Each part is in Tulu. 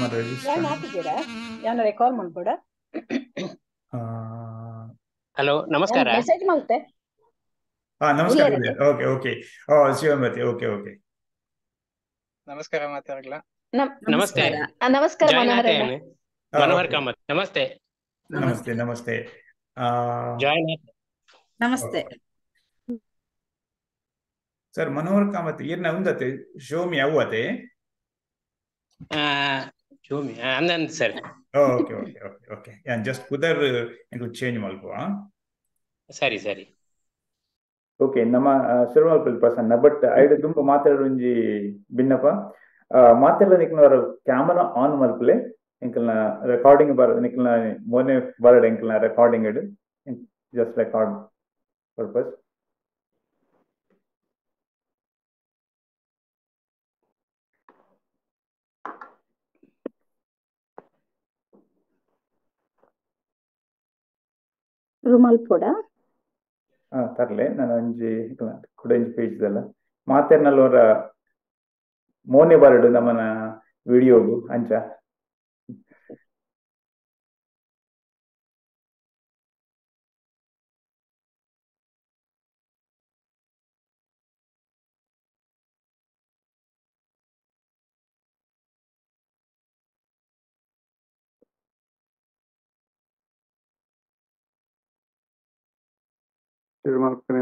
ನಮ್ಮ ಜಾಯ್ನ್ ಆತಿದ್ದೀರಾ? ಯಾನರೆ ಕಾಲ್ ಮಾಡ್ಬೋಡ? ಹಲೋ, ನಮಸ್ಕಾರ. ಮೆಸೇಜ್ ಮಾಡ್ತೆ. ನಮಸ್ಕಾರ. Okay okay, Shivamathi. Okay okay, ನಮಸ್ಕಾರ ಮಾತಾಡಲ್ಲ. ನಮಸ್ತೆ. ನಮಸ್ಕಾರ ಮನೋಹರ್. ಮನೋಹರ್ ಕಾಮತ್. ನಮಸ್ತೆ. ನಮಸ್ತೆ ನಮಸ್ತೆ. ಜಾಯ್ನ್. ನಮಸ್ತೆ ಸರ್. ಮನೋಹರ್ ಕಾಮತ್ ಏರ್ನ ಉಂದತೆ ಶೋಮಿ ಅವ್ವತೆ? ಶೋಮಿ ಅಂದನ್ sir. Okay okay okay okay, ಯಾನ್ ಜಸ್ಟ್ ಪುದರ್ ಎಂಕುಲು ಚೇಂಜ್ ಮಲ್ಪುವ. ಸರಿ ಸರಿ, ಓಕೆ. ನಮ್ಮ ಶುರು ಮಲ್ಪಲಿ ಪ್ರಸನ್ನ, ಬಟ್ ಐಡ್ ತುಂಬ ಮಾತಾಡೋ ಒಂಜಿ ಬಿನ್ನಪ ಮಾತಾಡೋ ನಿಕ್ಲ ಕ್ಯಾಮರಾ ಆನ್ ಮಲ್ಪಲೆ, ಎಂಕಲ್ನ ರೆಕಾರ್ಡಿಂಗ್ ಬರ ನಿಕ್ಲ್ನ ಮೋನೆ ಬರಡ್ ಎಂಕಲ್ನ ರೆಕಾರ್ಡಿಂಗ್ ಇಡು, ಜಸ್ಟ್ ರೆಕಾರ್ಡ್ ಪರ್ಪಸ್. ರುಮಾಲ್ ಪೋಡ ತರ್ಲೆ ನಾನು ಒಂಜಿ ಕುಡ ಒಂಜಿ ಪೇಜ್ ದಲ್ಲ ಮಾತೆರ್ನಲ್ಲವರ ಮೋನೆ ಬರಡು ನಮ್ಮನ ವಿಡಿಯೋಗು ಅಂಚ.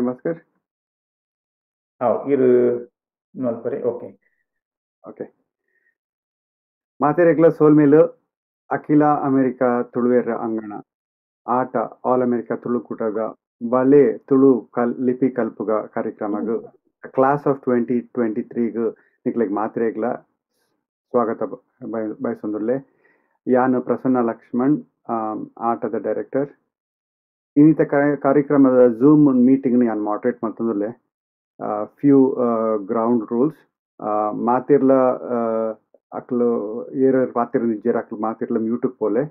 ಭಾಸ್ಕರ್ ಇರು ಮಲ್ಪರೆ. ಓಕೆ ಓಕೆ, ಮಾತೆರೆಗ್ಲ ಸೋಲ್ಮೇಲು ಅಖಿಲ ಅಮೆರಿಕ ತುಳುವೆರ ಅಂಗಣ ಆಟ ಆಲ್ ಅಮೆರಿಕ ತುಳು ಕೂಟದ ಬಲೆ ತುಳು ಲಿಪಿ ಕಲ್ಪುಗ ಕಾರ್ಯಕ್ರಮಗ್ ಕ್ಲಾಸ್ ಆಫ್ 2023 ನಿಕ್ಲೆಗ್ ಮಾತೆರೆಗ್ಲ ಸ್ವಾಗತ ಬಯಸೊಂದುಲ್ಲೆ. ಯಾನು ಪ್ರಸನ್ನ ಲಕ್ಷ್ಮಣ್, ಆಟದ ಡೈರೆಕ್ಟರ್. ಇನ್ನಿತ ಕಾರ್ಯಕ್ರಮದ ಝೂಮ್ ಮೀಟಿಂಗ್ ಯಾನ್ ಮಾಡ್ರೇಟ್ ಮಲ್ತೊಂದುಲ್ಲೆ. Few ground rules. ಮಾತಿರ್ಲ ಅಕ್ಲು ಏರ್ ಪಾತಿರ್ನಿಜ್ಜೆರ್ ಅಕ್ಲು ಮಾತಿರ್ಲ ಮ್ಯೂಟುಗ್ ಪೋಲೆ.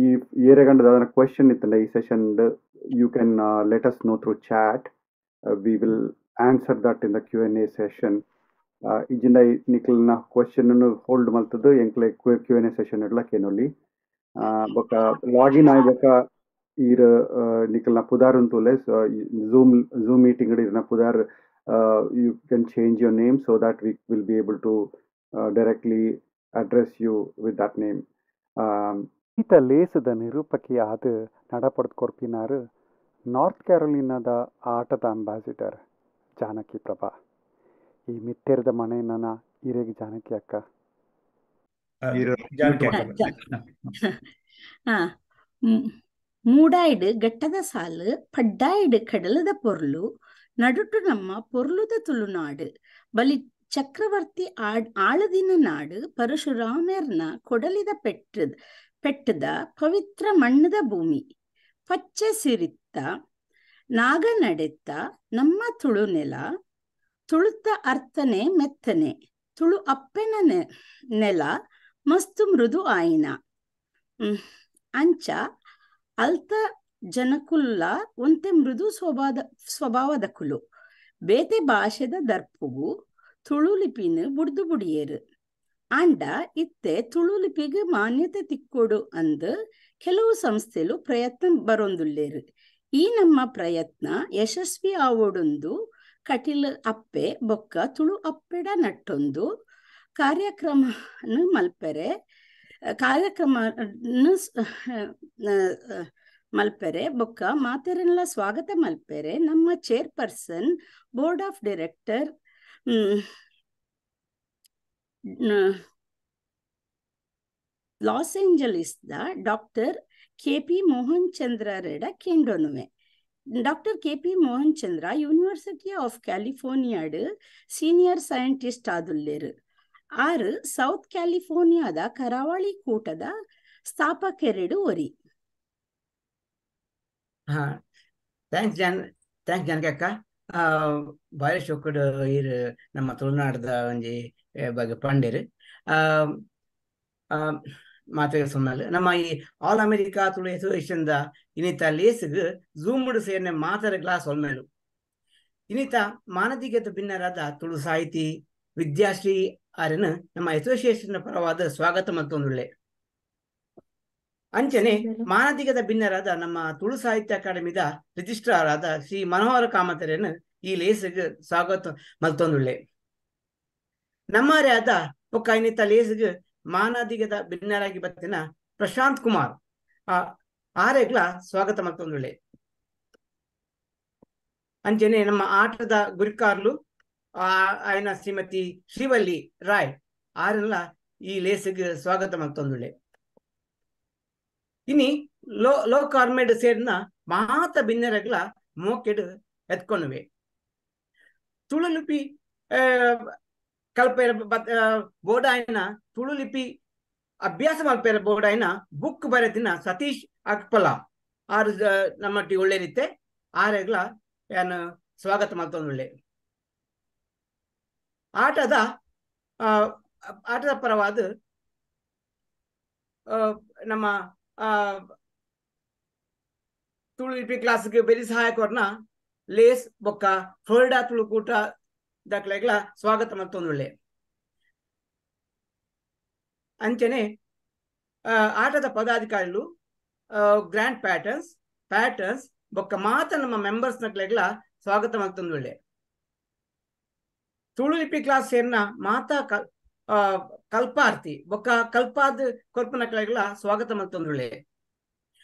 ಈ ಏರೆಗಂಡ ದಾದನ ಕ್ವೆಶನ್ ಇತ್ತಂಡ ಈ session you can let us know through chat. We will answer that in the Q N A session. ಇಜ್ಜಿಂಡ ನಿಕ್ಲ್ನ ಕ್ವೆಶನ್ ಹೋಲ್ಡ್ ಮಲ್ತದ್ದು ಎಂಕ್ಲೆ ಕ್ಯೂ ಎನ್ ಎ ಸೆಷನ್ ಇಡ್ಲ ಕೇನೊಲಿ. ಬೊಕ ಲಾಗಿನ್ ಆಯ್ ಬೊಕ ಈರ್ ನಿಕಲ್ನ ಪುದಾರ್ ಉಂತುಲೆ. ಝೂಮ್ ಝೂಮ್ ಮೀಟಿಂಗ್ ಇರ್ನ ಪುದಾರ್ you can change your name so that we will be able to directly address you with that name. ಈತ ಲೇಸದ ನಿರೂಪಕಿ ಆದ ನಡಪಡ್ದು ಕೊರ್ಪಿನಾರು ನಾರ್ತ್ ಕ್ಯಾರೋಲಿನಾದ ಆಟದ ಅಂಬಾಸಿಡರ್ ಜಾನಕಿ ಪ್ರಭಾ. ಈ ಮಿತ್ತೆರದ ಮನೆ ನನ್ನ ಹಿರೇಗ್ ಜಾನಕಿ ಅಕ್ಕ. ಮೂಡಾಯ್ಡು ಗಟ್ಟದ ಸಾಲು ಪಡ್ಡಾಯ್ಡು ಕಡಲದ ಪೊರ್ಲು ನಡುಟು ನಮ್ಮ ಪೊರ್ಲುದ ತುಳುನಾಡು ಬಲಿ ಚಕ್ರವರ್ತಿ ಆಳದಿನ ನಾಡು ಪರಶುರಾಮರ್ನ ಕೊಡಲಿದ ಪೆಟ್ಟದ ಪವಿತ್ರ ಮಣ್ಣದ ಭೂಮಿ ಪಚ್ಚೆ ಸಿರಿತ್ತ ನಾಗ ನಡೆತ್ತ ನಮ್ಮ ತುಳು ನೆಲ ತುಳುತ್ತ ಅರ್ಥನೆ ಮೆತ್ತನೆ ತುಳು ಅಪ್ಪೆನ ನೆಲ ಮಸ್ತು ಮೃದು ಆಯಿನ ಅಂಚ ಅಲ್ತ ಜನಕುಲ್ಲ ಒಂತೆ ಮೃದು ಸ್ವಭಾವದ ಕುಲು ಬೇತೆ ಭಾಷೆದ ದರ್ಪುಗು ತುಳು ಲಿಪಿನ ಬುಡ್ದು ಬುಡಿಯೇರು ಆಂಡ ಇತ್ತೆ ತುಳು ಲಿಪಿಗೆ ಮಾನ್ಯತೆ ತಿಕ್ಕೊಡು ಅಂದು ಕೆಲವು ಸಂಸ್ಥೆಲು ಪ್ರಯತ್ನ ಬರೊಂದುಲ್ಲೇರು. ಈ ನಮ್ಮ ಪ್ರಯತ್ನ ಯಶಸ್ವಿ ಆವೊಡೊಂದು ಕಟಿಲ್ ಅಪ್ಪೆ ಬೊಕ್ಕ ತುಳು ಅಪ್ಪೆಡ ನಟ್ಟೊಂದು ಕಾರ್ಯಕ್ರಮ ಮಲ್ಪೆರೆ ಕಾರ್ಯಕ್ರಮ ಮಲ್ಪೆರೆ ಬೊಕ್ಕ ಮಾತೆರೆಲ್ಲ ಸ್ವಾಗತ ಮಲ್ಪೆರೆ ನಮ್ಮ chairperson board of director Los Angeles the doctor K P Mohan Chandra ರೆಡ ಕೇಂಡೊನುವೆ. Doctor K P Mohan Chandra university of ಕ್ಯಾಲಿಫೋರ್ನಿಯಾಡ್ senior scientist ಆದುಲ್ಲೇರು. ಆರು ಸೌತ್ ಕ್ಯಾಲಿಫೋರ್ನಿಯಾದ ಕರಾವಳಿ ಕೂಟದ ಸ್ಥಾಪಕರೆಡು ಒರಿ. ಹಾ, thanks thanks Janaki ಅಕ್ಕ. ಬಾರಿ ಶೋಕುಡು ಈರ್ ನಮ್ಮ ತುಳುನಾಡದ ಒಂಜಿ ಬಗ್ಗೆ ಪಂಡೇರು. ಮಾತೆಗೆ ಸೊನ್ನಾಲು ನಮ್ಮ ಈ all America Tulu association the ಇನ್ನಿತ ಲೇಸ್ಗ್ ಝೂಮ್ಡ್ ಸೇರ್ನೆ ಮಾತರ ಗ್ಲಾಸ್ ಒಲ್ಮೇಲು. ಇನ್ನಿತ ಮಾನದಿಗತ ಭಿನ್ನರಾದ ತುಳು ಸಾಹಿತಿ ವಿದ್ಯಾಶ್ರೀ ಆರೆನ ನಮ್ಮ ಅಸೋಸಿಯೇಷನ್ ಪರವಾದ ಸ್ವಾಗತ ಮತ್ತೊಂದುಳ್ಳೆ. ಅಂಚನೆ ಮಾನದಿಗದ ಭಿನ್ನರಾದ ನಮ್ಮ ತುಳು ಸಾಹಿತ್ಯ ಅಕಾಡೆಮಿದ ರಿಜಿಸ್ಟ್ರಾರ್ ಆದ ಶ್ರೀ ಮನೋಹರ ಕಾಮತರನ್ನು ಈ ಲೇಸ್ಗೆ ಸ್ವಾಗತ ಮಲ್ತೊಂದುಳ್ಳೆ. ನಮ್ಮರೇ ಆದ ಬೊಕ್ಕ ಇನ್ನಿತ ಲೇಸ್ಗೆ ಮಾನದಿಗದ ಭಿನ್ನರಾಗಿ ಬತ್ತಿನ ಪ್ರಶಾಂತ್ ಕುಮಾರ್ ಆರೆಗ್ಲ ಸ್ವಾಗತ ಮಲ್ತೊಂದುಳ್ಳೆ. ಅಂಚನೆ ನಮ್ಮ ಆಟದ ಗುರಿಕಾರ್ಲು ಆಯನ ಶ್ರೀಮತಿ ಶ್ರೀವಲ್ಲಿ ರಾಯ್ ಆರೆಲ್ಲ ಈ ಲೇಸ್ಗೆ ಸ್ವಾಗತ ಮಲ್ತೊಂದುಳ್ಳೆ. ಇನಿ ಲೋ ಲೋ ಕಾರ್ಮೆಡ್ ಸೇರ್ನ ಮಾತ ಭಿನ್ನರಗ್ಲ ಮೋಕೆಡ್ ಎತ್ಕೊನುವೆ. ತುಳು ಲಿಪಿ ಕಲ್ಪೇರ ಬೋರ್ಡಾಯನ ತುಳು ಲಿಪಿ ಅಭ್ಯಾಸ ಮಲ್ಪೇರ ಬೋರ್ಡಾಯನ ಬುಕ್ ಬರೆದಿನ ಸತೀಶ್ ಅಕ್ಪಲ ಆರು ನಮ್ಮಟ್ಟಿ ಒಳ್ಳೆ ರೀತೆ ಆರೆಗ್ಲ ಯಾನು ಸ್ವಾಗತ ಮಲ್ತೊಂದುಳ್ಳೆ. ಆಟದ ಆಟದ ಪರವಾದ ನಮ್ಮ ತುಳು ಲಿಪಿ ಕ್ಲಾಸ್ಗೆ ಬೆರಿ ಸಹಾಯಕರ್ನ ಲೇಸ್ ಬೊಕ್ಕ ಫ್ಲೋರಿಡಾ ತುಳುಕೂಟ ದಾಖಲೆಗಳ ಸ್ವಾಗತ ಮತ್ತೊಂದುಳ್ಳೆ. ಅಂಚನೆ ಆಟದ ಪದಾಧಿಕಾರಿಗಳು ಗ್ರ್ಯಾಂಡ್ ಪ್ಯಾಟರ್ನ್ಸ್ ಬೊಕ್ಕ ಮಾತ ನಮ್ಮ ಮೆಂಬರ್ಸ್ ನಕ್ಲೆಗಳ ಸ್ವಾಗತ ಮತ್ತೊಂದುಳ್ಳೆ. ತುಳು ಲಿಪಿ ಕ್ಲಾಸ್ ಸೇರ್ನ ಮಾತಾ ಕಲ್ಪಾರ್ಥಿ ಬೊಕ್ಕ ಕಲ್ಪಾದ ಕೊರ್ಪನಕ್ಲೆಗಳ ಸ್ವಾಗತ ಮಲ್ತೊಂದುಳ್ಳೆ.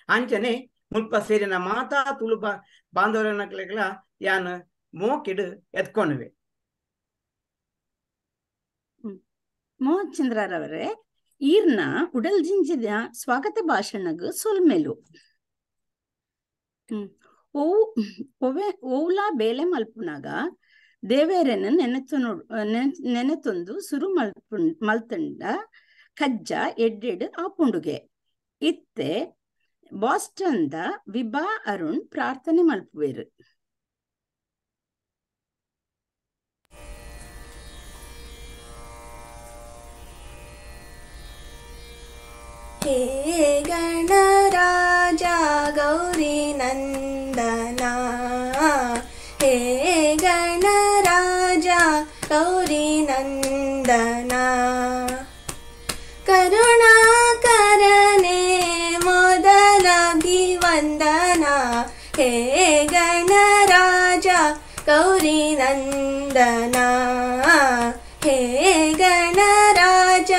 ಅಂಚನೆ ಮುಲ್ಪ ಸೇರಿನ ಮಾತಾ ತುಳು ಬಾಂಧವರನಕ್ಲೆಗಳ ಯಾನ್ ಮೋಕಿಡ್ ಎತ್ಕೊನುವೆ. ಮೋಹನ್ ಚಂದ್ರರವರೇ, ಈರ್ನ ಉಡಲ್ ಜಿಂಜಿದ ಸ್ವಾಗತ ಭಾಷಣಗ್ ಸೊಲ್ಮೆಲು. ಓವ್ಲಾ ಬೇಲೆ ಮಲ್ಪುನಾಗ ದೇವೇರನ ನೆನೆತೊಂದು ಸುರು ಮಲ್ತಂಡ ಕಜ್ಜ ಎಡ್ಡೆಡ್ ಆಪುಂಡುಗೆ. ಇತ್ತೆ ಬಾಸ್ಟನ್ದ ವಿಭಾ ಅರುಣ್ ಪ್ರಾರ್ಥನೆ ಮಲ್ಪುವೆರು. ಹೇ ಗಣರಾಜ ಗೌರಿ ನಂದನ, ಹೇ ಗಣರಾಜ ಗೌರಿ ನಂದನ, ಕರುಣಾಕರನೆ ಮೊದಲಾಭಿವಂದನ, ಹೇ ಗಣರಾಜ ಗೌರಿ ನಂದನ, ಹೇ ಗಣರಾಜ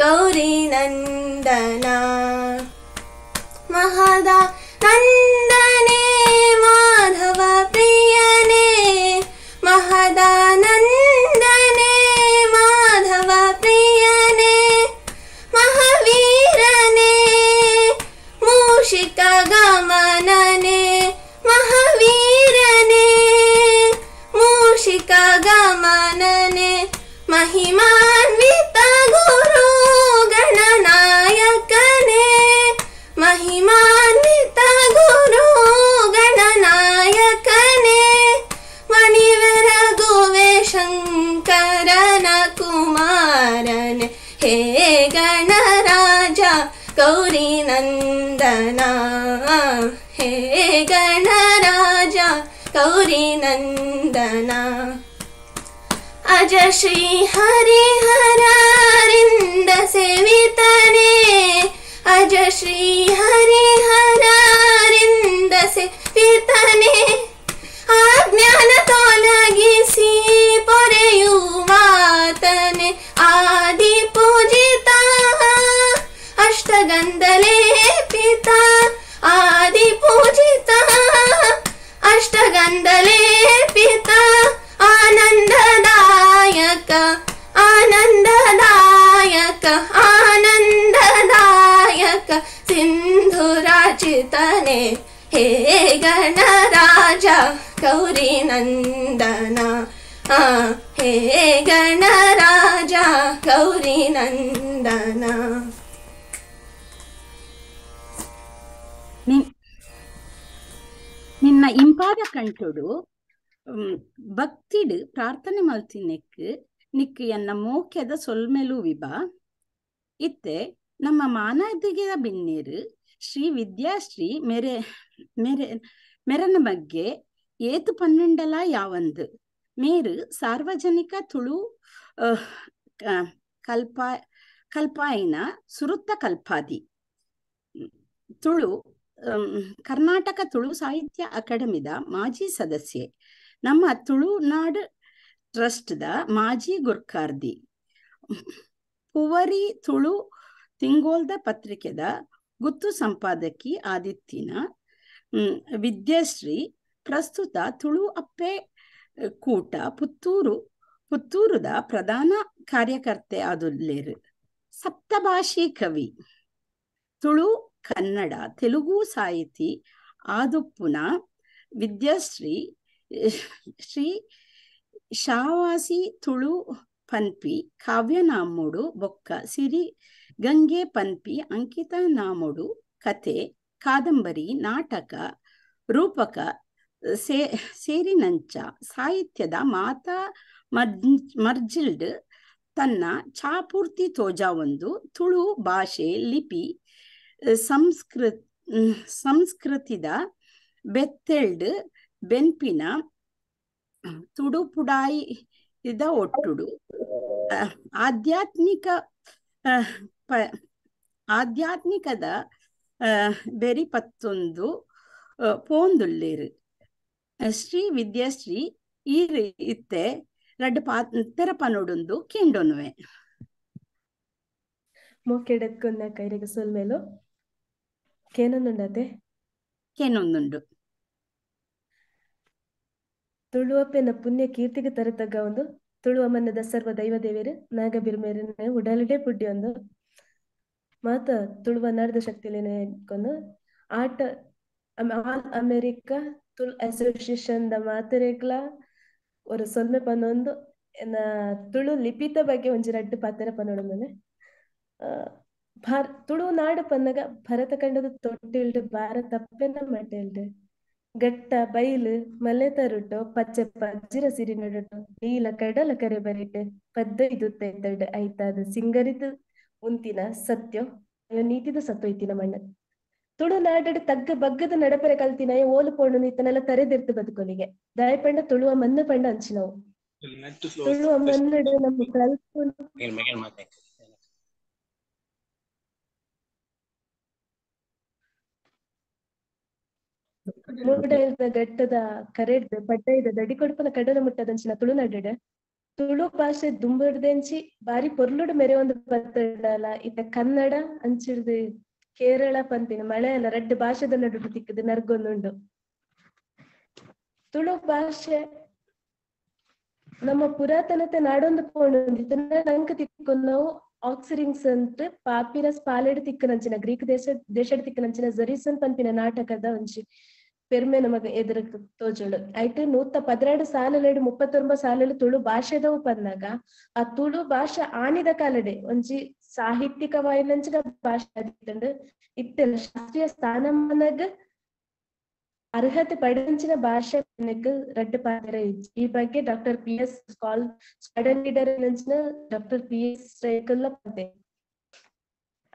ಗೌರಿ ನಂದನ. ಮಹದ ನಂದನೆ ಮಾಧವ ಪ್ರಿಯನೇ, ಮಹದಾನಂದನೆ ಮಾಧವ ಪ್ರಿಯನೇ, ಮಹಾವೀರನೇ ಮೂಷಿಕ ಗಮನನೆ, ಮಹಾವೀರನೇ ಮೂಷಿಕ ಗಮನನೆ, ಮಹಿಮಾನ್ವಿತ ಗುರು ಗಣನಾಯಕನೇ, ಮಹಿಮಾನ್ವಿತ ಗುರು ಗಣನಾಯಕನೇ, ಮಣಿವರಗುವೆ ಶಂಕರನ ಕುಮಾರನೆ, ಹೇ ಗಣರಾಜ ಗೌರಿ ನಂದನ, ಹೇ ಗಣರಾಜ ಗೌರಿ ನಂದನ. ಅಜ ಶ್ರೀ ಹರಿಹರರಿಂದ ಸೇವಿತನೆ, ಅಜ ಶ್ರೀ ಹರಿಹರರಿಂದ ಸೇವಿತನೆ, ಅಜ್ಞಾನ ತೊಲಗಿಸಿ ಪೊರೆಯುವಾತನೆ, ಆದಿ ಪೂಜಿತ ಅಷ್ಟಗಂಧಲೇಪಿತ, ಆದಿ ಪೂಜಿತ ಅಷ್ಟಗಂಧಲೇಪಿತ, ಆನಂದದಾಯಕ ಆನಂದದಾಯಕ ಆನಂದದಾಯಕ ಸಿಂಧುರಾಚಿತನೆ, ಹೇ ಗಣರಾಜ ಗೌರಿ ನಂದನ, ಹೇ ಗಣರಾಜ ಗೌರಿ ನಂದನ. ನಿನ್ನ ಇಂಪಾದ ಕಂಠುಡು ಭಕ್ತಿಡು ಪ್ರಾರ್ಥನೆ ಮಲ್ತಿನೆಕ್ ನಿಕ್ ಎನ್ನ ಮೋಕ್ಯದ ಸೊಲ್ಮೆಲು ವಿಭಾ. ಇತ್ತೆ ನಮ್ಮ ಮಾನದಿಗೆದ ಬಿನ್ನೇರು ಶ್ರೀ ವಿದ್ಯಾಶ್ರೀ ಮೆರೆ ಮೆರೆ ಮೆರನ ಬಗ್ಗೆ ಏತು ಪನ್ನೆಂಡಲ ಯಾವಂದು ಮೇರು ಸಾರ್ವಜನಿಕ ತುಳು ಕಲ್ಪ ಕಲ್ಪಾಯಿನ ಸುರುತ್ತ ಕಲ್ಪಾದಿ. ತುಳು ಕರ್ನಾಟಕ ತುಳು ಸಾಹಿತ್ಯ ಅಕಾಡೆಮಿದ ಮಾಜಿ ಸದಸ್ಯೆ, ನಮ್ಮ ತುಳುನಾಡು ಟ್ರಸ್ಟ್ದ ಮಾಜಿ ಗುರ್ಕಾರ್ದಿ, ಪುವರಿ ತುಳು ತಿಂಗೋಲ್ದ ಪತ್ರಿಕೆದ ಗುತ್ತು ಸಂಪಾದಕಿ ಆದಿತ್ಯನ ವಿದ್ಯಾಶ್ರೀ ಪ್ರಸ್ತುತ ತುಳು ಅಪ್ಪೆ ಕೂಟ ಪುತ್ತೂರುದ ಪ್ರಧಾನ ಕಾರ್ಯಕರ್ತೆ ಆದುಲ್ಲೇರು. ಸಪ್ತಭಾಷಿ ಕವಿ, ತುಳು ಕನ್ನಡ ತೆಲುಗು ಸಾಹಿತಿ ಆದುಪ್ಪುನ ವಿದ್ಯಾಶ್ರೀ ಶ್ರೀ ಶಾವಾಸಿ ತುಳು ಪನ್ಪಿ ಕಾವ್ಯನಾಮುಡು ಬೊಕ್ಕ ಸಿರಿ ಗಂಗೆ ಪನ್ಪಿ ಅಂಕಿತ ನಾಮುಡು ಕತೆ ಕಾದಂಬರಿ ನಾಟಕ ರೂಪಕ ಸೇರಿನಂಚ ಸಾಹಿತ್ಯದ ಮಾತಾ ಮರ್ಜಿಲ್ಡ್ ತನ್ನ ಚಾಪೂರ್ತಿ ತೋಜಾವೊಂದು ತುಳು ಭಾಷೆ ಲಿಪಿ ಸಂಸ್ಕೃತಿದ ಬೆತ್ತೆಲ್ಡ್ ಬೆನ್ಪಿನ ತುಡುಪುಡಾಯಿದ ಒಟ್ಟುಡು ಆಧ್ಯಾತ್ಮಿಕ ಆಧ್ಯಾತ್ಮಿಕದ ಬೆರಿಪತ್ತೊಂದು ಪೋಂದುಲ್ಲೇರು. ಶ್ರೀ ವಿದ್ಯಾಶ್ರೀ ಈ ಇತ್ತೆ ರಡ್ಡ್ ತೆರಪನೊಡುಂದು ಕೇಂಡೊನುವೆ. ಮೋಕೆಡತ್ಕೊಂದ ಕೈರೆಗೆ ಸೊಲ್ಮೇಲು ಕೇನೊಂದುಂಡತೆ ಕೇನೊಂದುಂಡು. ತುಳುವಪ್ಪೆನ ಪುಣ್ಯ ಕೀರ್ತಿಗೆ ತರತಗ್ಗ ಒಂದು ತುಳುವ ಮನ್ನದ ಸರ್ವ ದೈವ ದೇವೇರು ನಾಗಬಿರ್ಮೇರನೆ ಉಡಲಿಡೆ ಪುಡ್ಡಿ ಒಂದು ಮಾತ ತುಳುವ ನಾಡದ ಶಕ್ತಿಲೇನೆ ಕೊಂಡು ಆಟ ಆಲ್ ಅಮೆರಿಕ ತುಳು ಅಸೋಸಿಯೇಷನ್ the ಮಾತೆರೆಗ್ಲ ஒரு ಸೊಲ್ಮೆ ಪನ್ನೊಂದು ತುಳು ಲಿಪಿತ ಬಗ್ಗೆ ಒಂಜಿ ರಡ್ಡ್ ಪಾತೆರ ಪನ್ನೊಡೊಂದು. ತುಳು ನಾಡು ಪನ್ನಗ ಭರತ ಖಂಡದ ತೊಟ್ಟಿಲ್ಡ್ ಭಾರತ ಅಪ್ಪೆನ ಮಟೆಲ್ಡ್ ಗಟ್ಟ ಬೈಲು ಮಲೆ ತರುಟು ಪಚ್ಚೆ ಪಜ್ಜಿರ ಸಿರಿ ನಡುಟು ನೀಲ ಕಡಲ ಕರೆ ಬರಿಟ್ ಪದ್ದೈದು ತೈತಡ್ ಐತಾದ ಸಿಂಗರಿತ ಉಂತಿನ ಸತ್ಯೋ ನೀತಿದ ಸತ್ತೊಯ್ತಿನ ಮಣ್ಣ. ತುಳುನಾಡು ತಗ್ಗ ಬಗ್ಗದ ನಡಪರೆ ಕಲ್ತಿನ ಓಲು ಪೋಣು ಇತ್ತನೆಲ್ಲ ತರೆದಿರ್ತು ಬದುಕೊಲಿಗೆ ದಾಯಪಂಡ ತುಳುವ ಮಣ್ಣು ಪಂಡ ಅಂಚಿನವು ತುಳುವ ಮಣ್ಣು ನಮ್ಮ ಕಲ್ಪು ಮೂಡದ ಗಟ್ಟದ ಕರೆಡ್ದು ಪಡ್ಡೈದ ದಡಿ ಕೊಡುಪನ ಕಡಲ ಮುಟ್ಟದಂಚಿನ ತುಳುನಾಡು ತುಳು ಭಾಷೆ ದುಂಬುಡ್ದೆಂಚಿ ಬಾರಿ ಪೊರ್ಲುಡು ಮೆರೆ ಒಂದು ಬತ್ತಡಲ ಇತ್ತ ಕನ್ನಡ ಅಂಚಿಡ್ದು ಕೇರಳ ಪಂಪಿನ ಮಲಯಾಳ ರಡ್ಡ್ ಭಾಷೆದ ನಡುಟು ತಿಕ್ಕದು ನರ್ಗೊಂದುಂಡು. ತುಳು ಭಾಷೆ ನಮ್ಮ ಪುರಾತನತೆ ನಾಡೊಂದು ಪೋಣೊಂದು ನಂಕ ತಿಕ್ಕೊಂಡು ನಾವು ಆಕ್ಸಿರಿಂಗ್ಸ್ ಅಂತ ಪಾಪಿರಸ್ ಪಾಲೆಡ್ ತಿಕ್ಕನಂಚಿನ ಗ್ರೀಕ್ ದೇಶಡ್ ತಿಕ್ಕನಂಚಿನ ಜರೀಸನ್ ಪನ್ಪಿನ ನಾಟಕದ ಒಂಜಿ ಪೆರ್ಮೆ ನಮಗ ಎದುರು ತೋಜೋಳು. ಐಟ್ 112 ಸಾಲುಲೆಡ್ 39 ಸಾಲುಲು ತುಳು ಭಾಷೆದವು ಪನ್ನಾಗ ಆ ತುಳು ಭಾಷೆ ಆನಿದ ಕಾಲಡೆ ಒಂಜಿ ಸಾಹಿತ್ಯಿಕವಾಯಿನಂಚಿನ ಭಾಷೆ ಆದಿತ್ತುಂಡು. ಇತ್ತೆಲ್ಲ ಶಾಸ್ತ್ರೀಯ ಸ್ಥಾನಮಾನಗ ಅರ್ಹತೆ ಪಡೆಂಚಿನ ಭಾಷೆ ರಡ್ಡ್ ಪಾತೆರ ಈ ಬಗ್ಗೆ doctor P S school student leader ನಂಚಿನ ಡಾಕ್ಟರ್ ಪಿ ಎಸ್ ರೈಕುಲ್ಲ ಪಂತೆ.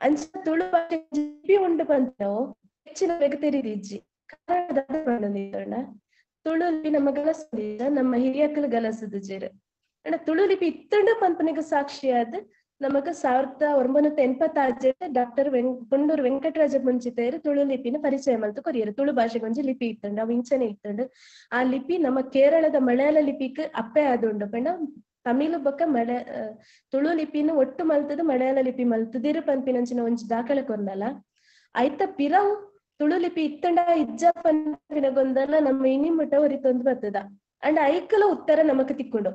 ಅಂಚಿನ ತುಳು ಭಾಷೆ ಲಿಪಿ ಉಂಡು ಪಂತವು ಹೆಚ್ಚಿನ ತೆರಿದಿಜ್ಜಿ. ಕಾರಣ ತುಳು ಲಿಪಿ ನಮ್ಮ ಗಲಸುದಿಲ್ಲ, ನಮ್ಮ ಹಿರಿಯಕ್ಕಲು ಗಲಸುದು ಜೇರು. ಅಂಡ ತುಳು ಲಿಪಿ ಇತ್ತಂಡ ಪಂಪನಿಗೆ ಸಾಕ್ಷಿಯಾದ ನಮಗ 1986 ಡಾಕ್ಟರ್ ಕೊಂಡೂರು ವೆಂಕಟರಾಜ ಮುಂಚಿತೇರು ತುಳು ಲಿಪಿನ ಪರಿಚಯ ಮಲ್ತು ಕೊರಿಯರು. ತುಳು ಭಾಷೆಗೆ ಒಂಜಿ ಲಿಪಿ ಇತ್ತಂಡು, ಅವು ಇಂಚನೆ ಇತ್ತಂಡು. ಆ ಲಿಪಿ ನಮ್ಮ ಕೇರಳದ ಮಲಯಾಳ ಲಿಪಿಕ್ ಅಪ್ಪೆ ಆದುಂಡು. ಪಂಡ ತಮಿಳು ಬೊಕ್ಕ ತುಳು ಲಿಪಿನ ಒಟ್ಟು ಮಲ್ತದ ಮಲಯಾಳ ಲಿಪಿ ಮಲ್ತದಿರು ಪನ್ಪಿನಂಚಿನ ಒಂಜಿ ದಾಖಲೆ ಕೊರ್ನಲ್ಲ. ಐತ ಪಿರವು ತುಳು ಲಿಪಿ ಇತ್ತಂಡ ಇಜ್ಜ ಪನ್ಪಿನ ಗೊಂದಲ ನಮ್ಮ ಇನಿ ಮುಟ್ಟ ಒರಿತೊಂದು ಬರ್ತದ. ಅಂಡ್ ಐಕಲ ಉತ್ತರ ನಮಕ್ ತಿಕ್ಕೊಂಡು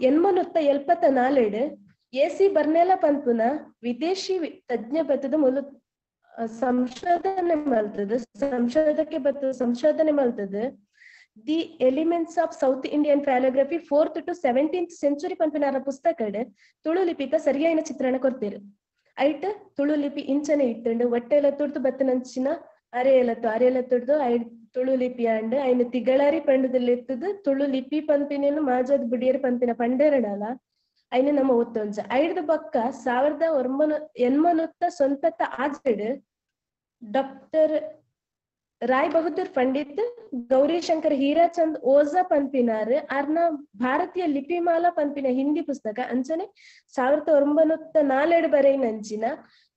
1874 ಎ ಸಿ ಬರ್ನೆಲ ಪನ್ಪುನ ವಿದೇಶಿ ತಜ್ಞ ಬತ್ತದ ಮೂಲ ಸಂಶೋಧನೆ ಮಲ್ತದ ಸಂಶೋಧಕ್ಕೆ ಬತ್ತದ ಸಂಶೋಧನೆ ಮಲ್ತದ the elements of South Indian palaeography 4th to 17th century ಪನ್ಪಿನಾರ ಪುಸ್ತಕಡ್ Tulu ಲಿಪಿತ ಸರಿಯಾದ ಚಿತ್ರಣ ಕೊಡ್ತೀರು. ಐಟ್ ತುಳು ಲಿಪಿ ಇಂಚನೆ ಇತ್ತಂಡು ಒಟ್ಟೆಲ ತುಡ್ದು ಬತ್ತನಂಚಿನ ಅರೆಯಲತ್ತು ಅರೆಯಲ ತುಡ್ದು I Tulu ಲಿಪಿ ಅಂಡ್ ಐನ ತಿಗಳಾರಿ ಪಂಡದಲ್ಲಿ ಇತ್ತದು ತುಳು ಲಿಪಿ ಪನ್ಪಿನೇನು ಮಾಜಾದ್ ಬುಡಿಯರ್ ಪನ್ಪಿನ ಪಂಡೇರಡಲ ಐನ ನಮ್ಮ ಒತ್ತೊಂಜ. ಐಡ್ದ ಬೊಕ್ಕ 1896 ಡಾಕ್ಟರ್ ರಾಯ್ ಬಹದ್ದೂರ್ ಪಂಡಿತ್ ಗೌರಿಶಂಕರ್ ಹೀರಾಚಂದ್ ಓಜಾ ಪನ್ಪಿನಾರ್ ಆರ್ನ ಭಾರತೀಯ ಲಿಪಿಮಾಲಾ ಪನ್ಪಿನ ಹಿಂದಿ ಪುಸ್ತಕ ಅಂಚನೆ 1904 ಬರೆಯಿನಂಚಿನ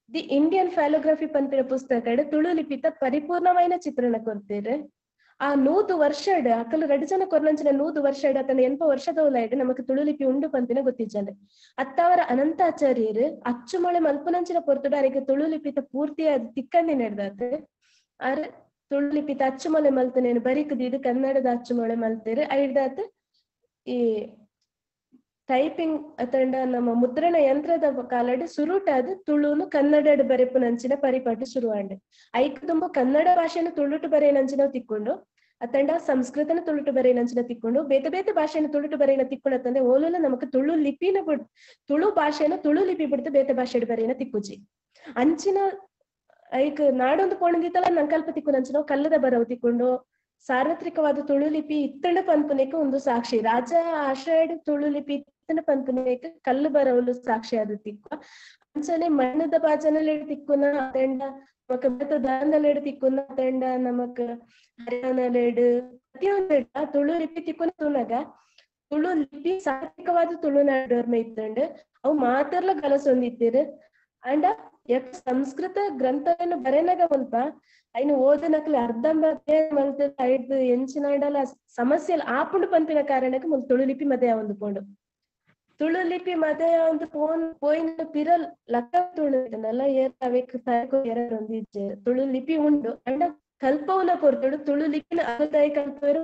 the Indian ಫೈಲೋಗ್ರಫಿ ಪನ್ಪಿನ ಪುಸ್ತಕ ತುಳು ಲಿಪಿತ ಪರಿಪೂರ್ಣವಾದ ಚಿತ್ರಣ ಕೊರ್ತೀರ್. ಆ 100 ವರ್ಷಡ್ ಅಕಲು ರಡ್ಡು ಜನ ಕೊರ್ನಂಚಿನ 100 ವರ್ಷಡ್ ಅತನ 80 ವರ್ಷದ ನಮಕ್ ತುಳು ಲಿಪಿ ಉಂಡು ಪನ್ಪಿನ ಗೊತ್ತಿಜ್ಜಂಡೆ. ಅತ್ತಾವರ ಅನಂತಾಚಾರ್ಯರು ಅಚ್ಚುಮೊಳೆ ಮಲ್ಪುನಂಚಿನ ಪೊರ್ತುಡು ಅರೆಗೆ ತುಳು ಲಿಪಿತ ಪೂರ್ತಿಯಾದ ತಿಕ್ಕಂದಿ ನಡೆದಾತ. ಆರ್ ತುಳು ಲಿಪಿತ ಅಚ್ಚುಮೊಳೆ ಮಲ್ತನೇನು ಬರಿಕುದಿದು ಕನ್ನಡದ ಅಚ್ಚುಮೊಳೆ ಮಲ್ತೇರು. ಐಡ್ದಾತ ಈ ಟೈಪಿಂಗ್ ಅತಂಡ ನಮ್ಮ ಮುದ್ರಣ ಯಂತ್ರದ ಕಾಲಡ್ ಸುರುಟಾದ ತುಳುನು ಕನ್ನಡ ಬರೆಪುನಂಚಿನ ಪರಿಪಾಠ ಶುರುವಾಂಡ್. ಐಕ್ ತುಂಬ ಕನ್ನಡ ಭಾಷೆನ ತುಳುಟು ಬರೆಯನಂಚಿನ ತಿಕ್ಕೊಂಡು ಅತಂಡ ಸಂಸ್ಕೃತನ ತುಳುಟು ಬರೆಯನಂಚಿನ ತಿಕ್ಕೊಂಡು ಬೇತೆ ಬೇತೆ ಭಾಷೆನ ತುಳುಟು ಬರೆಯನ ತಿಕ್ಕೊಂಡು ಅತಂದೆ ಓಲುಲ ನಮಕ್ ತುಳು ಲಿಪಿನ ಬಿಡ್ ತುಳು ಭಾಷೆನ ತುಳು ಲಿಪಿ ಬಿಡ್ತು ಬೇತೆ ಭಾಷೆ ಬರೆಯನ ತಿಕ್ಕುಜಿ. ಅಂಚಿನ ಐಕ್ ನಾಡೊಂದು ಪೋಣಂದಿತ್ತಲ್ಲ ನಂಕಲ್ಪ ತಿಕ್ಕು ಕಲ್ಲದ ಬರವು ತಿಕ್ಕೊಂಡು ಸಾರ್ವತ್ರಿಕವಾದ ತುಳು ಲಿಪಿ ಇತ್ತಂಡ ಪನ್ಪುನೇಕ ಒಂದು ಸಾಕ್ಷಿ. ರಾಜ ಆಶ್ರಯಡ್ ತುಳು ಲಿಪಿ ಇತ್ತಂಡ ಪನ್ಪುನೇಕ ಕಲ್ಲು ಬರವಲು ಸಾಕ್ಷಿ ಆದ ತಿಕ್ಕು. ಅಂಚನೆ ಮಣ್ಣದ ಬಾಜನಲೆಡ್ ತಿಕ್ಕುನ ಅತಂಡ ನಮಕ್ ದಾನಲೆಡ್ ತಿಕ್ಕುನ ಅತಂಡ ನಮಕ್ ಹರಿಯಾಣಲೆಡ್ ಪ್ರತಿಯೊಂದು ತುಳು ಲಿಪಿ ತಿಕ್ಕುನ ತೂನಾಗ ತುಳು ಲಿಪಿ ಸಾರ್ವತ್ರಿಕವಾದ ತುಳುನಾಡೋರ್ಮ ಇತ್ತಂಡ್ ಅವು ಮಾತ್ರಲ ಗಲಸೊಂದಿತ್ತೀರ್. ಅಂಡ ಯಾಕ ಸಂಸ್ಕೃತ ಗ್ರಂಥವನ್ನು ಬರೆನಾಗ ಮುಲ್ಪ ಐನು ಓದನಕ್ಲೆ ಅರ್ಧಂಬರ್ಧ ಮಲ್ತದ ಐದು ಎಂಚಿನಾಡಲ ಸಮಸ್ಯೆ ಆಪುಂಡು ಪನ್ಪಿನ ಕಾರಣಕ್ಕೆ ಮುಲ್ ತುಳು ಲಿಪಿ ಮದೆಯ ಒಂದು ಪೋಂಡು. ತುಳು ಲಿಪಿ ಮದೆಯ ಒಂದು ಪೋನ್ ಪೋಯಿನ ಪಿರಲ್ ಲಕ್ಕ ತುಳು ಏರ್ ಅವೆಕ್ ಇಜ್ಜೆ ತುಳು ಲಿಪಿ ಉಂಡು. ಅಂಡ ಕಲ್ಪವನ ಪೊರ್ತುಡು ತುಳು ಲಿಪಿನ ಅಗತಾಯಿ ಕಲ್ಪವೇರು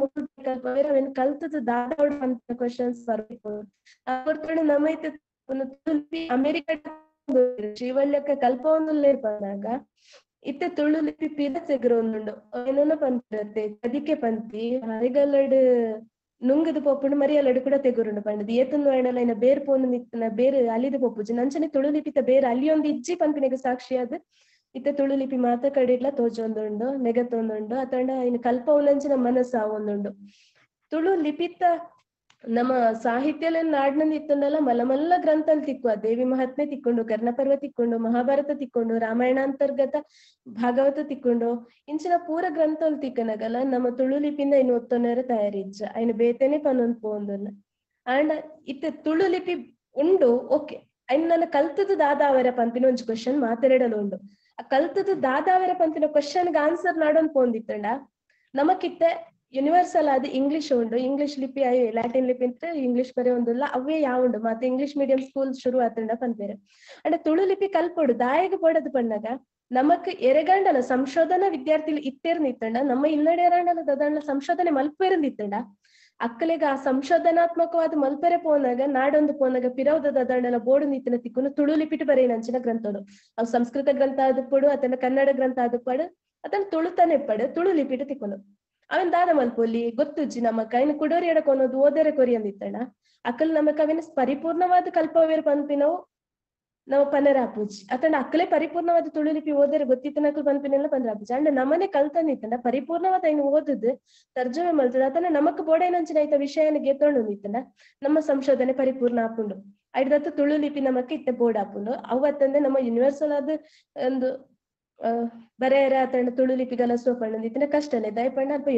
ಕಲ್ಪವೇರು ಅವೇನು ಕಲ್ತದ ದಾದಾವಡು ಅಂತ ಕ್ವಶನ್ಸ್ ಬರ್ಬೇಕು. ಆ ಪೊರ್ತುಡು ನಮ್ಮ ಇತ್ತ ತುಳು ಲಿಪಿ ಅಮೆರಿಕ ಶ್ರೀವಲ್ಯಕ್ಕ ಕಲ್ಪವನ್ನುಲ್ಲೇ ಬಂದಾಗ ಇತ್ತೆ ತುಳು ಲಿಪಿ ಪಿರ ತೆಗರೊಂದುಂಡು ಏನನ್ನ ಪಂತಿರತ್ತೆ ಕದಿಕೆ ಪಂತಿ ಹರಿಗಲ್ಲಡ್ ನುಂಗದ ಪೋಪುಂಡು ಮರಿಯಲ್ಲಡು ಕೂಡ ತೆಗುರುಂಡು ಪಂಡದು ಏತನ್ನು ಐನಲ ಇನ್ನ ಬೇರ್ ಪೋನು ನಿತ್ತನ ಬೇರೆ ಅಲ್ಲಿದ ಪೋಪುಜಿ ನಂಚನೆ ತುಳು ಲಿಪಿತ ಬೇರೆ ಅಲ್ಲಿಯೊಂದು ಇಜ್ಜಿ ಪನ್ಪಿನೆಗ್ ಸಾಕ್ಷಿಯಾದ ಇತ್ತೆ ತುಳು ಲಿಪಿ ಮಾತ ಕಡಿಡ್ಲ ತೋಜೊಂದುಂಡು ನೆಗತ್ತೊಂದುಂಡು ಅತಂಡ ಇನ್ನು ಕಲ್ಪವನಂಚಿನ ಮನಸ್ಸು ಆವೊಂದುಂಡು. ತುಳು ಲಿಪಿತ ನಮ್ಮ ಸಾಹಿತ್ಯಲ ನಾಡಿನ ಇತ್ತಂದಲ್ಲ ಮಲಮಲ್ಲ ಗ್ರಂಥಲ್ಲಿ ತಿಕ್ಕುವ ದೇವಿ ಮಹಾತ್ಮೆ ತಿಕ್ಕೊಂಡು ಕರ್ಣಪರ್ವ ತಿಕ್ಕೊಂಡು ಮಹಾಭಾರತ ತಿಕ್ಕೊಂಡು ರಾಮಾಯಣ ಅಂತರ್ಗತ ಭಾಗವತ ತಿಕ್ಕೊಂಡು ಇಂಚಿನ ಪೂರ ಗ್ರಂಥಲ್ಲಿ ತಿಕ್ಕನಾಗಲ್ಲ ನಮ್ಮ ತುಳು ಲಿಪಿಂದ ಇನ್ನು ಒತ್ತೊನ್ನೆರ ತಯಾರಿಜ್ಜ ಐನು ಬೇತೇನೆ ಪನ್ನೊಂದು ಪೋಂದಲ್ಲ. ಅಂಡ್ ಇತ್ತೆ ತುಳು ಲಿಪಿ ಉಂಡು ಓಕೆ ಐನ್ ನನ್ನ ಕಲ್ತದ ದಾದಾವರ ಪಂಪಿನ ಒಂಜಿ ಕ್ವಶನ್ ಮಾತಾಡಲು ಉಂಡು. ಆ ಕಲ್ತದ ದಾದಾವರ ಪಂಪಿನ ಕ್ವಶನ್ಗೆ ಆನ್ಸರ್ ನಾಡೊಂದು ಪೋಂದಿತ್ತಂಡ ನಮಕಿತ್ತೆ ಯೂನಿವರ್ಸಲ್ ಆದ ಇಂಗ್ಲಿಷ್ ಉಂಡು. ಇಂಗ್ಲಿಷ್ ಲಿಪಿ ಅಯ್ಯೋ ಲ್ಯಾಟಿನ್ ಲಿಪಿ ಅಂತ ಇಂಗ್ಲಿಷ್ ಬರೀ ಒಂದಿಲ್ಲ ಅವೇ ಯಾವುಂಡು ಮತ್ತೆ ಇಂಗ್ಲಿಷ್ ಮೀಡಿಯಂ ಸ್ಕೂಲ್ ಶುರು ಆತಂಡ ಪನ್ಪೇರು. ಅಂಡ್ ತುಳು ಲಿಪಿ ಕಲ್ಪೊಡು ದಾಯಗ ಬೋಡದು ಪಣ್ಣಾಗ ನಮಕ್ ಎರೆಗಂಡಲ ಸಂಶೋಧನಾ ವಿದ್ಯಾರ್ಥಿ ಇತ್ತೇರ್ನಿತ್ತಂಡ ನಮ್ಮ ಇಲ್ಲಡೆ ಎರಂಡಲ ದದಂಡ ಸಂಶೋಧನೆ ಮಲ್ಪೇರಂದಿತ್ತಂಡ ಅಕ್ಕಲಿಗ ಆ ಸಂಶೋಧನಾತ್ಮಕವಾದ ಮಲ್ಪೆರೆ ಪೋನಾಗ ನಾಡೊಂದು ಪೋನಾಗ ಪಿರೌದ ದದಂಡಲ ಬೋಡು ನಿತ್ತಿನ ತಿಕ್ಕುನು ತುಳು ಲಿಪಿಟ್ ಬರೆಯಿನಂಚಿನ ಗ್ರಂಥಲು ಅವು ಸಂಸ್ಕೃತ ಗ್ರಂಥ ಆದಪ್ಪಡು ಅತನ ಕನ್ನಡ ಗ್ರಂಥ ಆದಪ್ಪಡು ಅದನ್ನ ತುಳುತಾನೆ ಪಡು ತುಳು ಲಿಪಿಟ್ ತಿಕ್ಕುನು ಅವನ್ ದಾದ ಮಲ್ಪೊಲಿ ಗೊತ್ತುಜ್ಜಿ ನಮಕ್ ಐನ್ ಕುಡೋರಿ ಎಡಕೊನೋದು ಓದರೆ ಕೊರಿ ಅಂದಿತ್ತಣ ಅಕ್ಕಲ್ ನಮಕ್ ಅವಿನ ಪರಿಪೂರ್ಣವಾದ ಕಲ್ಪವೇರು ಪನ್ಪಿನವು ನಾವು ಪನರಾಪೂಜಿ ಅತಂಡ ಅಕ್ಕಲೇ ಪರಿಪೂರ್ಣವಾದ ತುಳು ಲಿಪಿ ಓದರೆ ಗೊತ್ತಿತ್ತನಕಲ್ ಪನ್ಪಿನೆಲ್ಲ ಪನರಾಪೂಜಿ. ಅಂಡ್ ನಮ್ಮನೆ ಕಲ್ತಂದಿತ್ತಂಡ ಪರಿಪೂರ್ಣವಾದ ಐನ್ ಓದದು ತರ್ಜುಮೆ ಮಲ್ತದ ಅತನ ನಮಕ್ ಬೋಡೈನಂಚಿನ ಐತ ವಿಷಯನ ಗೆತ್ತೊಂಡು ನಿತ್ತಂಡ ನಮ್ಮ ಸಂಶೋಧನೆ ಪರಿಪೂರ್ಣ ಆಪುಂಡು. ಐಡ್ದತ್ತು ತುಳು ಲಿಪಿ ನಮಕ್ ಇತ್ತೆ ಬೋರ್ಡ್ ಆಪುಂಡು. ಅವು ಅತ್ತಂದೆ ನಮ್ಮ ಯೂನಿವರ್ಸಲ್ ಆದ ಒಂದು ಬರೆಯರ ಅತಂಡ ತುಳು ಲಿಪಿ ಗಲಸುವ ಪಂಡ ಕಷ್ಟನೇ ದಯಪಂಡ ಅಲ್ಪ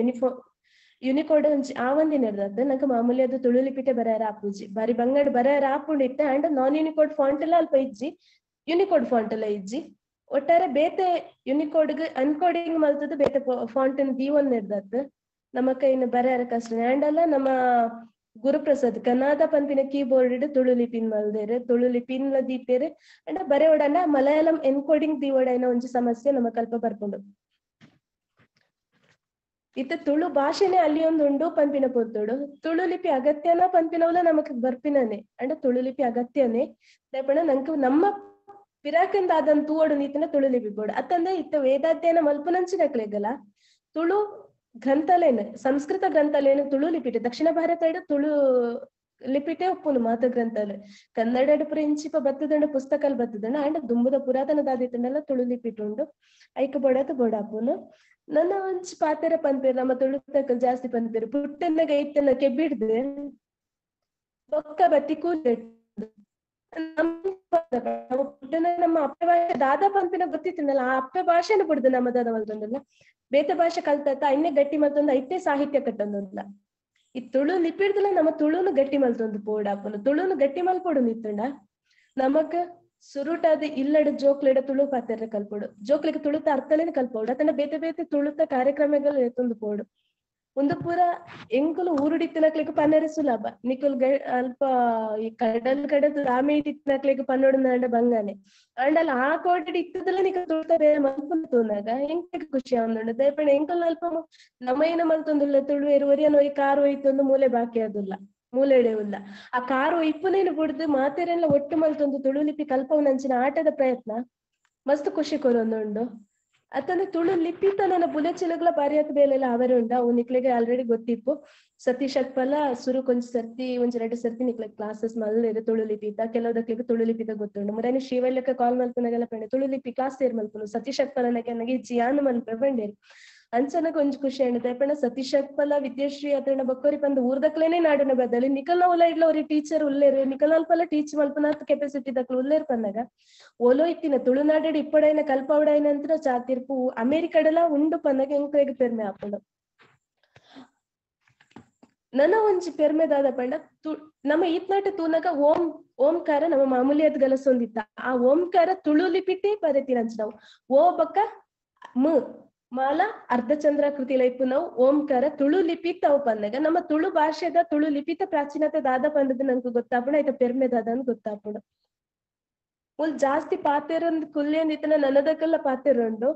ಯುನಿಕೋಡ್ ಒಂಜಿ ಆ ಒಂದಿನ ಇರ್ತದೆ ನಂಗೆ ಮಾಮೂಲಿ ಅದು ತುಳು ಲಿಪಿಟೆ ಬರೆಯರ ಆಪುಜಿ ಬಾರಿ ಬಂಗಡ್ ಬರೆಯರ ಆಪುಂಡು ಇತ್ತೆ. ಅಂಡ್ ನಾನ್ ಯುನಿಕೋಡ್ ಫಾಂಟ್ ಎಲ್ಲ ಅಲ್ಪ ಇಜ್ಜಿ ಯುನಿಕೋಡ್ ಫಾಂಟ್ ಎಲ್ಲ ಇಜ್ಜಿ ಒಟ್ಟಾರೆ ಬೇತೆ ಯುನಿಕೋಡ್ಗೆ ಅನ್ಕೋಡಿಂಗ್ ಮಲ್ತದ ಬೇತೆ ಫಾಂಟ್ ದೀವೊಂದ್ ಇರ್ತದೆ ನಮಕ ಇನ್ನು ಬರೆಯರ ಕಷ್ಟನೇ. ಅಂಡ್ ಅಲ್ಲ ನಮ್ಮ ಗುರುಪ್ರಸಾದ್ ಕನ್ನಡ ಪನ್ಪಿನ ಕೀಬೋರ್ಡ್ ತುಳು ಲಿಪಿನ್ ಮಲ್ದೇರು ತುಳು ಲಿಪಿನ್ ದೀಪೇರು ಅಂಡ್ ಬರೆಯೋಡಂಡ ಮಲಯಾಳಂ ಎನ್ಕೋಡಿಂಗ್ ದೀವೋಡೈನ ಒಂಜಿ ಸಮಸ್ಯೆ ನಮ್ಮ ಕಲ್ಪ ಬರ್ಕೊಂಡು. ಇತ್ತ ತುಳು ಭಾಷೆನೆ ಅಲ್ಲಿ ಒಂದು ಉಂಡು ಪನ್ಪಿನ ಪೊರ್ತುಡು ತುಳು ಲಿಪಿ ಅಗತ್ಯನ ಪನ್ಪಿನವಲ ನಮಕ್ ಬರ್ಪಿನನೆ ಅಂಡ ತುಳು ಲಿಪಿ ಅಗತ್ಯನೇ ದಯಪಣ ನಂಕ್ ನಮ್ಮ ಪಿರಾಕಂದ ಅದನ್ ತೂವಡು ನೀತನ ತುಳು ಲಿಪಿ ಬೋಡು ಅತ್ತಂದೆ ಇತ್ತ ವೇದಾಧ್ಯಯನ ಮಲ್ಪುನಂಚಿನಕ್ಲೆಗಲ ತುಳು ಗ್ರಂಥಲೇನು ಸಂಸ್ಕೃತ ಗ್ರಂಥಲೇನು ತುಳು ಲಿಪಿಟೆ ದಕ್ಷಿಣ ಭಾರತ ತುಳು ಲಿಪಿಟೆ ಒಪ್ಪುನು ಮಾತ ಗ್ರಂಥಾಲೆ ಕನ್ನಡ ಪುರ ಇಂಚಿಪ ಬತ್ತದಂಡ ಪುಸ್ತಕಲ್ ಬತ್ತದಂಡ ಅಂಡ್ ದುಂಬುದ ಪುರಾತನ ದಾದಿತ್ತಂಡಲ್ಲ ತುಳು ಲಿಪಿಟ್ ಉಂಡು ಐಕ ಬೋಡಾತ ಬೋಡಾಪುನು. ನನ್ನ ಒಂಜಿ ಪಾತೆರ ಪನ್ಪೇರು ನಮ್ಮ ತುಳು ತಕ್ಕ ಜಾಸ್ತಿ ಪನ್ಪೇರು ಪುಟ್ಟನ್ನಗ ಇತ್ತನ ಕೆಬ್ಬಿಡ್ದು ಬೊಕ್ಕ ಬತ್ತಿ ಕೂಲೆ ಪುಟ್ಟನ ನಮ್ಮ ಅಪ್ಪೆ ಭಾಷೆ ದಾದಾ ಪನ್ಪಿನ ಗೊತ್ತಿತ್ತಿನಲ್ಲ, ಆ ಅಪ್ಪೆ ಭಾಷೆನ ಬುಡ್ದು ನಮ್ಮ ದಾದ ಮಲ್ತೊಂದುಲ್ಲ, ಬೇತೆ ಭಾಷೆ ಕಲ್ತಾತ ಐನೇ ಗಟ್ಟಿ ಮಲ್ತೊಂದು ಐತೆ ಸಾಹಿತ್ಯ ಕಟ್ಟೊಂದುಲ್ಲ. ಈ ತುಳು ಲಿಪಿಡ್ದಲ ನಮ್ಮ ತುಳುನು ಗಟ್ಟಿ ಮಲ್ತೊಂದು ಪೋಡಾಪುನು, ತುಳುನು ಗಟ್ಟಿ ಮಲ್ಪೊಡು ನಿತ್ತುಂಡ ನಮಕ್ ಸುರುಟಾದ ಇಲ್ಲಡ ಜೋಕ್ಲೆಡ ತುಳು ಪಾತೆರ ಕಲ್ಪೊಡು, ಜೋಕ್ಲೆಗ್ ತುಳುತ ಅರ್ಥಲೇನ ಕಲ್ಪೋಡು, ಅತನ ಬೇತೆ ಬೇತೆ ತುಳುತ ಕಾರ್ಯಕ್ರಮಗಳು ಎತ್ತೊಂದು ಪೋಡು. ಒಂದು ಪೂರ ಎಂಕುಲು ಊರುಡಿತ್ತಿನಕ್ಲೆಗ್ ಪನ್ನರೆ ಸುಲಭ, ನಿಕುಲ್ ಅಲ್ಪ ಈ ಕಡಲ್ ಕಡಲ್ ರಾಮೆ ಇತ್ತಿನಕ್ಲೆಗ್ ಪನ್ನೊಡು ಬಂಗಾನೆ, ಅಂಡಲ ಆ ಕೋಟೆಡ್ ಇತ್ತದಲ್ಲ ನಿಕಲ್ ತುಳುತ ಬೇರೆ ಮಲ್ಪುನ ತೂನಾಗ ಎಂಕ್ಲೆಗ್ ಖುಷಿ ಆವೊಂದುಂಡು. ದಯಪಂಡ ಎಂಕುಲು ಅಲ್ಪ ನಮೈನ ಮಲ್ತೊಂದುಲ್ಲ ತುಳುವೆರ್ ಒರಿಯನ ಒರಿ ಕಾರ್ ಒಯ್ತೊಂದು ಮೂಲೆ ಬಾಕಿ ಆದುಲ್ಲ, ಮೂಲೆಡೆ ಉಲ್ಲ, ಆ ಕಾರು ಇಪ್ಪುನೇನು ಬುಡ್ದು ಮಾತೆರೆಲ್ಲ ಒಟ್ಟು ಮಲ್ತೊಂದು ತುಳು ಲಿಪಿ ಕಲ್ಪವನಂಚಿನ ಆಟದ ಪ್ರಯತ್ನ ಮಸ್ತ್ ಖುಷಿ ಕೊರೊಂದುಂಡು. ಅತ್ತಂದ್ರೆ ತುಳು ಲಿಪಿತ ನನ್ನ ಬುಲೆಚಿಲುಗಳ ಬಾರಿಯಾತ ಬೇಲೆಲ್ಲ ಅವರೇ ಉಂಡ, ಅವು ನಿಕ್ಲೆಗೆ ಆಲ್ರೆಡಿ ಗೊತ್ತಿಪ್ಪು. ಸತೀಶ್ ಅಕ್ಪಲ ಸುರು ಕೊಂಚ ಸರ್ತಿ ಒಂಜಿ ಎರಡು ಸರ್ತಿ ನಿಕ್ಲೆ ಕ್ಲಾಸಸ್ ಮಲ್ಲೇರು ತುಳು ಲಿಪಿತ, ಕೆಲವುದಕ್ಲೆಗ್ ತುಳು ಲಿಪಿತ ಗೊತ್ತುಂಡು. ಮುರೈನ ಶ್ರೀವಲ್ಯಕ್ಕೆ ಕಾಲ್ ಮಲ್ಪುನಾಗೆಲ್ಲ ಪಂಡೆ ತುಳು ಲಿಪಿ ಕ್ಲಾಸ್ ಸೇರ್ ಮಲ್ಪುನು, ಸತೀಶ್ ಅಕ್ಪಲನಕ್ಕೆ ನನಗೆ ಜಿಯಾನ್ ಮಲ್ಪೆ ಬಂಡೇರು ಅಂಚನಗ ಒಂಜಿ ಖುಷಿ ಆಂಡ್. ದಯಪಂಡ ಸತೀಶ್ ಅಕ್ಪಲ ವಿದ್ಯಾಶ್ರೀ ಅತಣ್ಣ ಬಕ್ಕೋರಿ ಪಂದ್ ಊರ್ದಕ್ಲೇನೆ ನಾಡಿನ ಬದಲಿ ನಿಕಲ್ನ ಉಲ ಇಡ್ಲ ಅವ್ರಿ ಟೀಚರ್ ಉಲ್ಲೇರು, ನಿಕಲ್ ಅಲ್ಪಲ ಟೀಚ್ ಮಲ್ಪನಾತ್ ಕೆಪಾಸಿಟಿ ದಕ್ಲು ಉಲ್ಲೇರು ಪಂದಾಗ ಓಲೋ ಇತ್ತಿನ ತುಳುನಾಡು ಇಪ್ಪಡೈನ ಕಲ್ಪವಡೈನ ಅಂತ ಚಾತಿರ್ಪು ಅಮೇರಿಕಡಲ ಉಂಡು ಪಂದಾಗ ಎಂಕ್ಲೆಗ್ ಪೆರ್ಮೆ ಆಪುಂಡು. ನನ್ನ ಒಂಜಿ ಪೆರ್ಮೆ ದಾದ ಪಂಡ ನಮ್ಮ ಈತ್ನಾಟ ತೂನಾಗ ಓಂ ಓಂಕಾರ ನಮ್ಮ ಮಾಮೂಲಿಯದ್ ಗಲಸೊಂದಿತ್ತ, ಆ ಓಂಕಾರ ತುಳು ಲಿಪಿಟೇ ಬರೆತಿನಂಚ ನಾವು ಓ ಬಕ್ಕ ಮ ಮಾಲ ಅರ್ಧಚಂದ್ರಾಕೃತಿ ಲೈಪು ನಾವು ಓಂಕಾರ ತುಳು ಲಿಪಿ ತಾವು ಪಂದಾಗ ನಮ್ಮ ತುಳು ಭಾಷೆದ ತುಳು ಲಿಪಿತ ಪ್ರಾಚೀನತೆ ದಾದ ಪಂಡದ ನಂಗೆ ಗೊತ್ತಾಪುಣ, ಆಯ್ತಾ ಪೆರ್ಮೆ ದಾದ ಅಂತ ಗೊತ್ತಾಪುಣ. ಮುಲ್ ಜಾಸ್ತಿ ಪಾತೆರೊಂದು ಕುಲ್ಯಂದಿತ್ತನ ನನ್ನದಕ್ಕೆಲ್ಲ ಪಾತೆರುಂಡು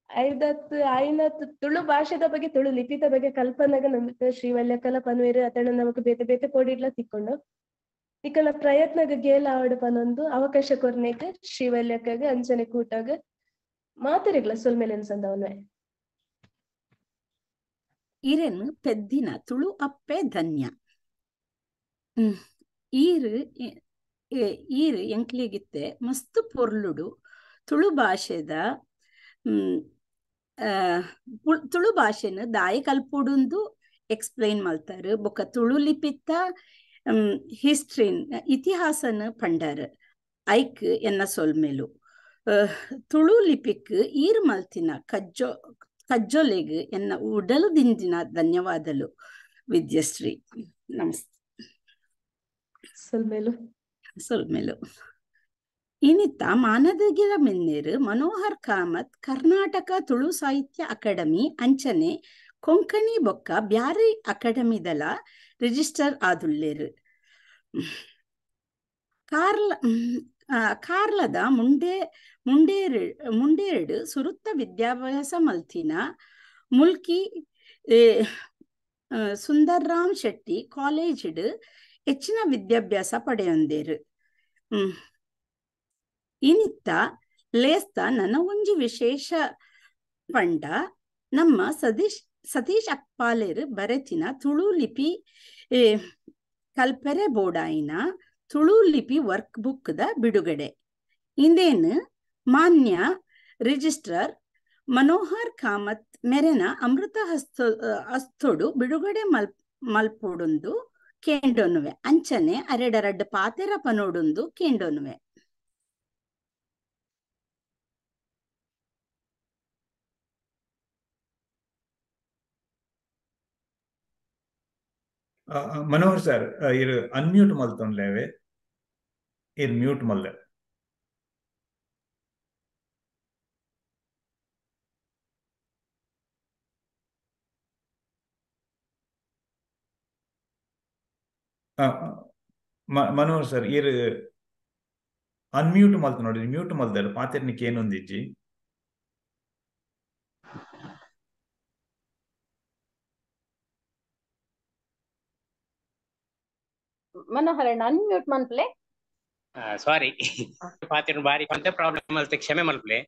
ಐದತ್ ಆಯ್ನತ್ ತುಳು ಭಾಷೆದ ಬಗ್ಗೆ ತುಳು ಲಿಪಿತ ಬಗ್ಗೆ ಕಲ್ಪನಾಗ ನಮ್ಗೆ ಶ್ರೀವಲ್ಯಕಲ ಪನ್ವೇರು ಅತಣ್ಣ ನಮಕ್ ಬೇತೆ ಬೇತೆ ಕೋಡಿಡ್ಲ ತಿಕ್ಕೊಂಡು ನಿಕಲ ಪ್ರಯತ್ನಗ ಗೇಲ ಆವಡು ಪನೊಂದು ಅವಕಾಶ ಕೊರ್ನೇಕ್ ಶ್ರೀವಲ್ಯಕಾಗ ಅಂಚನೆ ಕೂಟಾಗ ಮಾತರಿಗ್ಲ ಸೊಲ್ಮೇಲೆ ಅನ್ಸಂದವನ್ವೇ. ಇರೆನ್ ಪೆದ್ದಿನ ತುಳು ಅಪ್ಪೆ ಧನ್ಯ ಈರು ಈರು ಎಂಕ್ಲಿಗಿತ್ತೆ ಮಸ್ತ್ ಪೊರ್ಲುಡು ತುಳು ಭಾಷೆದ ತುಳು ಭಾಷೆನ ದಾಯ ಕಲ್ಪೊಡುಂದು ಎಕ್ಸ್ಪ್ಲೈನ್ ಮಲ್ತಾರು, ಬೊಕ್ಕ ತುಳು ಲಿಪಿತ್ತ ಹಿಸ್ಟ್ರಿನ್ ಇತಿಹಾಸನ ಪಂಡಾರು ಐಕ್ ಎನ್ನ ಸೊಲ್ಮೇಲು. ತುಳು ಲಿಪಿಕ್ ಈರ್ ಮಲ್ತಿನ ಕಜ್ಜೊಲೆಗ್ ಎನ್ನ ಉಡಲು ದಿಂಜಿನ ಧನ್ಯವಾದಲು ವಿದ್ಯಶ್ರೀ. ನಮಸ್ತೆ. ಸೊಲ್ಮೇಲು ಸೊಲ್ಮೇಲು. ಇನಿತ ಮಾನದಗಿರ ಮೆನ್ನೇರು ಮನೋಹರ್ ಕಾಮತ್ ಕರ್ನಾಟಕ ತುಳು ಸಾಹಿತ್ಯ ಅಕಾಡೆಮಿ ಅಂಚನೆ ಕೊಂಕಣಿ ಬೊಕ್ಕ ಬ್ಯಾರಿ ಅಕಾಡೆಮಿದಲ ರಿಜಿಸ್ಟರ್ ಆದುಲ್ಲೇರು. ಕಾರ್ಲದ ಮುಂಡೇರ್ಡು ಸುರುತ್ತ ವಿದ್ಯಾಭ್ಯಾಸ ಮಲ್ತಿನ ಮುಲ್ಕಿ ಸುಂದರ್ರಾಮ್ ಶೆಟ್ಟಿ ಕಾಲೇಜ್ಡ್ ಹೆಚ್ಚಿನ ವಿದ್ಯಾಭ್ಯಾಸ ಪಡೆಯೊಂದೇರು. ಇನಿತ್ತ ಲೇಸ್ತ ನನ್ನ ಒಂಜಿ ವಿಶೇಷ ಪಂಡ ನಮ್ಮ ಸತೀಶ್ ಅಕ್ಪಾಲೇರು ಬರೆತಿನ ತುಳು ಲಿಪಿ ಕಲ್ಪೆರೆ ಬೋಡಾಯಿನ ತುಳು ಲಿಪಿ ವರ್ಕ್ ಬುಕ್ the ಬಿಡುಗಡೆ. ಇಂದೇನು ಮಾನ್ಯ ರಿಜಿಸ್ಟ್ರಾರ್ ಮನೋಹರ್ ಕಾಮತ್ ಮೆರೆನ ಅಮೃತ ಹಸ್ತೋಡು ಬಿಡುಗಡೆ ಮಲ್ಪೊಡುಂದು ಕೇಂಡೊನುವೆ, ಅಂಚನೆ ಅರೆಡರಡ್ಡು ಪಾತೆರ ಪನೋಡುಂದು ಕೇಂಡೊನುವೆ. ಮನೋಹರ್ ಸರ್ ಇರು ಅನ್ಮ್ಯೂಟ್ ಮಲ್ತೊಂಡ್ಲೇವೆ, ಇರ್ ಮ್ಯೂಟ್ ಮಲ್ಲೆ. ಮನೋಹರ್ ಸರ್ ಇರ್ ಅನ್ಮ್ಯೂಟ್ ಮಲ್ತ ನೋಡಿ, ಮ್ಯೂಟ್ ಮಲ್ದಾರ ಪಾತೆರ್ನಿಕ್ ಏನೊಂದಿಜ್ಜಿ. ಮನೋಹರಣ್ಣ ಅನ್ಮ್ಯೂಟ್ ಮನ್ಪ್ಲೆ. ಸಾರಿ ಪಾತೆರ್ ಬಾರಿ ಕೊಂತ ಪ್ರಾಬ್ಲಮ್ ಅಲ್ತೆ, ಕ್ಷಮೆ ಮಲ್ಪ್ಲೆ.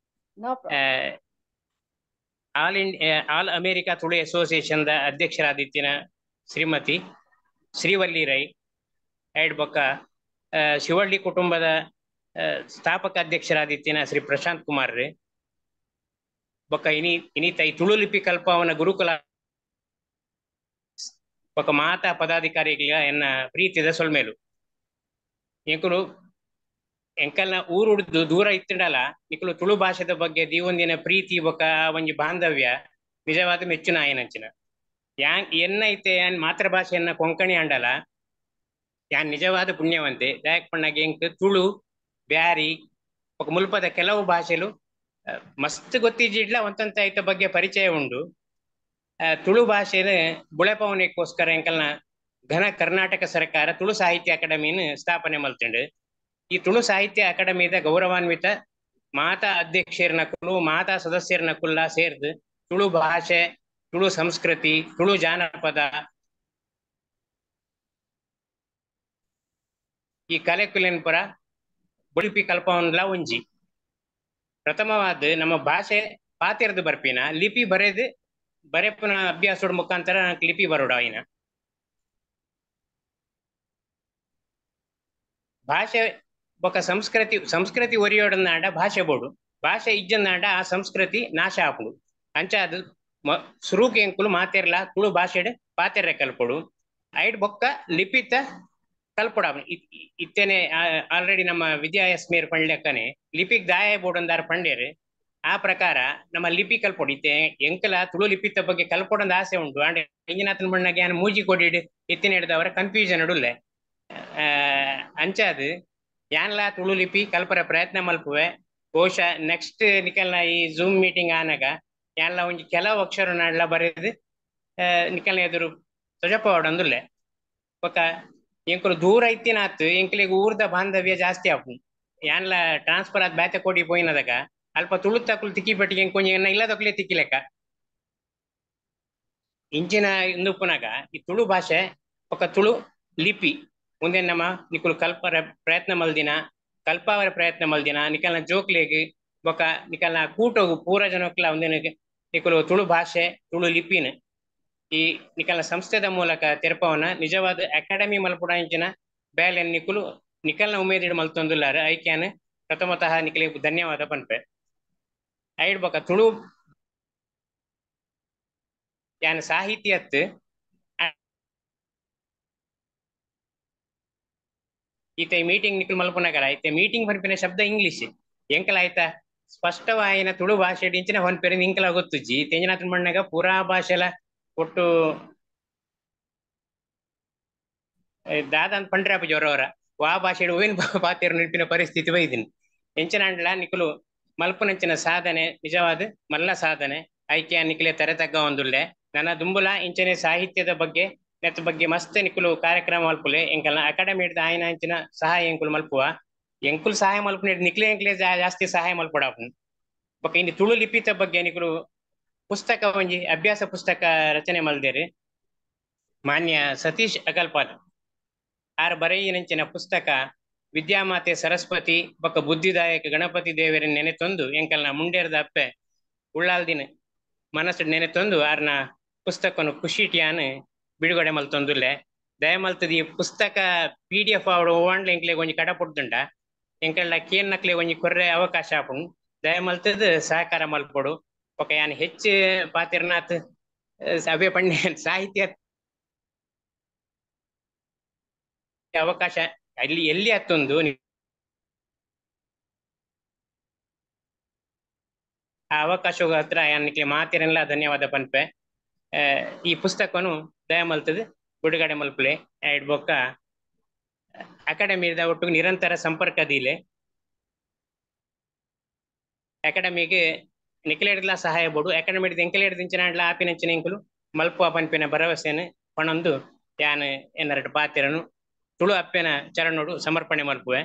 ಆಲ್ ಅಮೆರಿಕಾ ತುಳು ಅಸೋಸಿಯೇಷನ್ the ಅಧ್ಯಕ್ಷರಾದಿತ್ತಿನ ಶ್ರೀಮತಿ ಶ್ರೀವಲ್ಲಿ ರೈ ಐಡ್ ಬೊಕ್ಕ ಶಿವಳ್ಳಿ ಕುಟುಂಬದ ಸ್ಥಾಪಕ ಅಧ್ಯಕ್ಷರಾದಿತ್ತಿನ ಶ್ರೀ ಪ್ರಶಾಂತ್ ಕುಮಾರ್ ರೇ ಬೊಕ್ಕ ಇನಿತ ಈ ತುಳು ಲಿಪಿ ಕಲ್ಪವನ ಗುರುಕುಲ ಬೊಕ್ಕ ಮಾತಾ ಪದಾಧಿಕಾರಿಗಳ ಎನ್ನ ಪ್ರೀತಿದ ಸೊಲ್ಮೇಲು. ಎಂಕುಲು ಎಂಕಲ್ನ ಊರುಡ್ದು ದೂರ ಇತ್ತಿಂಡಲ ನಿಕುಲು ತುಳು ಭಾಷೆದ ಬಗ್ಗೆ ದೀವೊಂದಿನ ಪ್ರೀತಿ ಬೊಕ ಒಂಜಿ ಬಾಂಧವ್ಯ ನಿಜವಾದ ಮೆಚ್ಚುನ ಆಯನಂಚಿನ. ಯಾನ್ ಎನ್ನ ಇತ್ತೆ ಯಾನ್ ಮಾತೃಭಾಷೆಯನ್ನ ಕೊಂಕಣಿ ಅಂಡಲ ಯಾನ್ ನಿಜವಾದ ಪುಣ್ಯವಂತೆ. ದಾಯಕ್ ಪಣ್ಣಾಗ ಎಂಕ್ ತುಳು, ಬ್ಯಾರಿ ಬೊಕ ಮುಲ್ಪದ ಕೆಲವು ಭಾಷೆಲು ಮಸ್ತ್ ಗೊತ್ತಿಜ್ಜಿಡ್ಲ ಒಂತಂತ ಐತ ಬಗ್ಗೆ ಪರಿಚಯ ಉಂಡು. ತುಳು ಭಾಷೆನ ಬುಳೆಪವನೆಗೋಸ್ಕರ ಎಂಕಲ್ನ ಘನ ಕರ್ನಾಟಕ ಸರ್ಕಾರ ತುಳು ಸಾಹಿತ್ಯ ಅಕಾಡೆಮಿನ ಸ್ಥಾಪನೆ ಮಲ್ತಿಂಡು. ಈ ತುಳು ಸಾಹಿತ್ಯ ಅಕಾಡೆಮಿದ ಗೌರವಾನ್ವಿತ ಮಾತಾ ಅಧ್ಯಕ್ಷರನಕುಲು ಮಾತಾ ಸದಸ್ಯರನಕುಲ್ಲ ಸೇರ್ದು ತುಳು ಭಾಷೆ, ತುಳು ಸಂಸ್ಕೃತಿ, ತುಳು ಜಾನಪದ ಈ ಕಲೆಕುಲೆನ್ ಪುರ ಬುಳಿಪಿ ಕಲ್ಪವನ್ಲ ಒಂಜಿ. ಪ್ರಥಮವಾದ ನಮ್ಮ ಭಾಷೆ ಪಾತೆರ್ದು ಬರ್ಪಿನ ಲಿಪಿ ಬರೆದು ಬರೆಪುನ ಅಭ್ಯಾಸದ ಮುಖಾಂತರ ಲಿಪಿ ಬರೋಡ ಆಯಿನ ಭಾಷೆ ಬೊಕ ಸಂಸ್ಕೃತಿ, ಸಂಸ್ಕೃತಿ ಒರಿಯೋಡನ್ನಾಂಡ ಭಾಷೆ ಬೋಡು, ಭಾಷೆ ಇಜ್ಜನ್ನಾಂಡ ಆ ಸಂಸ್ಕೃತಿ ನಾಶ ಆಪುಂಡು. ಅಂಚ ಅದು ಸುರುಕು ಎಂಕುಲು ಮಾತೆರ್ಲ ತುಳು ಭಾಷೆಡ್ ಪಾತೆರ್ರೆ ಕಲ್ಪೊಡು. ಐಡ್ ಬೊಕ್ಕ ಲಿಪಿತ ಕಲ್ಪೊಡ. ಇತ್ತೇನೆ ಆಲ್ರೆಡಿ ನಮ್ಮ ವಿದ್ಯಾ ಎಸ್ ಮೇರ್ ಪಂಡ್ಲೆಕ್ಕನೆ ಲಿಪಿಗ್ ದಾಯ ಬೋಡಂದಾರ ಪಂಡೇರು. ಆ ಪ್ರಕಾರ ನಮ್ಮ ಲಿಪಿ ಕಲ್ಪೊಡು. ಇತ್ತೆ ಎಂಕಲ ತುಳು ಲಿಪಿತ ಬಗ್ಗೆ ಕಲ್ಪೊಡಂದ ಆಸೆ ಉಂಟು. ಅಂಡ್ ಇಂಜಿನಾಥನ ಬಣ್ಣಗೆ ಯಾನ್ ಮೂಜಿ ಕೊಡಿಡ್ ಇತ್ತಿನ ಹಿಡ್ದವರ ಕನ್ಫ್ಯೂಷನ್ ಉಡುಲ್ಲೆ. ಅಂಚಾದ್ ಯಾನ್ಲಾ ತುಳು ಲಿಪಿ ಕಲ್ಪರ ಪ್ರಯತ್ನ ಮಲ್ಪುವೆ. ಬಹುಶಃ ನೆಕ್ಸ್ಟ್ ನಿಕಲ್ನ ಈ ಝೂಮ್ ಮೀಟಿಂಗ್ ಆನಾಗ ಯಾನ್ಲ ಒಂಜಿ ಕೆಲವು ಅಕ್ಷರ ನಾಡ್ಲ ಬರೆದು ನಿಕಲ್ನ ಎದುರು ತೊಜಪವಾಡಂದುಲ್ಲೆ. ಬೊಕ ಎಂಕುಲು ದೂರ ಇತ್ತಿನಾತ್ ಎಂಕಲಿಗೆ ಊರ್ದ ಬಾಂಧವ್ಯ ಜಾಸ್ತಿ ಆಪು. ಯಾನ್ಲ ಟ್ರಾನ್ಸ್ಫರ್ ಆದ್ ಬ್ಯಾತೆ ಕೋಡಿ ಪೋಯಿನದಾಗ ಅಲ್ಪ ತುಳು ತಕುಲು ತಿಕ್ಕಿ ಪಟ್ಟಿಗೆ ಎಂಕೊಂಜಿ ಎನ್ನ ಇಲ್ಲದಕ್ಲೆ ತಿಕ್ಕಿಲೆಕ್ಕ ಇಂಚಿನ ಇಂದುಪ್ಪುನಾಗ ಈ ತುಳು ಭಾಷೆ ಬೊಕ ತುಳು ಲಿಪಿ ಮುಂದೆ ನಮ್ಮ ನಿಕುಲು ಕಲ್ಪರ ಪ್ರಯತ್ನ ಮಲ್ದಿನ, ಕಲ್ಪಾವರ ಪ್ರಯತ್ನ ಮಲ್ದಿನ ನಿಕಲ್ನ ಜೋಕ್ಲೆಗ್ ಬೊಕ ನಿಕಲ್ನ ಕೂಟೋಗು ಪೂರ ಜನಕ್ಲ ಒಂದೇನ ನಿಕುಲು ತುಳು ಭಾಷೆ ತುಳು ಲಿಪಿನ ಈ ನಿಕಲ್ನ ಸಂಸ್ಥೆದ ಮೂಲಕ ತೆರಪವನ ನಿಜವಾದ ಅಕಾಡೆಮಿ ಮಲ್ಪುಡ ಇಂಚಿನ ಬೇಲೆ ನಿಕುಲು ನಿಕಲ್ನ ಉಮೇದಿಡ್ ಮಲ್ತೊಂದುಲ್ಲಾರ. ಐಕ್ಯಾನ್ ಪ್ರಥಮತಃ ನಿಕಲಿಗೆ ಧನ್ಯವಾದ ಪನ್ಪೆ. ಐಡ್ ಬೊಕ ತುಳು ಯಾನ್ ಸಾಹಿತ್ಯತ್ ಈತ ಮೀಟಿಂಗ್ ನಿಕುಲು ಮಲ್ಪುನಗಲ ಐತೆ ಮೀಟಿಂಗ್ ಪನ್ಪಿನ ಶಬ್ದ ಇಂಗ್ಲಿಷ್ ಎಂಕಲ ಆಯ್ತಾ ಸ್ಪಷ್ಟವಾಯಿನ ತುಳು ಭಾಷೆ ಇಂಚಿನ ಹೊನ್ಪೆರೆ ಇಂಕಲ ಗೊತ್ತುಜ್ಜಿ. ತೆಂಜನಾಥನ ಮಣ್ಣಾಗ ಪೂರಾ ಭಾಷೆಲ ಒಟ್ಟು ದಾದ ಪಂಡ್ರೆ ಅಪ್ಪ ಜೋರವರ ವಾ ಭಾಷೆ ಹೂವಿನ ಪಾತೆರು ನಿಲ್ಪಿನ ಪರಿಸ್ಥಿತಿ ಬೈದಿನಿ. ಎಂಚಿನಾಂಡ್ಲ ನಿಕುಲು ಮಲ್ಪುನಂಚಿನ ಸಾಧನೆ ನಿಜವಾದ ಮಲ್ಲ ಸಾಧನೆ. ಐಕ್ಯ ನಿಕಲೆ ತರೆ ತಗ್ಗ ಒಂದುಲ್ಲೆ. ನನ್ನ ದುಂಬುಲ ಇಂಚನೆ ಸಾಹಿತ್ಯದ ಬಗ್ಗೆ ನೆತ್ತ ಬಗ್ಗೆ ಮಸ್ತ್ ನಿಕುಲು ಕಾರ್ಯಕ್ರಮ ಮಲ್ಪುಲೆ. ಎಂಕಲ್ನ ಅಕಾಡೆಮಿ ಹಿಡ್ದು ಆಯ್ನ ಅಂಚಿನ ಸಹಾಯ ಎಂಕುಲು ಮಲ್ಪುವ. ಎಂಕುಲು ಸಹಾಯ ಮಲ್ಪುನ ನಿಕ್ಲೆ ಎಂಕ್ಲೆ ಜಾಸ್ತಿ ಸಹಾಯ ಮಲ್ಪಡಾಪು. ಬೊಕ ಇನ್ನು ತುಳು ಲಿಪಿತ ಬಗ್ಗೆ ನಿಕುಲು ಪುಸ್ತಕ ಒಂಜಿ ಅಭ್ಯಾಸ ಪುಸ್ತಕ ರಚನೆ ಮಲ್ದೇರಿ. ಮಾನ್ಯ ಸತೀಶ್ ಅಗಲ್ಪಾಲ್ ಆರ್ ಬರೆಯಿನಂಚಿನ ಪುಸ್ತಕ ವಿದ್ಯಾಮಾತೆ ಸರಸ್ವತಿ ಬೊಕ ಬುದ್ಧಿದಾಯಕ ಗಣಪತಿ ದೇವರ ನೆನೆತೊಂದು ಎಂಕಲ್ನ ಮುಂಡೇರ್ದ ಅಪ್ಪೆ ಉಳ್ಳಾಲ್ದಿನ ಮನಸ್ಸು ನೆನೆತೊಂದು ಆರ್ನ ಪುಸ್ತಕನು ಖುಷಿಟಿಯಾನ್ ಬಿಡುಗಡೆ ಮಲ್ತೊಂದುಲ್ಲೆ. ದಯಮಲ್ತದ ಈ ಪುಸ್ತಕ PDF ಅವಡು ಓಂಡ್ಲ ಎಂಕ್ಲೆಗ್ ಒಂಜಿ ಕಡ ಪುಡ್ದುಂಡ ಎಂಕಲ್ನ ಕೇನ್ ನಕ್ಲೆ ಒಂಜಿ ಕೊರ್ರೆ ಅವಕಾಶ ಆಪುಂಡು. ದಯಮಲ್ತದ ಸಹಕಾರ ಮಲ್ಪೊಡು. ಬೊಕ ಯಾನ್ ಹೆಚ್ಚು ಪಾತಿರ್ನಾಥ್ ಅವೇ ಪಂಡೆ ಸಾಹಿತ್ಯ ಅವಕಾಶ ಅಲ್ಲಿ ಎಲ್ಲಿ ಅತ್ತೊಂದು ಆ ಅವಕಾಶ ಹತ್ರ ಯಾನ್ ನಿಕ್ಲೆ ಮಾತಿರಲ್ಲ ಧನ್ಯವಾದ ಪನ್ಪೆ. ಈ ಪುಸ್ತಕನು ದಯಮಲ್ತದ ಬಿಡುಗಡೆ ಮಲ್ಪುಲೆ. ಐಡ್ ಬೊಕ್ಕ ಅಕಾಡೆಮಿದ ಒಟ್ಟು ನಿರಂತರ ಸಂಪರ್ಕದಿಲೆ. ಅಕಾಡೆಮಿಗೆ ನಿಖಿಲೇಡ್ಲ ಸಹಾಯ ಬೋಡು. ಅಕಾಡೆಮಿ ಎಂಕಲೇಡ್ ದಿಂಚಿನಾಡ್ಲ ಆಪಿನಂಚಿನ ಎಂಕುಲು ಮಲ್ಪುವ ಪನ್ಪಿನ ಭರವಸೆಯನ್ನು ಪಣೊಂದು ಯಾನ್ ಎನ್ನರಡು ಪಾತಿರನು ತುಳು ಅಪ್ಪೆನ ಚರಣೋಡು ಸಮರ್ಪಣೆ ಮಲ್ಪುವೆ.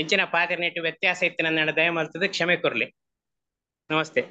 ಇಂಚಿನ ಪಾತಿರನೆಟ್ಟು ವ್ಯತ್ಯಾಸ ಇತ್ತು ನನ್ನ ದಯ ಮಲ್ತದ ಕ್ಷಮೆ ಕೊರ್ಲಿ. ನಮಸ್ತೆ.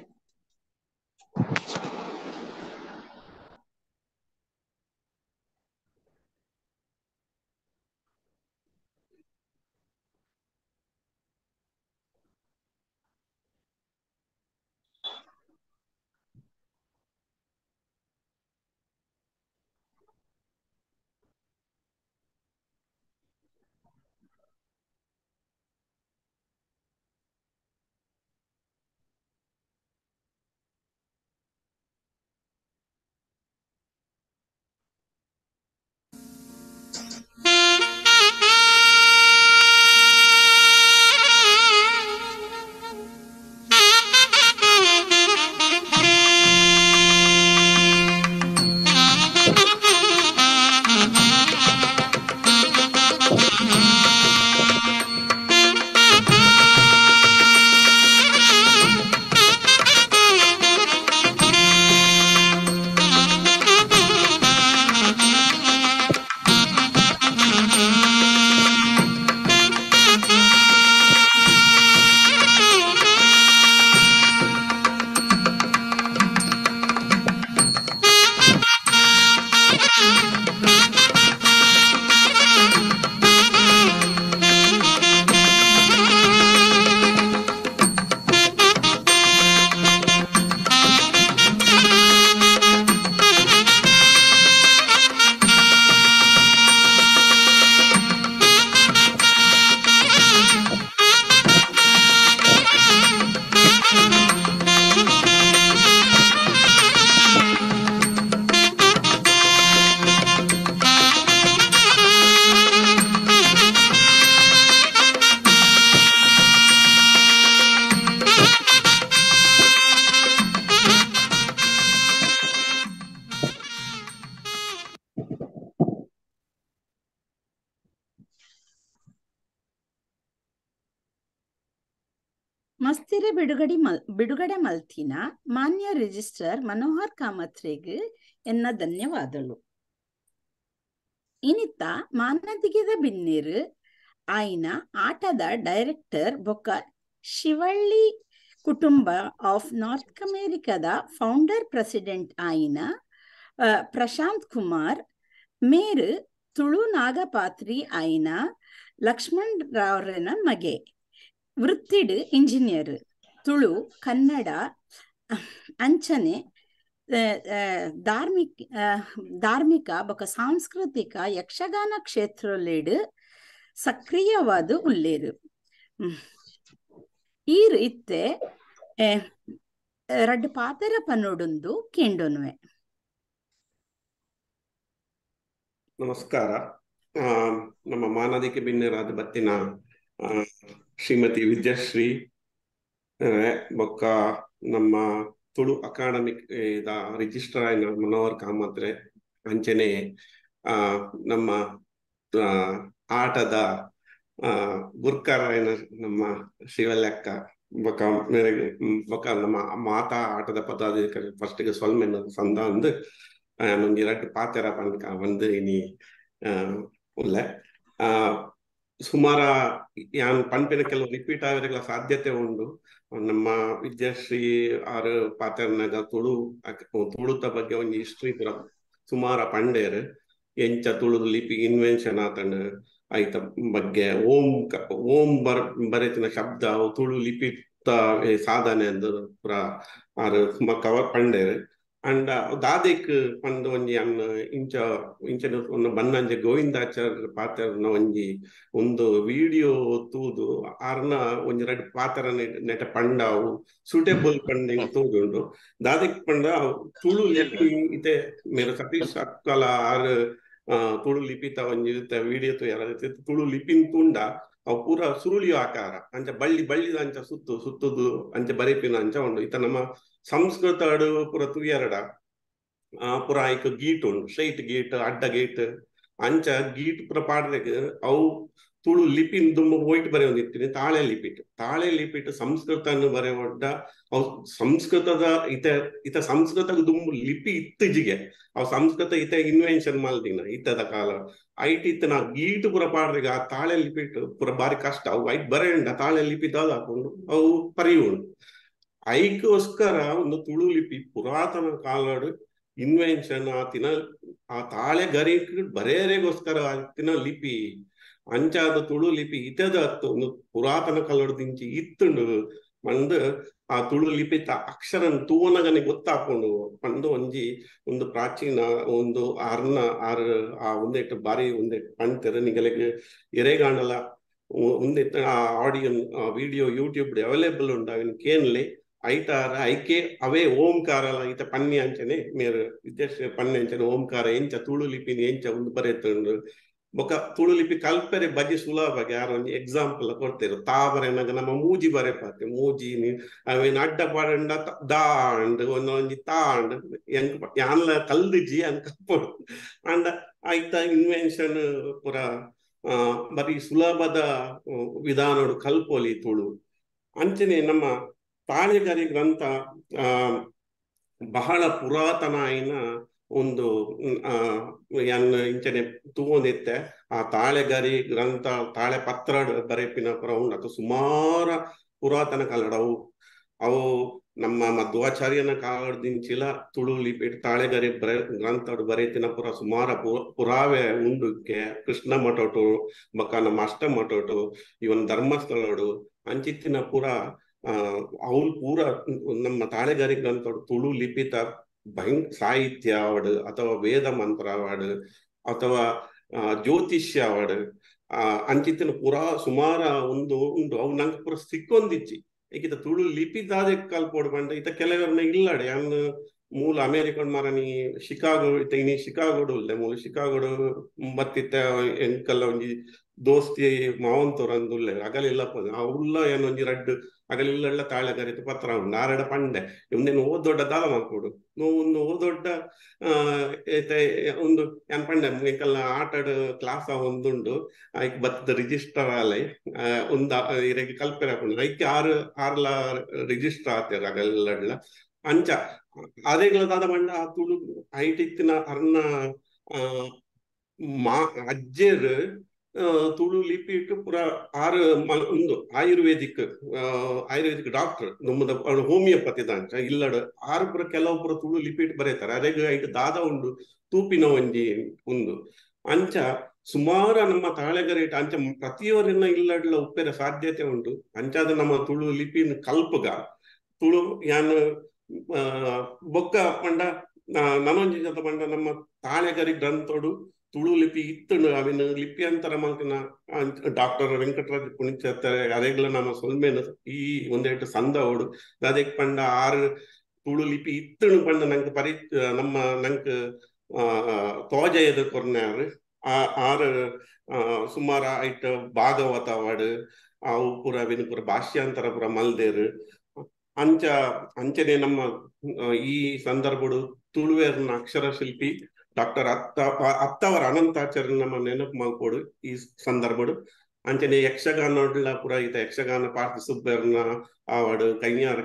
ಮಸ್ತಿರೆ ಬಿಡುಗಡೆ ಮಲ್ತಿನ ಮಾನ್ಯ ರಿಜಿಸ್ಟ್ರಾರ್ ಮನೋಹರ್ ಕಾಮತ್ರೆಗ್ ಎನ್ನ ಧನ್ಯವಾದಗಳು. ಇನಿತ ಮಾನದಿಗೆದ ಬಿನ್ನೇರು ಆಯ್ನ ಆಟದ ಡೈರೆಕ್ಟರ್ ಬೊಕ್ಕ ಶಿವಳ್ಳಿ ಕುಟುಂಬ ಆಫ್ ನಾರ್ತ್ ಅಮೆರಿಕದ ಫೌಂಡರ್ ಪ್ರೆಸಿಡೆಂಟ್ ಆಯಿನ ಪ್ರಶಾಂತ್ ಕುಮಾರ್ ಮೇರು ತುಳು ನಾಗಪಾತ್ರಿ ಆಯಿನ ಲಕ್ಷ್ಮಣ್ ರಾವ್ರನ ಮಗೆ, ವೃತ್ತಿಡ್ ಇಂಜಿನಿಯರ್, ತುಳು ಕನ್ನಡ ಅಂಚನೆ ಧಾರ್ಮಿಕ ಬೊಕ ಸಾಂಸ್ಕೃತಿಕ ಯಕ್ಷಗಾನ ಕ್ಷೇತ್ರಲೆಡ್ ಸಕ್ರಿಯವಾದ ಉಲ್ಲೇರು. ಈರು ಇತ್ತೆ ರಡ್ಡ್ ಪಾತೆರ ಪನ್ನೊಡುಂದು ಕೇಂಡೊನುವೆ. ನಮಸ್ಕಾರ. ನಮ್ಮ ಮಾನದಿಕೆ ಬಿನ್ನೆರಾದ ಬತ್ತಿನ ಶ್ರೀಮತಿ ವಿದ್ಯಾಶ್ರೀ ಬೊಕ್ಕ ನಮ್ಮ ತುಳು ಅಕಾಡೆಮಿಕ್ ರಿಜಿಸ್ಟ್ರಾರ್ ಮನೋಹರ್ ಕಾಮತ್ರೆ, ಅಂಚನೆ ನಮ್ಮ ಆಟದ ಗುರ್ಕರಾಯನ ನಮ್ಮ ಶಿವಲಕ್ಕ ಬೊಕ್ಕ ಮೇರೆಗೆ ಬೊಕ್ಕ ನಮ್ಮ ಮಾತಾ ಆಟದ ಪದಾಧಿಕಾರಿ ಫಸ್ಟ್ಗೆ ಸೊಲ್ಮೆನ್ ಸಂದ ಅಂದು ಒಂಜಿ ರಡ್ಡ್ ಪಾತೆರ ಪನ್ಕ ಒಂದು ಇನಿ ಉಲ್ಲೆ. ಸುಮಾರ ಯಾನ್ ಪನ್ಪಿನ ಕೆಲವು ರಿಪೀಟ್ ಆಗೋದಕ್ಕೆಲ್ಲ ಸಾಧ್ಯತೆ ಉಂಡು. ನಮ್ಮ ವಿದ್ಯಾಶ್ರೀ ಆರು ಪಾತೆರ್ನಾಗ ತುಳುತ ಬಗ್ಗೆ ಒಂಜಿ ಹಿಸ್ಟ್ರಿ ಪೂರ ಸುಮಾರ ಪಂಡೇರು, ಎಂಚ ತುಳುದು ಲಿಪಿ ಇನ್ವೆನ್ಷನ್ ಆತಂಡ್ ಐತ ಬಗ್ಗೆ, ಓಂ ಓಂ ಬರೆತಿನ ಶಬ್ದ ತುಳು ಲಿಪಿತ ಸಾಧನೆ ಅಂದ್ ಪೂರ ಆರು ಸುಮಾರು ಕವರ್ ಪಂಡೇರು. ಅಂಡ್ ದಾದೆಕ್ ಪಂದ್ ಒಂಜಿ ಅನ್ನ ಇಂಚ ಇಂಚ ಬನ್ನಂಜೆ ಗೋವಿಂದಾಚಾರ್ಯ ಪಾತ್ರನ ಒಂಜಿ ಒಂದು ವಿಡಿಯೋ ತೂದು ಆರ್ನ ಒಂಜಿ ರಡ್ಡ್ ಪಾತ್ರ ನೆಟ ಪಂಡಾವು ಸೂಟೇಬಲ್ ಪಂಡಿಂಗ್ ತೂದುಂಡು. ದಾದೆಕ್ ಪಂಡ ತುಳು ಲಿಪಿ ಇತ್ತೆ ಮೇರ ಸತೀಶ್ ಅಕ್ಕಲ ಆರ್ ತುಳು ಲಿಪಿತ ಒಂಜಿ ವಿಡಿಯೋ ತೂಯರ ತುಳು ಲಿಪಿನ್ ತುಂಡ ಅವು ಪೂರ ಸುರುಳಿಯು ಆಕಾರ ಅಂಚ ಬಳ್ಳಿ ಬಳ್ಳಿದ ಅಂಚ ಸುತ್ತು ಸುತ್ತುದು ಅಂಚ ಬರೆಪಿನ ಅಂಚ ಉಂಡು. ಇತ್ತ ನಮ್ಮ ಸಂಸ್ಕೃತ ಪೂರ ತುಯರಡ ಪೂರ ಐಕ್ ಗೀಟ್ ಉಂಡು, ಸ್ಟ್ರೈಟ್ ಗೀಟ್ ಅಡ್ಡ ಗೀಟ್ ಅಂಚ ಗೀಟ್ ಪೂರ ಪಾಡ್ರೆಗ್ ಅವು ತುಳು ಲಿಪಿನ್ ದುಂಬು ಹೋಯ್ಟ್ ಬರೆಯೊಂದಿತ್ತಿನಿ ತಾಳೆ ಲಿಪಿಟ್. ತಾಳೆ ಲಿಪಿಟ್ ಸಂಸ್ಕೃತನ್ನು ಬರೆಯೊಡ್ಡ ಅವು ಸಂಸ್ಕೃತದ ಇತ ಇತ ಸಂಸ್ಕೃತ ದುಂಬು ಲಿಪಿ ಇತ್ತೀಚಿಗೆ ಅವು ಸಂಸ್ಕೃತ ಇತ ಇನ್ವೆನ್ಷನ್ ಮಲ್ದಿನ ಇತ್ತದ ಕಾಲ ಐಟ್ ಇತ್ತನ ಗೀಟ್ ಪೂರ ಪಾಡ್ರೆಗ್ ಆ ತಾಳೆ ಲಿಪಿಟ್ ಪೂರ ಬಾರಿ ಕಷ್ಟ. ಅವು ಐಟ್ ಬರೆಯಂಡ ತಾಳೆ ಲಿಪಿ ದಾದ ಹಾಕೊಂಡು ಅವು ಪರಿಯುಂಡು. ಐಕೋಸ್ಕರ ಒಂದು ತುಳು ಲಿಪಿ ಪುರಾತನ ಕಾಲಡು ಇನ್ವೆನ್ಷನ್ ಆತಿನ ಆ ತಾಳೆ ಗರಿಕ್ ಬರೆಯರೆಗೋಸ್ಕರ ಆತಿನ ಲಿಪಿ ಅಂಚಾದ ತುಳು ಲಿಪಿ ಇತದ ಒಂದು ಪುರಾತನ ಕಾಲದಿಂಚಿ ಇತ್ತುಂಡು ಪಂದ್ ಆ ತುಳು ಲಿಪಿತ ಅಕ್ಷರನ್ ತೂವನಗನೆ ಗೊತ್ತಾಕೊಂಡು ಪಂದು ಒಂಜಿ ಒಂದು ಪ್ರಾಚೀನ ಒಂದು ಆರ್ನ ಆರ್ ಆ ಒಂದೆಟ್ಟು ಬಾರಿ ಒಂದೆಟ್ಟು ಪಂತೆರ್ ನಿಗಲೆಗ್ ಎರೆಗಾಂಡಲ ಒಂದೆಟ್ಟು ಆ ಆಡಿಯೋ ವಿಡಿಯೋ ಯೂಟ್ಯೂಬ್ ಅವೈಲೇಬಲ್ ಉಂಡು ಅವಿನ ಕೇನ್ಲೆ ಐತಾರ ಐಕೆ ಅವೇ ಓಂಕಾರ ಈತ ಪನ್ನಿ ಅಂಚನೆ ಮೇರು ವಿದ್ಯಾಶ್ರೀ ಪನ್ನಿ ಅಂಚನೆ ಓಂಕಾರ ಎಂಚ ತುಳು ಲಿಪಿನ ಎಂಚ ಒಂದು ಬರೆತುಂಡು. ಬೊಕ ತುಳು ಲಿಪಿ ಕಲ್ಪೆರೆ ಬಜಿ ಸುಲಭ ಯಾರು ಒಂಜಿ ಎಕ್ಸಾಂಪಲ್ ಕೊಡ್ತೇರು. ತಾ ಬರೆನಾಗ ನಮ್ಮ ಮೂಜಿ ಬರೆಪಾತೆ ಮೂಜಿ ಅವೇನು ಅಡ್ಡ ಪಾಡಂಡ ದಾಂಡ್ ಒಂದೊಂಜಿ ತಾಂಡ್ ಎಂಕ್ ಯಾನ್ಲ ಕಲ್ದಿಜಿ ಅಂಕ ಅಂಡ ಐತ ಇನ್ವೆನ್ಷನ್ ಪೂರ ಬರೀ ಸುಲಭದ ವಿಧಾನಡು ಕಲ್ಪೊಲಿ ತುಳು. ಅಂಚನೆ ನಮ್ಮ ತಾಳೆಗರಿ ಗ್ರಂಥ ಬಹಳ ಪುರಾತನ ಆಯಿನ ಒಂದು ಇಂಚನೆ ತೂವೊಂದಿತ್ತೆ. ಆ ತಾಳೆಗರಿ ಗ್ರಂಥ ತಾಳೆ ಪತ್ರ ಬರೆಪಿನ ಪುರ ಉಂಡು ಸುಮಾರ ಪುರಾತನ ಕಾಲಡವು ಅವು ನಮ್ಮ ಮಧ್ವಾಚಾರ್ಯನ ಕಾಲದಿಂಚಿಲ ತುಳು ಲಿಪಿ ತಾಳೆಗರಿ ಬರೆ ಗ್ರಂಥ ಬರೆತಿನ ಪುರ ಸುಮಾರ ಪುರಾವೆ ಉಂಡುಕ್ಕೆ ಕೃಷ್ಣ ಮಠೋಟು ಬೊಕ್ಕ ನಮ್ಮ ಅಷ್ಟಮಠೋಟು ಇವನ್ ಧರ್ಮಸ್ಥಳಡು ಅಂಚಿತ್ತಿನ ಪುರ ಅವ್ಲು ಪೂರ ನಮ್ಮ ತಾಳೆಗರಿ ಗ್ರಂಥ ತುಳು ಲಿಪಿತ ಸಾಹಿತ್ಯ ಅವಾಡು ಅಥವಾ ವೇದ ಮಂತ್ರ ಅವಾಡು ಅಥವಾ ಜ್ಯೋತಿಷ್ಯ ಅವಾಡು ಅಂಚಿತ್ತಿನ ಪೂರಾ ಸುಮಾರ ಒಂದು ಉಂಡು. ಅವು ನಂಗೆ ಪೂರ ಸಿಕ್ಕೊಂದಿಚ್ಚಿ ಏಕಿತ ತುಳು ಲಿಪಿ ದಾದೆ ಕಲ್ಪೋಡು ಪಂಡ ಈತ ಕೆಲವರನ್ನ ಇಲ್ಲಡೆ ಅನ್ ಮೂಲ ಅಮೇರಿಕನ್ ಮಾರನಿ ಶಿಕಾಗೋ ಇತ್ತೆ ಇನಿ ಶಿಕಾಗೋಡು ಉಲ್ಲೆ ಮೂಲು ಶಿಕಾಗೋಡು ಬತ್ತಿತ್ತ ಎಂಕಲ್ಲ ಒಂಜಿ ದೋಸ್ತಿ ಮಾವಂತೋರಂದುಲ್ಲೆ ಅಗಲಿಲ್ಲ ಉಲ್ಲ ಏನೊಂಜಿ ರಡ್ಡು ಅಗಲಿಲ್ಲ ತಾಳೆಗರಿತು ಪತ್ರ ಉಂಡು ಆರಡ ಪಂಡೆ ಒಂದೇನು ಓ ದೊಡ್ಡ ದಾಲ ಮಲ್ಕೊಡು ಒಂದು ಓ ದೊಡ್ಡ ಏತೆ ಒಂದು ಏನ್ ಪಂಡೆ ಎಂಕಲ್ನ ಆಟಡ್ ಕ್ಲಾಸ್ ಒಂದುಂಡು ಐಕ್ ಬತ್ತದ ರಿಜಿಸ್ಟರ್ ಆಲೆ ಒಂದು ಇರೆಗ್ ಕಲ್ಪೆರ ಹಾಕೊಂಡು ಐಕ್ ಆರು ಆರ್ಲ ರಿಜಿಸ್ಟರ್ ಆತೇರ್ ಅಗಲ್ಲಡ್ಲ ಅಂಚ ಅದೇಗಳ ದಾದ ಪಂಡ ಆ ತುಳು ಐಟ್ ಇತ್ತಿನ ಅರ್ನ ಮಾ ಅಜ್ಜೆರ್ ತುಳು ಲಿಪಿ ಇಟ್ಟು ಪೂರ ಆರು ಒಂದು ಆಯುರ್ವೇದಿಕ್ ಆಯುರ್ವೇದಿಕ್ ಡಾಕ್ಟರ್ ನಮ್ಮದ ಹೋಮಿಯೋಪತಿ ದಾಂಚ ಇಲ್ಲಡ ಆರು ಪೂರ ಕೆಲವು ಪೂರ ತುಳು ಲಿಪಿ ಇಟ್ಟು ಬರೀತಾರೆ ಅದೇಗ ಐಟ್ ದಾದ ಉಂಡು ತೂಪಿನ ಒಂಜಿ ಉಂದು ಅಂಚ ಸುಮಾರು ನಮ್ಮ ತಾಳೆಗರೇಟ್ ಅಂಚ ಪ್ರತಿಯವರನ್ನ ಇಲ್ಲಡ್ಲ ಉಪ್ಪೆರ ಸಾಧ್ಯತೆ ಉಂಟು ಅಂಚಾದ ನಮ್ಮ ತುಳು ಲಿಪಿನ ಕಲ್ಪಗ ತುಳು ಯಾನ್ ಬೊಕ್ಕ ಪಂಡ ನನೊಂಜಿ ಜತ ಪಂಡ ನಮ್ಮ ತಾಳೆಗರಿ ಗ್ರಂಥೋಡು ತುಳು ಲಿಪಿ ಇತ್ತುಂಡು ಅವಿನ ಲಿಪ್ಯಾಂತರ ಮಲ್ತಿನ ಡಾಕ್ಟರ್ ವೆಂಕಟರಾಜ್ ಪುಣಿಚತ್ತಾರೆ ಅದೇಗ್ಲ ನಮ್ಮ ಸೊಲ್ಮೇನ ಈ ಒಂದೆರಡು ಸಂದ ಓಡು ಅದಕ್ಕೆ ಪಂಡ ಆರು ತುಳು ಲಿಪಿ ಇತ್ತುಂಡು ಪಂಡ ನಂಗೆ ಪರಿ ನಮ್ಮ ನಂಗೆ ತೋಜಯದ ಕೊರ್ನಾರು ಆರು ಸುಮಾರು ಐಟ್ ಭಾಗವತ ಅವಾರ್ಡ್ ಅವು ಪೂರ ಅವಿನ ಪೂರ ಭಾಷ್ಯಾಂತರ ಪೂರ ಮಲ್ದೇರು ಅಂಚ ಅಂಚನೆ ನಮ್ಮ ಈ ಸಂದರ್ಭಡು ತುಳುವೇರ್ನ ಅಕ್ಷರ ಶಿಲ್ಪಿ ಡಾಕ್ಟರ್ ಅತ್ತವರ ಅನಂತಾಚಾರ್ಯ ನಮ್ಮ ನೆನಪು ಮಲ್ಕೊಡು ಈ ಸಂದರ್ಭಡು ಅಂಚನೆ ಯಕ್ಷಗಾನಡ್ಲ ಪೂರ ಈತ ಯಕ್ಷಗಾನ ಪಾರ್ಥ ಸುಬ್ಬರ್ನ ಅವಾರ್ಡ್ ಕನ್ಯಾರ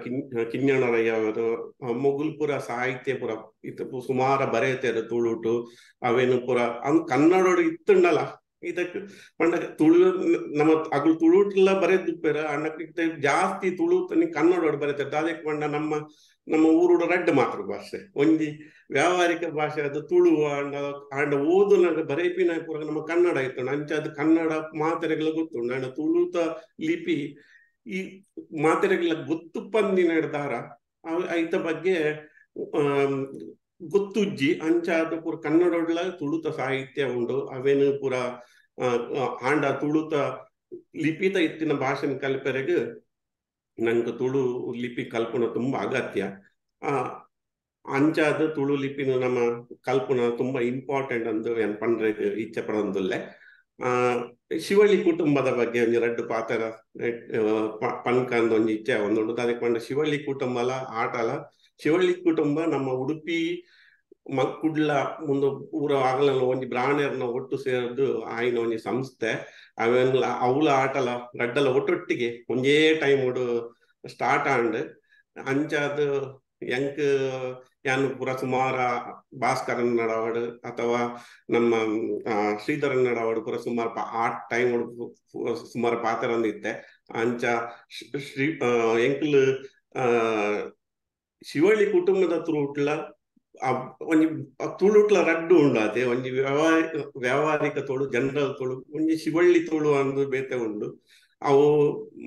ಕಿನ್ಯಣರಯ್ಯ ಅವರು ಮೊಗುಲ್ ಪೂರ ಸಾಹಿತ್ಯ ಪೂರ ಇತ ಸುಮಾರ ಬರೆಯತೇರು ತುಳುಟು ಅವೇನು ಪೂರ ಅಂದ್ ಕನ್ನಡೋಡು ಇತ್ತುಂಡಲ್ಲ ಇದಕ್ಕೆ ಪಂಡ ತುಳು ನಮ್ಮ ಅಗಲು ತುಳುಟೆಲ್ಲ ಬರೆದುಪ್ಪೇರ ಅಣ್ಣಕ್ಕೆ ಜಾಸ್ತಿ ತುಳು ಕನ್ನಡೋಡು ಬರೀತಾರೆ ದಾದಕ್ಕೆ ಪಂಡ ನಮ್ಮ ನಮ್ಮ ಊರುಡು ರಡ್ಡು ಮಾತೃಭಾಷೆ ಒಂಜಿ ವ್ಯಾವಹಾರಿಕ ಭಾಷೆ ಅದು ತುಳು ಅಂಡ ಅಂಡ ಓದುನಾಗ ಬರೇಪಿನ ಪೂರ ನಮ್ಮ ಕನ್ನಡ ಇತ್ತು ಅಂಚ ಅದು ಕನ್ನಡ ಮಾತೆರೆಗಳ ಗೊತ್ತುಂಡು ಅಂಡ ತುಳುತ ಲಿಪಿ ಈ ಮಾತೆರೆಗಳ ಗೊತ್ತು ಪಂದಿನ ಹಿಡ್ದಾರ ಐತ ಬಗ್ಗೆ ಗೊತ್ತುಜ್ಜಿ ಅಂಚ ಅದು ಪೂರ ಕನ್ನಡೊಡ್ಲ ತುಳುತ ಸಾಹಿತ್ಯ ಉಂಡು ಅವೇನು ಪೂರ ಆಂಡ ತುಳುತ ಲಿಪಿತ ಇತ್ತಿನ ಭಾಷೆನ ಕಲ್ಪೆರೆಗ್ ನಂಗೆ ತುಳು ಲಿಪಿ ಕಲ್ಪನ ತುಂಬಾ ಅಗತ್ಯ. ಅಂಚಾದ ತುಳು ಲಿಪಿನ ನಮ್ಮ ಕಲ್ಪನ ತುಂಬಾ ಇಂಪಾರ್ಟೆಂಟ್ ಅಂದು ಏನ್ ಪಂಡ್ರೆ ಇಚ್ಛೆ ಪಡೊಂದುಲ್ಲೆ. ಶಿವಳ್ಳಿ ಕುಟುಂಬದ ಬಗ್ಗೆ ಒಂಜಿ ರಡ್ಡು ಪಾತ್ರ ಪನ್ಕಂದ್ ಒಂಜಿ ಇಚ್ಛೆ ಒಂದುಂಡು. ಅದಕ್ಕೆ ಪಂಡ ಶಿವಳ್ಳಿ ಕುಟುಂಬಲ ಆಟಲ ಶಿವಳ್ಳಿ ಕುಟುಂಬ ನಮ್ಮ ಉಡುಪಿ ಕುಡ್ಲ ಮುಂದೆ ಊರ ಆಗಲೆಲ್ಲ ಒಂಜಿ ಬ್ರಾಣೆರ್ನ ಒಟ್ಟು ಸೇರ್ದು ಆಯ್ನ ಒಂಜಿ ಸಂಸ್ಥೆ ಅವೆಲ್ಲ ಅವಲ ಆಟಲ ರಡ್ಡಲ ಒಟ್ಟೊಟ್ಟಿಗೆ ಒಂಜೇ ಟೈಮ್ ಸ್ಟಾರ್ಟ್ ಆಂಡ್ ಅಂಚಾದ ಎಂಕ್ ಯಾನು ಪೂರ ಸುಮಾರ ಭಾಸ್ಕರನ್ ನಡವಡು ಅಥವಾ ನಮ್ಮ ಶ್ರೀಧರನ್ ನಡವಡು ಪೂರ ಸುಮಾರು ಆ ಟೈಮ್ ಸುಮಾರು ಪಾತ್ರ ಅಂದಿತ್ತೆ. ಅಂಚ ಶ್ರೀ ಎಂಕ್ಲು ಶಿವಳ್ಳಿ ಕುಟುಂಬದ ತುರುಟ್ಲ ಒಂಜಿ ತುಳುಟ್ಲ ರಡ್ಡು ಉಂಡು ಅದೇ ಒಂಜಿ ವ್ಯಾವಹಾರಿಕ ತುಳು ಜನರಲ್ ತುಳು ಒಂಜಿ ಶಿವಳ್ಳಿ ತುಳು ಅಂದು ಬೇತೆ ಉಂಡು. ಅವು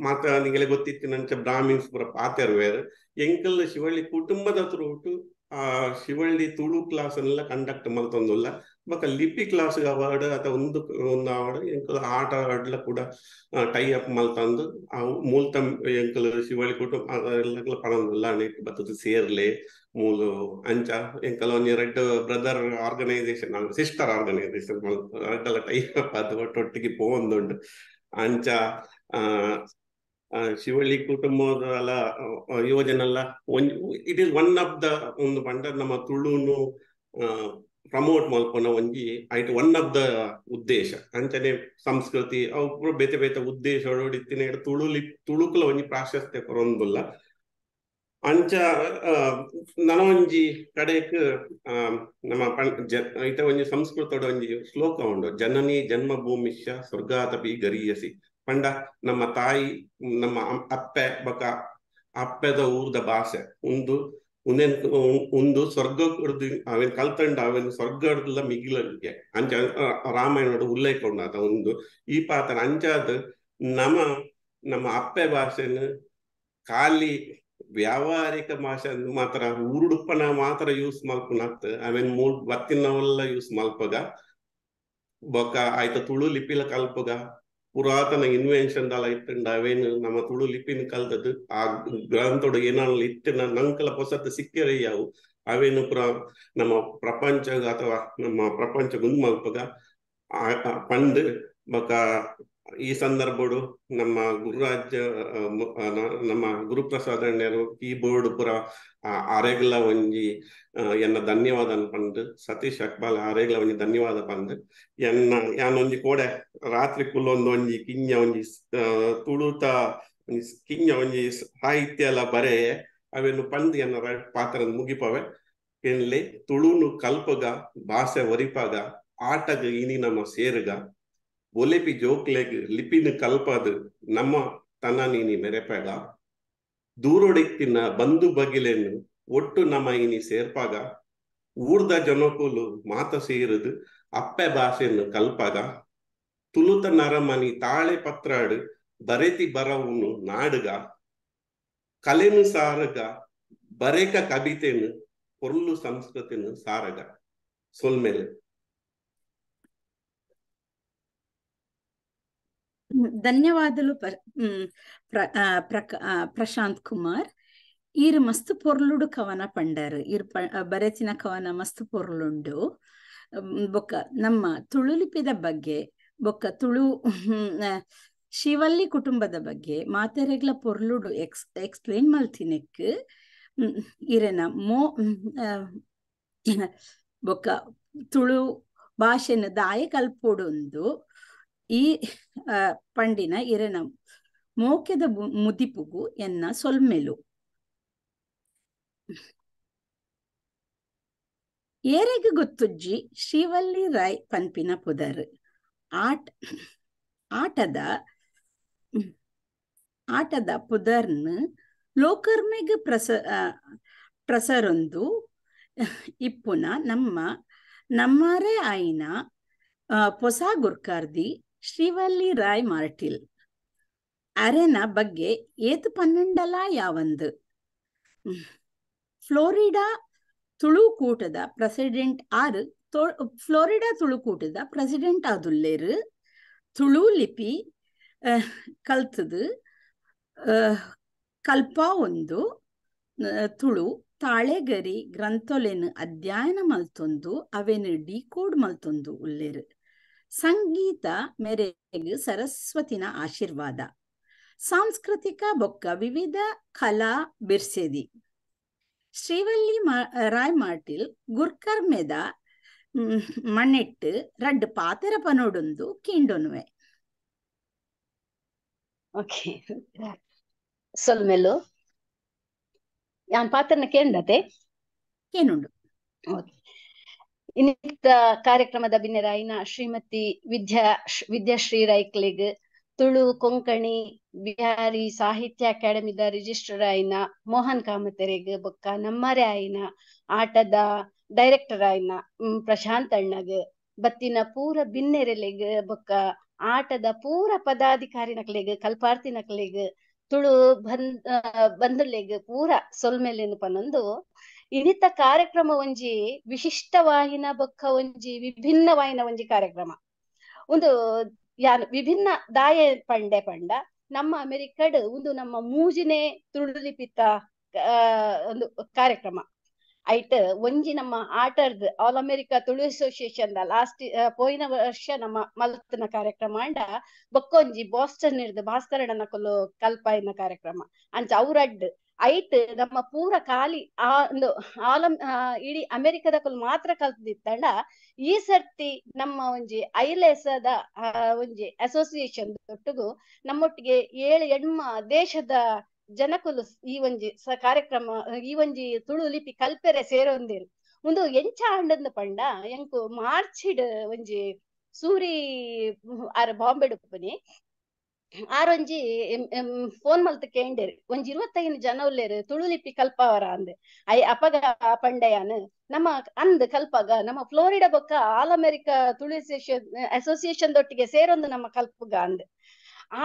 ಮಾತ್ರ ನಿಂಗೆಲ್ಲ ಗೊತ್ತಿತ್ತಿನಂಚ ಬ್ರಾಹ್ಮಿನ್ಸ್ ಪೂರ ಪಾತೆರ್ ವೇರ್ ಎಂಕಲ್ ಶಿವಳ್ಳಿ ಕುಟುಂಬದ ತುರುಟು ಆ ಶಿವಳ್ಳಿ ತುಳು ಕ್ಲಾಸ್ ಅನ್ನೆಲ್ಲ ಕಂಡಕ್ಟ್ ಮಲ್ತೊಂದುಲ್ಲ. ಬೊಕ ಲಿಪಿ ಕ್ಲಾಸ್ ಅವಾರ್ಡ್ ಅಥವಾ ಒಂದು ಒಂದು ಅವಾರ್ಡ್ ಎಂಕಲ್ ಆಟ ಆಡ್ಲ ಕೂಡ ಟೈ ಅಪ್ ಮಲ್ತಂದು ಅವು ಮೂಲ್ತ ಎಂಕಲ್ ಶಿವಳ್ಳಿ ಕುಟುಂಬ ಎಲ್ಲ ಪಡೊಂದುಲ್ಲ ಬತ್ತದ ಸೇರ್ಲೆ ಮೂಲು ಅಂಚ ಎಂಕಲ್ ಒಂಜಿ red brother organisation sister organisation ರಡ್ಡಲ tie up ಅದು ಒಟ್ಟೊಟ್ಟಿಗೆ ಪೋವೊಂದುಂಡು. ಅಂಚ ಶಿವಳ್ಳಿ ಕುಟುಂಬದ ಯೋಜನೆಲ್ಲ ಒಂಜಿ it is one of the ಒಂದು ಪಂಡ ನಮ್ಮ ತುಳುನು ಪ್ರಮೋಟ್ ಮಲ್ಪುನ ಒಂಜಿ ಐಟ್ ಒನ್ ಆಫ್ the ಉದ್ದೇಶ. ಅಂಚನೆ ಸಂಸ್ಕೃತಿ ಅವು ಬೇತೆ ಬೇತೆ ಉದ್ದೇಶ ಇತ್ತಿನ ತುಳು ತುಳುಕುಲ ಒಂಜಿ ಪ್ರಾಶಸ್ತ್ಯ ಕೊರೊಂದುಲ್ಲ. ಅಂಚ ನನ ಒಂಜಿ ಕಡೆಕ್ ನಮ್ಮ ಐತ ಒಂಜಿ ಸಂಸ್ಕೃತದ ಒಂಜಿ ಶ್ಲೋಕ ಉಂಡು, ಜನನಿ ಜನ್ಮಭೂಮಿಶ್ಯ ಸ್ವರ್ಗಾತಪಿ ಗರೀಯಸಿ. ಪಂಡ ನಮ್ಮ ತಾಯಿ ನಮ್ಮ ಅಪ್ಪೆ ಬಕ ಅಪ್ಪೆದ ಊರ್ದ ಭಾಷೆ ಉಂದು ಉಂದೇನ್ ಉಂದು ಸ್ವರ್ಗ ಅವೇನ್ ಕಲ್ತಂಡ ಅವೇನ್ ಸ್ವರ್ಗಡ್ಲ ಮಿಗಿಲಗೆ ಅಂಚ ರಾಮಾಯಣದ ಉಲ್ಲೇಖ ಉಂಡಾತ ಒಂದು ಈ ಪಾತ್ರ. ಅಂಚಾದ ನಮ್ಮ ನಮ್ಮ ಅಪ್ಪೆ ಭಾಷೆನ ಖಾಲಿ ವ್ಯಾವಹಾರಿಕ ಭಾಷೆ ಮಾತ್ರ ಊರುಡುಪ್ಪನ ಮಾತ್ರ ಯೂಸ್ ಮಲ್ಪುನತ್ ಅವೇನ್ ಮೂಲ್ ಬತ್ತಿನವೆಲ್ಲ ಯೂಸ್ ಮಲ್ಪಗ ಬೊಕ ಆಯ್ತ ತುಳು ಲಿಪಿಲ ಕಲ್ಪಗ ಪುರಾತನ ಇನ್ವೆನ್ಷನ್ ದಾಲ ಇತ್ತಂಡ ಅವೇನು ನಮ್ಮ ತುಳು ಲಿಪಿನ ಕಲ್ತದ್ದು ಆ ಗ್ರಂಥೋಡು ಏನಾದ್ರು ಇತ್ತಿನ ನಂಕಲ ಪೊಸತ್ತು ಸಿಕ್ಕಿರಯ್ಯಾವು ಅವೇನು ಪುರ ನಮ್ಮ ಪ್ರಪಂಚ ಅಥವಾ ನಮ್ಮ ಪ್ರಪಂಚ ಗುಂಡ್ ಮಲ್ಪಗ ಪಂಡ್ ಬೊಕ ಈ ಸಂದರ್ಭಡು ನಮ್ಮ ಗುರುರಾಜ್ ನಮ್ಮ ಗುರುಪ್ರಸಾದ್ ಅಣ್ಣರು ಕೀಬೋರ್ಡ್ ಪುರ ಆರೆಗ್ಲ ಒಂಜಿ ಎನ್ನ ಧನ್ಯವಾದ ಪಂದ್ ಸತೀಶ್ ಅಕ್ಬಾಲ್ ಆರೆಗ್ಲ ಒಂಜಿ ಧನ್ಯವಾದ ಪಂದ್ ಎನ್ನ ಯಾನೊಂಜಿ ಕೋಡೆ ರಾತ್ರಿ ಕುಲ್ಲೊಂದು ಒಂಜಿ ಕಿಂಜ ಒಂಜಿ ತುಳುತ ಒಂಜಿ ಕಿಂಜ ಒಂಜಿ ಸಾಹಿತ್ಯ ಎಲ್ಲ ಬರೆಯೆ ಅವೇನು ಪಂದ್ ಎನ್ನ ಪಾತ್ರ ಮುಗಿಪವೆ. ಎನ್ಲೆ ತುಳುನು ಕಲ್ಪಗ ಭಾಷೆ ಒರಿಪಾಗ ಆಟಗ ಇನಿ ನಮ್ಮ ಸೇರುಗ ಒಲೆಪಿ ಜೋಕ್ಲೆಗ್ ಲಿಪಿನ ಕಲ್ಪದು ನಮ್ಮ ತನ್ನ ನೀನಿ ಮೆರೆಪಾಗ ದೂರೊಡಿಕ್ತಿನ ಬಂಧು ಬಗಿಲೆನು ಒಟ್ಟು ನಮ್ಮ ಇನಿ ಸೇರ್ಪಾಗ ಊರ್ದ ಜನಕುಲು ಮಾತ ಸೇರುದು ಅಪ್ಪೆ ಭಾಷೆಯನ್ನು ಕಲ್ಪಾಗ ತುಳುತ ನರಮನಿ ತಾಳೆ ಪತ್ರಾಡು ಬರೆತಿ ಬರವುನು ನಾಡುಗ ಕಲೆನು ಸಾರಗ ಬರೇಕ ಕವಿತೆನು ಪೊರ್ಲು ಸಂಸ್ಕೃತಿನು ಸಾರಗ. ಸೊಲ್ಮೇಲೆ ಧನ್ಯವಾದಲು ಪ್ರಶಾಂತ್ ಕುಮಾರ್. ಈರ್ ಮಸ್ತ್ ಪೊರ್ಲುಡು ಕವನ ಪಂಡರ್, ಈರ್ ಬರೆತಿನ ಕವನ ಮಸ್ತ್ ಪೊರ್ಲುಂಡು. ಬೊಕ್ಕ ನಮ್ಮ ತುಳುಲಿಪಿದ ಬಗ್ಗೆ ಬೊಕ್ಕ ತುಳು ಶಿವಲ್ಲಿ ಕುಟುಂಬದ ಬಗ್ಗೆ ಮಾತೆರೆಗ್ಲ ಪೊರ್ಲುಡು ಎಕ್ಸ್ಪ್ಲೇನ್ ಮಲ್ತಿನೆಕ್ ಇರೆನ ಮೋ ಬೊಕ್ಕ ತುಳು ಭಾಷೆನ ದಾಯ ಕಲ್ಪೊಡುಂದು ಈ ಪಂಡಿನ ಇರೆನ ಮೋಕೆದ ಮುದಿಪುಗು ಎನ್ನ ಸೊಲ್ಮೆಲು. ಏರೆಗ್ ಗೊತ್ತುಜ್ಜಿ ಶ್ರೀವಲ್ಲಿ ರಾಯ್ ಪನ್ಪಿನ ಪುದರ್ ಆಟದ ಆಟದ ಪುದರ್ನ್ ಲೋಕರ್ಮೆಗ್ ಪ್ರಸರೊಂದು ಇಪ್ಪುನ ನಮ್ಮ ನಮ್ಮರೆ ಆಯಿನ ಪೊಸ ಗುರ್ಕಾರ್ದಿ ಶ್ರೀವಲ್ಲಿ ರಾಯ್ ಮಾರ್ಟಿಲ್ ಅರೆನ ಬಗ್ಗೆ ಏತ್ ಪನ್ನೆಂಡಲ ಯಾವಂದು. ಫ್ಲೋರಿಡಾ ತುಳುಕೂಟದ ಪ್ರೆಸಿಡೆಂಟ್ ಆರ್ ಫ್ಲೋರಿಡಾ ತುಳುಕೂಟದ ಪ್ರೆಸಿಡೆಂಟ್ ಆದುಲ್ಲೇರು. ತುಳು ಲಿಪಿ ಕಲ್ತದು ಕಲ್ಪ ಒಂದು ತುಳು ತಾಳೆಗರಿ ಗ್ರಂಥೊಲೆನ್ ಅಧ್ಯಯನ ಮಲ್ತೊಂದು ಅವೆನ್ ಡಿಕೋಡ್ ಮಲ್ತೊಂದು ಉಲ್ಲೇರು. ಸಂಗೀತ ಮೇರೆಗ್ ಸರಸ್ವತಿನ ಆಶೀರ್ವಾದ. ಸಾಂಸ್ಕೃತಿಕ ಬೊಕ್ಕ ವಿವಿಧ ಕಲಾ ಬಿರ್ಸೆದಿ. ಶ್ರೀವಲ್ಲಿ ರಾಯ್ ಮಾರ್ಟಿಲ್ ಗುರ್ಕರ್ಮೆದ ಮಣ್ಣೆಟ್ಟು ರಡ್ಡ್ ಪಾತೆರ ಪನೋಡೊಂದು ಕೀಂಡೊನುವೆ. ಓಕೆ ಸೊಲ್ಮೆಲು ಯಾನ್ ಪಾತ್ರನ ಕೇಂದತೆ ಕೇನುಂಡು. ಓಕೆ ಇನ್ನಿತ್ತ ಕಾರ್ಯಕ್ರಮದ ಬಿನ್ನೆರಾಯಿನ ಶ್ರೀಮತಿ ವಿದ್ಯಾಶ್ರೀ ರೈಕ್ಲೆಗ್, ತುಳು ಕೊಂಕಣಿ ಬಿಹಾರಿ ಸಾಹಿತ್ಯ ಅಕಾಡೆಮಿದ ರಿಜಿಸ್ಟರ್ ಆಯಿನ ಮೋಹನ್ ಕಾಮತೆರೆಗ್, ಬೊಕ್ಕ ನಮ್ಮರೆ ಆಯಿನ ಆಟದ ಡೈರೆಕ್ಟರ್ ಆಯಿನ ಪ್ರಶಾಂತ್ ಅಣ್ಣಗ್, ಬತ್ತಿನ ಪೂರ ಬಿನ್ನೆರೆಲೆಗ್, ಬೊಕ್ಕ ಆಟದ ಪೂರ ಪದಾಧಿಕಾರಿ ನಕ್ಲೆಗ್, ಕಲ್ಪಾರ್ಥಿ ನಕ್ಲೆಗ್, ತುಳು ಬಂಧುಲೆಗ್ ಪೂರ ಸೊಲ್ಮೆಲೆನ್ ಪನೊಂದು ಇನ್ನಿತ ಕಾರ್ಯಕ್ರಮ ಒಂಜಿ ವಿಶಿಷ್ಟವಾಯಿನ ಬೊಕ್ಕ ಒಂಜಿ ವಿಭಿನ್ನವಾಯಿನ ಒಂಜಿ ಕಾರ್ಯಕ್ರಮ. ಒಂದು ಯಾನ್ ವಿಭಿನ್ನ ದಾಯ ಪಂಡೆ ಪಂಡ ನಮ್ಮ ಅಮೆರಿಕಡ್ ಒಂದು ನಮ್ಮ ಮೂಜಿನೇ ತುಳು ಲಿಪಿತ ಒಂದು ಕಾರ್ಯಕ್ರಮ ಐಟ್. ಒಂಜಿ ನಮ್ಮ ಆಟರ್ದ್ all America Tulu association last ಪೋಯಿನ ವರ್ಷ ನಮ್ಮ ಮಲ್ತನ ಕಾರ್ಯಕ್ರಮ ಅಂಡ ಬೊಕ್ಕೊಂಜಿ ಬಾಸ್ಟನ್ ಇರ್ದು ಭಾಸ್ಕರಣ್ಣನ ಕೊಲು ಕಲ್ಪಾಯಿನ ಕಾರ್ಯಕ್ರಮ ಅಂಚ ಅವ್ರಡ್ಡ್ ಐಟ್ ನಮ್ಮ ಪೂರ ಖಾಲಿ ಆ ಒಂದು ಆಲ್ ಇಡೀ ಅಮೆರಿಕದ ಕೊಲ್ ಮಾತ್ರ ಕಲ್ತಿತ್ತಂಡ. ಈ ಸರ್ತಿ ನಮ್ಮ ಒಂಜಿ ಐಲೇಸದ ಒಂಜಿ ಅಸೋಸಿಯೇಷನ್ ಒಟ್ಟುಗು ನಮ್ಮೊಟ್ಟಿಗೆ 7 ದೇಶದ ಜನಕುಲು ಈ ಒಂಜಿ ಕಾರ್ಯಕ್ರಮ ಈ ಒಂಜಿ ತುಳು ಲಿಪಿ ಕಲ್ಪೆರೆ ಸೇರೊಂದಿರು. ಒಂದು ಎಂಚ ಆಂಡಂದು ಪಂಡ ಎಂಕು ಮಾರ್ಚಿಡ್ ಒಂಜಿ ಸೂರಿ ಆರ್ ಬಾಂಬೆಡ್ ಉಪ್ಪುನಿ ಆರೊಂಜಿ ಫೋನ್ ಮಲ್ತ್ ಕೇಂಡೇರು ಒಂಜಿ 25 ಜನ ಉಲ್ಲೇರು ತುಳು ಲಿಪಿ ಕಲ್ಪವರ ಅಂದ್. I ಅಪಗ ಪಂಡಯಾನ್ ನಮ್ಮ ಅಂದ್ ಕಲ್ಪಾಗ ನಮ್ಮ ಫ್ಲೋರಿಡಾ ಬೊಕ್ಕ ಆಲ್ ಅಮೆರಿಕಾ ತುಳು ಅಸೋಸಿಯೇಷನ್ ದೊಟ್ಟಿಗೆ ಸೇರೊಂದು ನಮ್ಮ ಕಲ್ಪುಗ ಅಂದ್.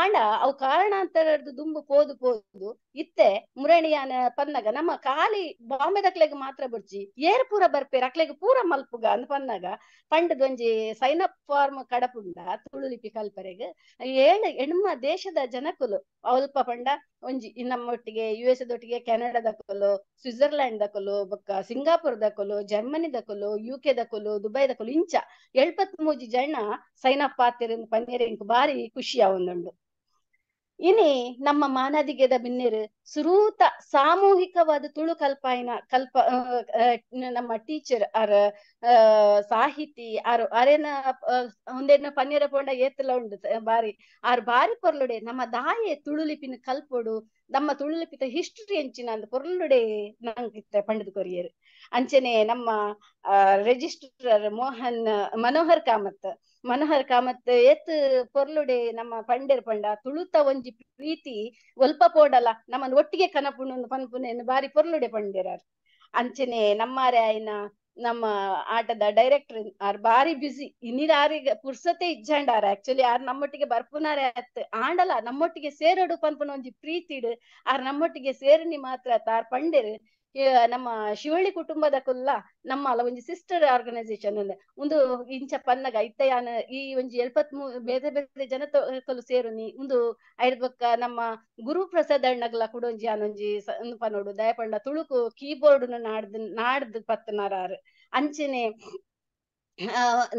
ಆಂಡ ಅವು ಕಾರಣಾಂತರದ್ದು ದುಂಬು ಪೋದು ಪೋದು ಇತ್ತೆ ಮುರಣಿಯಾನ ಪನ್ನಗ ನಮ್ಮ ಖಾಲಿ ಬಾಂಬೆದಕ್ಲೆಗ್ ಮಾತ್ರ ಬುಡ್ಚಿ ಏರ್ ಪೂರ ಬರ್ಪೇರ್ ಅಕ್ಲೆಗ್ ಪೂರ ಮಲ್ಪುಗ ಅಂದ್ ಪನ್ನಗ ಪಂಡದ ಒಂಜಿ ಸೈನ್ ಅಪ್ ಫಾರ್ಮ್ ಕಡಪುಂಡ ತುಳು ಲಿಪಿ ಕಲ್ಪರೆಗ್ 7 ದೇಶದ ಜನಕುಲು ಅಲ್ಪ ಪಂಡ ಒಂಜಿ ನಮ್ಮೊಟ್ಟಿಗೆ US ದೊಟ್ಟಿಗೆ ಕೆನಡಾದಕುಲು, ಸ್ವಿಟ್ಜರ್ಲ್ಯಾಂಡ್ ದಕುಲು, ಬೊಕ್ಕ ಸಿಂಗಾಪುರ್ ದಕುಲು, ಜರ್ಮನಿ ದಕುಲು, UK ದಕುಲು, ದುಬೈ ದಕುಲು ಇಂಚ 73 ಜನ ಸೈನ್ ಅಪ್ ಆತಿರ್ ಪನ್ನೇರೆ ಇಂಕ್ ಬಾರಿ ಖುಷಿ ಆವೊಂದುಂಡು. ಇನಿ ನಮ್ಮ ಮಾನಾದಿಗೆದ ಬಿನ್ನೆರು ಸುರೂತ ಸಾಮೂಹಿಕವಾದ ತುಳು ಕಲ್ಪಾಯಿನ ಕಲ್ಪ ನಮ್ಮ ಟೀಚರ್ ಆರ್ ಸಾಹಿತಿ ಆರ್ ಅರೇನ ಒಂದೇನ ಪನ್ನೇರ ಪೋಂಡ ಏತಲ ಉಂಡು ಬಾರಿ ಆರ್ ಬಾರಿ ಪೊರ್ಲುಡೆ ನಮ್ಮ ದಾಯೆ ತುಳು ಲಿಪಿನ ಕಲ್ಪೊಡು ನಮ್ಮ ತುಳು ಲಿಪಿತ ಹಿಸ್ಟರಿ ಎಂಚಿನ ಅಂದ್ ಪೊರ್ಲುಡೆ ನಂಗೆ ಪಂಡದ ಕೊರಿಯರು. ಅಂಚನೆ ನಮ್ಮ ರಿಜಿಸ್ಟ್ರರ್ ಮೋಹನ್ ಮನೋಹರ್ ಕಾಮತ್ ಮನೋಹರ್ ಕಾಮತ್ ಏತ್ ಪೊರ್ಲುಡೆ ನಮ್ಮ ಪಂಡೆರ್ ಪಂಡ ತುಳುತ ಒಂಜಿ ಪ್ರೀತಿ ಒಲ್ಪ ಪೋಡಲ ನಮ್ಮನ್ ಒಟ್ಟಿಗೆ ಕನಪುಣು ಪನ್ಪುನೇನು ಬಾರಿ ಪೊರ್ಲುಡೆ ಪಂಡೆರಾರ್. ಅಂಚನೆ ನಮ್ಮಾರೆ ಆಯ್ನ ನಮ್ಮ ಆಟದ ಡೈರೆಕ್ಟರ್ ಆರ್ ಬಾರಿ ಬ್ಯುಸಿ ಇನ್ನಿರ ಆರಿಗೆ ಪುರ್ಸತೆ ಇಜ್ಜಾಂಡಾರ ಆಕ್ಚುಲಿ ಆರ್ ನಮ್ಮೊಟ್ಟಿಗೆ ಬರ್ಪುನಾರೆ ಅತ್ ಆಂಡಲ ನಮ್ಮೊಟ್ಟಿಗೆ ಸೇರಡು ಪನ್ಪುನ ಒಂಜಿ ಪ್ರೀತಿಡು ಆರ್ ನಮ್ಮೊಟ್ಟಿಗೆ ಸೇರಿನಿ ಮಾತ್ರ ತಾರ್ ಪಂಡೆರ್. ನಮ್ಮ ಶಿವಳ್ಳಿ ಕುಟುಂಬದ ಕುಲ್ಲ ನಮ್ಮ ಅಲ್ಲ ಒಂಜಿ ಸಿಸ್ಟರ್ ಆರ್ಗನೈಸೇಷನ್ ಒಂದು ಇಂಚ ಪನ್ನಗ ಇತ್ತಯಾನ ಈ ಒಂಜಿ 73 ಬೇರೆ ಬೇರೆ ಜನತಕಲು ಸೇರುನಿ ಒಂದು ಐದ್ ಬೊಕ್ಕ ನಮ್ಮ ಗುರುಪ್ರಸಾದ್ ಅಣ್ಣಗ್ಲ ಕೂಡ ಒಂಜಿ ಆನೊಂಜಿ ಪನೋಡು ದಯಪಂಡ ತುಳುಕು ಕೀಬೋರ್ಡ್ ನಾಡ್ದು ನಾಡ್ದು ಪತ್ತನಾರು. ಅಂಚನೆ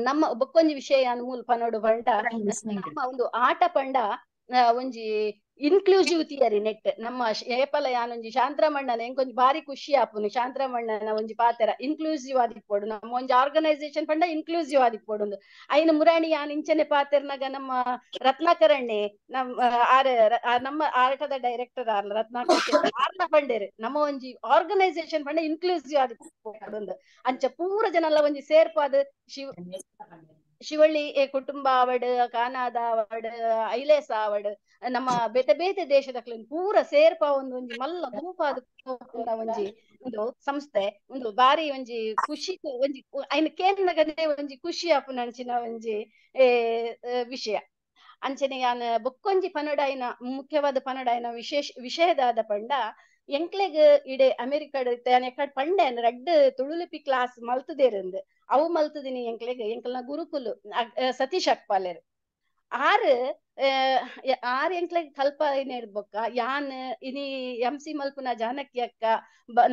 ನಮ್ಮ ಬೊಕ್ಕೊಂಜಿ ವಿಷಯ ಮೂಲ ಪನೋಡು ಪಂಡ ನಮ್ಮ ಒಂದು ಆಟ ಪಂಡ ಒಂಜಿ ಇನ್ಕ್ಲೂಸಿವ್ ಥಿಯರಿ ನೆಟ್ ನಮ್ಮ ಏಪಲ ಯಾನೊಂಜಿ ಶಾಂತರಮಣ್ಣನ ಎಂಕೊಂಜಿ ಬಾರಿ ಖುಷಿ ಆಪುನು ಶಾಂತರಮಣ್ಣನ ಒಂಜಿ ಪಾತೆರ ಇನ್ಕ್ಲೂಸಿವ್ ಆದಿಪ್ಪೊಡು ನಮ್ಮ ಒಂಜಿ ಆರ್ಗನೈಸೇಷನ್ ಪಂಡ ಇನ್ಕ್ಲೂಸಿವ್ ಆದಿಪ್ಪೊಡು ಐನ ಮುರಾಣಿ ಯಾನ್ ಇಂಚನೆ ಪಾತೆರ್ನಾಗ ನಮ್ಮ ರತ್ನಾಕರಣ್ಣೆ ನಮ್ಮ ಆರ್ ನಮ್ಮ ಆಟದ ಡೈರೆಕ್ಟರ್ ಆರ್ಲ ರತ್ನಾಕರ್ ಆರ್ಲ ಪಂಡೇರು ನಮ್ಮ ಒಂಜಿ ಆರ್ಗನೈಸೇಷನ್ ಪಂಡ ಇನ್ಕ್ಲೂಸಿವ್ ಆದಿಪ್ಪೊಡು ಅಂಚ ಪೂರ ಜನ ಒಂಜಿ ಸೇರ್ಪಾದ ಶಿವಳ್ಳಿ ಕುಟುಂಬ ಆವಡ್, ಕಾನಾದ ಆವಡ್, ಐಲೇಸ ಆವಡ್, ನಮ್ಮ ಬೇತೆ ಬೇತೆ ದೇಶದ ಪೂರ ಸೇರ್ಪ ಒಂದು ಒಂಜಿ ಮಲ್ಲ ಗುಂಪಾದ ಒಂಜಿ ಒಂದು ಸಂಸ್ಥೆ ಒಂದು ಬಾರಿ ಒಂಜಿ ಖುಷಿ ಒಂಜಿ ಐನ ಕೇಂದ್ರಗನೇ ಒಂಜಿ ಖುಷಿ ಆಪುನಂಚಿನ ಒಂಜಿ ವಿಷಯ. ಅಂಚನೆ ಯಾನ್ ಬೊಕ್ಕೊಂಜಿ ಪನಡಾಯಿನ ಮುಖ್ಯವಾದ ಪನಡಾಯಿನ ವಿಶೇಷ ವಿಷಯದಾದ ಪಂಡ ಎಂಕ್ಲೆಗ್ ಇಡೆ ಅಮೆರಿಕಡ್ ಎಕಡ್ ಪಂಡೆ ರಡ್ಡ್ ತುಳುಲಿಪಿ ಕ್ಲಾಸ್ ಮಲ್ತದೇರಂದ್ ಅವು ಮಲ್ತದಿನಿ ಎಂಕ್ಲೆಗ್ ಎಂಕ್ಲೆನ ಗುರುಕುಲು ಸತೀಶ್ ಅಕ್ಪಾಲೆರ್ ಆರ್ ಆರ್ ಎಂಕ್ಲೆಗ್ ಕಲ್ಪ ಬೊಕ್ಕ ಯಾನ್ ಇನಿ MC ಮಲ್ಪುನ ಜಾನಕಿ ಅಕ್ಕ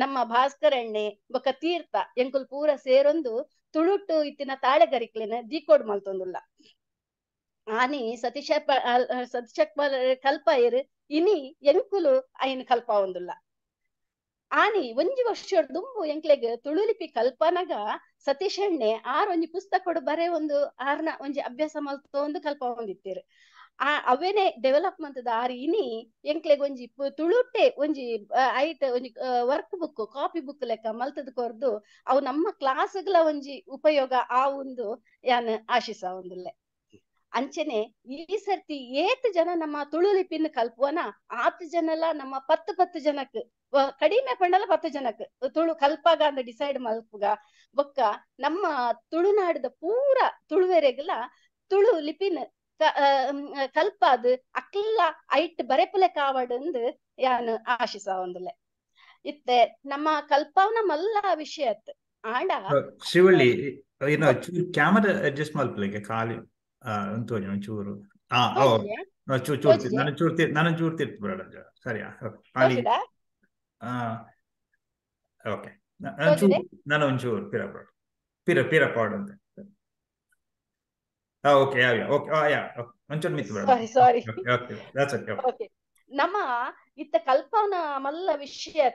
ನಮ್ಮ ಭಾಸ್ಕರ್ ಅಣ್ಣೆ ಬೊಕ್ಕ ತೀರ್ಥ ಎಂಕುಲ್ ಪೂರ ಸೇರೊಂದು ತುಳುಟು ಇತ್ತಿನ ತಾಳೆಗರಿಕ್ಲೆನ ದೀಕೋಡ್ ಮಲ್ತೊಂದುಲ್ಲ. ಆನಿ ಸತೀಶ ಸತೀಶ್ ಕಲ್ಪಾಯರು ಇನಿ ಎಂಕುಲು ಐನ್ ಕಲ್ಪಾವೊಂದುಲ್ಲ. ಆನಿ ಒಂಜಿ ವರ್ಷ ದುಂಬು ಎಂಕ್ಲೆಗ್ ತುಳುಲಿಪಿ ಕಲ್ಪನಾಗ ಸತೀಶ್ ಅಣ್ಣೆ ಆರ್ ಒಂಜಿ ಪುಸ್ತಕಡು ಬರೆ ಒಂದು ಆರ್ನ ಒಂಜಿ ಅಭ್ಯಾಸ ಮಲ್ತೊಂದು ಕಲ್ಪಾವೊಂದಿತ್ತೀರು. ಆ ಅವೇನೆ ಡೆವಲಪ್ ಮಂತದ ಆರ್ ಇನಿ ಎಂಕ್ಲೆಗ್ ಒಂಜಿ ತುಳುಟೆ ಒಂಜಿ ಐಟ್ ಒಂಜಿ ವರ್ಕ್ ಬುಕ್ ಕಾಪಿ ಬುಕ್ ಲೆಕ್ಕ ಮಲ್ತದ ಕೊರ್ದು ಅವು ನಮ್ಮ ಕ್ಲಾಸ್ಗಳ ಒಂಜಿ ಉಪಯೋಗ ಆ ಒಂದು ಯಾನ್ ಆಶಿಸಾವೊಂದುಲ್ಲೆ. ಅಂಚನೆ ಈ ಸರ್ತಿ ಏತ್ ಜನ ನಮ್ಮ ತುಳುಲಿಪಿನ ಕಲ್ಪುವನ ಆತ್ ಜನಲ ನಮ್ಮ 10 10 ಜನಕ್ ಕಡಿಮೆ ಪಂಡಲ 10 ಜನಕ್ ತುಳು ಕಲ್ಪಾಗ ಅಂತ ಡಿಸೈಡ್ ಮಲ್ಪುಗ ಬೊಕ್ಕ ನಮ್ಮ ತುಳುನಾಡದ ಪೂರ ತುಳುವೆರೆಗ್ಲ ತುಳು ಲಿಪಿನ ಕಲ್ಪಾದ್ ಅಕ್ಲ ಐಟ್ ಬರೆಪುಲೆ ಕಾವಡಂದು ಯಾನ್ ಆಶಿಸಾವೊಂದುಲ್ಲೆ. ಇತ್ತೆ ನಮ್ಮ ಕಲ್ಪಾವನ ಮಲ್ಲ ವಿಷಯ ಆಂಡ ಶಿವಳ್ಳಿ ಏನೋ ಕ್ಯಾಮರಾ ಅಡ್ಜಸ್ಟ್ ಮಲ್ಪಲಿಕ್ಕೆ ಖಾಲಿ ಒಂಚೂರು ನಾನು ಚೂರು ತಿರ್ತು ಬರೋಣ ಸರಿಯಾ ಖಾಲಿ ಓಕೆ ನಾನು ಒಂಚೂರು ಪಿರ ಪಿರ ಪಿರ ಪಾಡಂತೆ ಓಕೆ ಓಕೆ ಯಾ ಒಂಚೂರು ಮಿತ್ತು ಬೇಡ ಸಾರಿ ಓಕೆ that's okay. ನಮ್ಮ ಇತ್ತ ಕಲ್ಪನ ಮಲ್ಲ ವಿಷಯ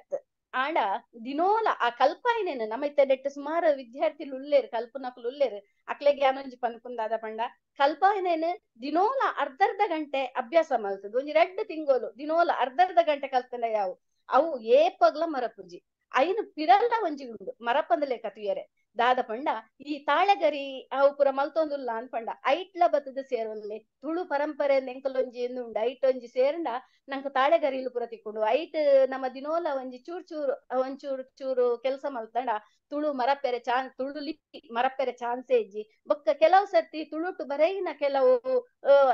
ಆಂಡ ದಿನೋಲ ಆ ಕಲ್ಪಾಯಿನೇನು ನಮ್ಮ ಇತ್ತ ನೆಟ್ ಸುಮಾರು ವಿದ್ಯಾರ್ಥಿಲು ಉಲ್ಲೇರು ಕಲ್ಪನಕುಲು ಉಲ್ಲೇರು ಅಕ್ಲೆಗೆ ಯಾನೊಂಜಿ ಪನ್ಪುಂದಾದ ಪಂಡ ಕಲ್ಪಾಯಿನೇನು ದಿನೋಲ ಅರ್ಧ ಗಂಟೆ ಅಭ್ಯಾಸ ಮಲ್ತದ ಒಂಜಿ 2 ತಿಂಗಳು ದಿನೋಲ ಅರ್ಧ ಗಂಟೆ ಕಲ್ತಂಡ ಯಾವು ಅವು ಏಪಗ್ಲ ಮರಪುಜಿ ಐನು ಪಿರಲ್ಲ ಒಂಜಿ ಉಂಡು ಮರಪಂದಲೆ ಕತಿಯರೆ ದಾದ ಪಂಡ ಈ ತಾಳೆಗರಿ ಅವು ಪೂರ ಮಲ್ತೊಂದುಲ್ಲ ಅನ್ಪಂಡ ಐಟ್ಲ ಬತ್ತದ ಸೇರೊಲ್ಲೆ ತುಳು ಪರಂಪರೆ ಎಂಕಲೊಂಜಿ ಉಂಡು ಐಟ್ ಒಂಜಿ ಸೇರಂಡ ನಂಗೆ ತಾಳೆಗರಿಲು ಪೂರ ತಿಕ್ಕೊಂಡು ಐಟ್ ನಮ್ಮ ದಿನೋಲ ಒಂಜಿ ಚೂರ್ ಚೂರು ಒಂಚೂರು ಚೂರು ಕೆಲಸ ಮಲ್ತಂಡ ತುಳು ಮರಪೆರೆ ಚಾನ್ಸ್ ತುಳು ಲಿಪಿ ಮರಪೆರೆ ಚಾನ್ಸೇ ಇಜ್ಜಿ ಬೊಕ್ಕ ಕೆಲವು ಸರ್ತಿ ತುಳುಟು ಬರೆಯಿನ ಕೆಲವು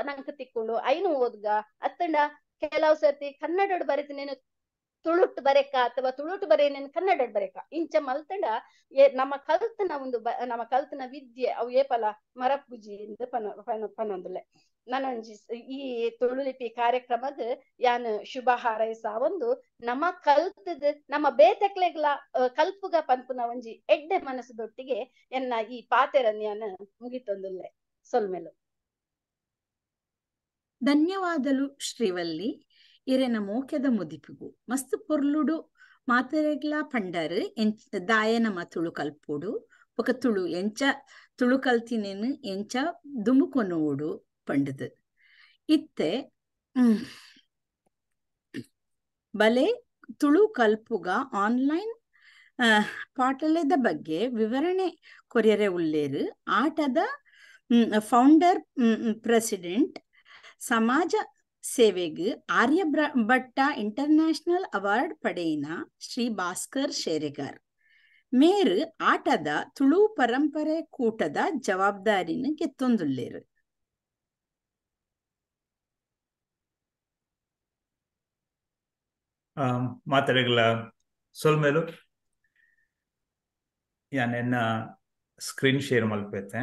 ನಂಗೆ ತಿಕ್ಕೊಂಡು ಐನು ಓದ್ಗ ಅತ್ತಂಡ ಕೆಲವು ಸರ್ತಿ ಕನ್ನಡಡು ಬರೆತಿನೇನು ತುಳುಟ್ ಬರೆಕ ಅಥವಾ ತುಳುಟ್ ಬರೇನೇನು ಕನ್ನಡ ಬರೆಕ ಇಂಚ ಮಲ್ತಂಡ ನಮ್ಮ ಕಲ್ತನ ಒಂದು ನಮ್ಮ ಕಲ್ತನ ವಿದ್ಯೆ ಅವು ಏಪಲ ಮರಪುಜಿ ಎಂದು ಪನೊಂದುಲ್ಲೆ. ನನೊಂಜಿ ಈ ತುಳು ಲಿಪಿ ಕಾರ್ಯಕ್ರಮದ ಯಾನ್ ಶುಭ ಹಾರೈಸಾವೊಂದು ನಮ್ಮ ಕಲ್ತದ ನಮ್ಮ ಬೇತಕ್ಲೆಗ್ಲ ಕಲ್ಪುಗ ಪನ್ಪುನ ಒಂಜಿ ಎಡ್ಡೆ ಮನಸ್ಸದೊಟ್ಟಿಗೆ ಎನ್ನ ಈ ಪಾತೆರನ್ ಯಾನ್ ಮುಗಿತೊಂದುಲ್ಲೆ. ಸೊಲ್ಮೆಲು. ಧನ್ಯವಾದಲು ಶ್ರೀವಲ್ಲಿ. ಇರೆನ ಮೋಕೆದ ಮುದಿಪಿಗು ಮಸ್ತ್ ಪೊರ್ಲುಡು ಮಾತೆರೆಗ್ಲಾ ಪಂಡರು ಎಂಚ ದಾಯ ನಮ್ಮ ತುಳು ಕಲ್ಪೋಡು ಬೊಕ ತುಳು ಎಂಚ ತುಳು ಕಲ್ತಿನೇನು ಎಂಚ ದುಂಬುಕೊನೋಡು ಪಂಡದು. ಇತ್ತೆ ಬಲೆ ತುಳು ಕಲ್ಪುಗ ಆನ್ಲೈನ್ ಪಾಠಲದ ಬಗ್ಗೆ ವಿವರಣೆ ಕೊರಿಯರೆ ಉಲ್ಲೇರು ಆಟದ ಫೌಂಡರ್ ಪ್ರೆಸಿಡೆಂಟ್ ಸಮಾಜ ಸೇವೆಗೆ ಆರ್ಯಭಟ್ಟ ಇಂಟರ್ನ್ಯಾಷನಲ್ ಅವಾರ್ಡ್ ಪಡೆಯಿನ ಶ್ರೀ ಭಾಸ್ಕರ್ ಶೇರಿಗಾರ್ ಮೇರು ಆಟದ ತುಳು ಪರಂಪರೆ ಕೂಟದ ಜವಾಬ್ದಾರಿನ ಗೆತ್ತೊಂದುಲ್ಲೇರು. ಮಾತಾಡಗಲ ಸೊಲ್ಮೇಲು ಯಾನೆನ್ನ ಸ್ಕ್ರೀನ್ ಶೇರ್ ಮಲ್ಪೆತ್ತೆ.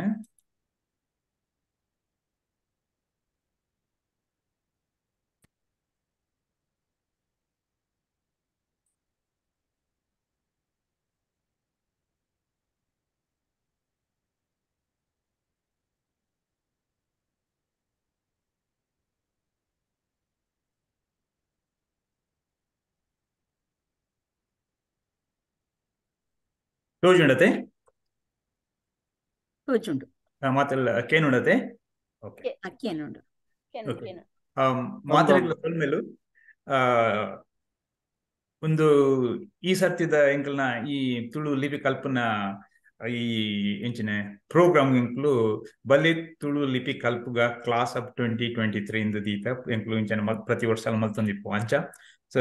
ತೋಜುಂಡತೆ ತೋಜುಂಡು ಮಾತೆಲ್ಲ ಕೇನುಂಡತೆ. ಓಕೆ ಕೇನುಂಡು. ಮಾತಾಡಲು ಸೊಲ್ಮೆಲು. ಒಂದು ಈ ಸರ್ತಿದ ಎಂಕಲ್ನ ಈ ತುಳು ಲಿಪಿ ಕಲ್ಪನ ಈ ಎಂಚಿನ ಪ್ರೋಗ್ರಾಮ್ ಎಂಕ್ಲು ಬಲಿ ತುಳು ಲಿಪಿ ಕಲ್ಪುಗ ಕ್ಲಾಸ್ ಆಫ್ 2023 ಇಂದ ದೀತ ಎಂಕ್ಲು ಇಂಚಿನ ಪ್ರತಿ ವರ್ಷ ಮಲ್ತೊಂದಿಪ್ಪು ಅಂಚ. ಸೊ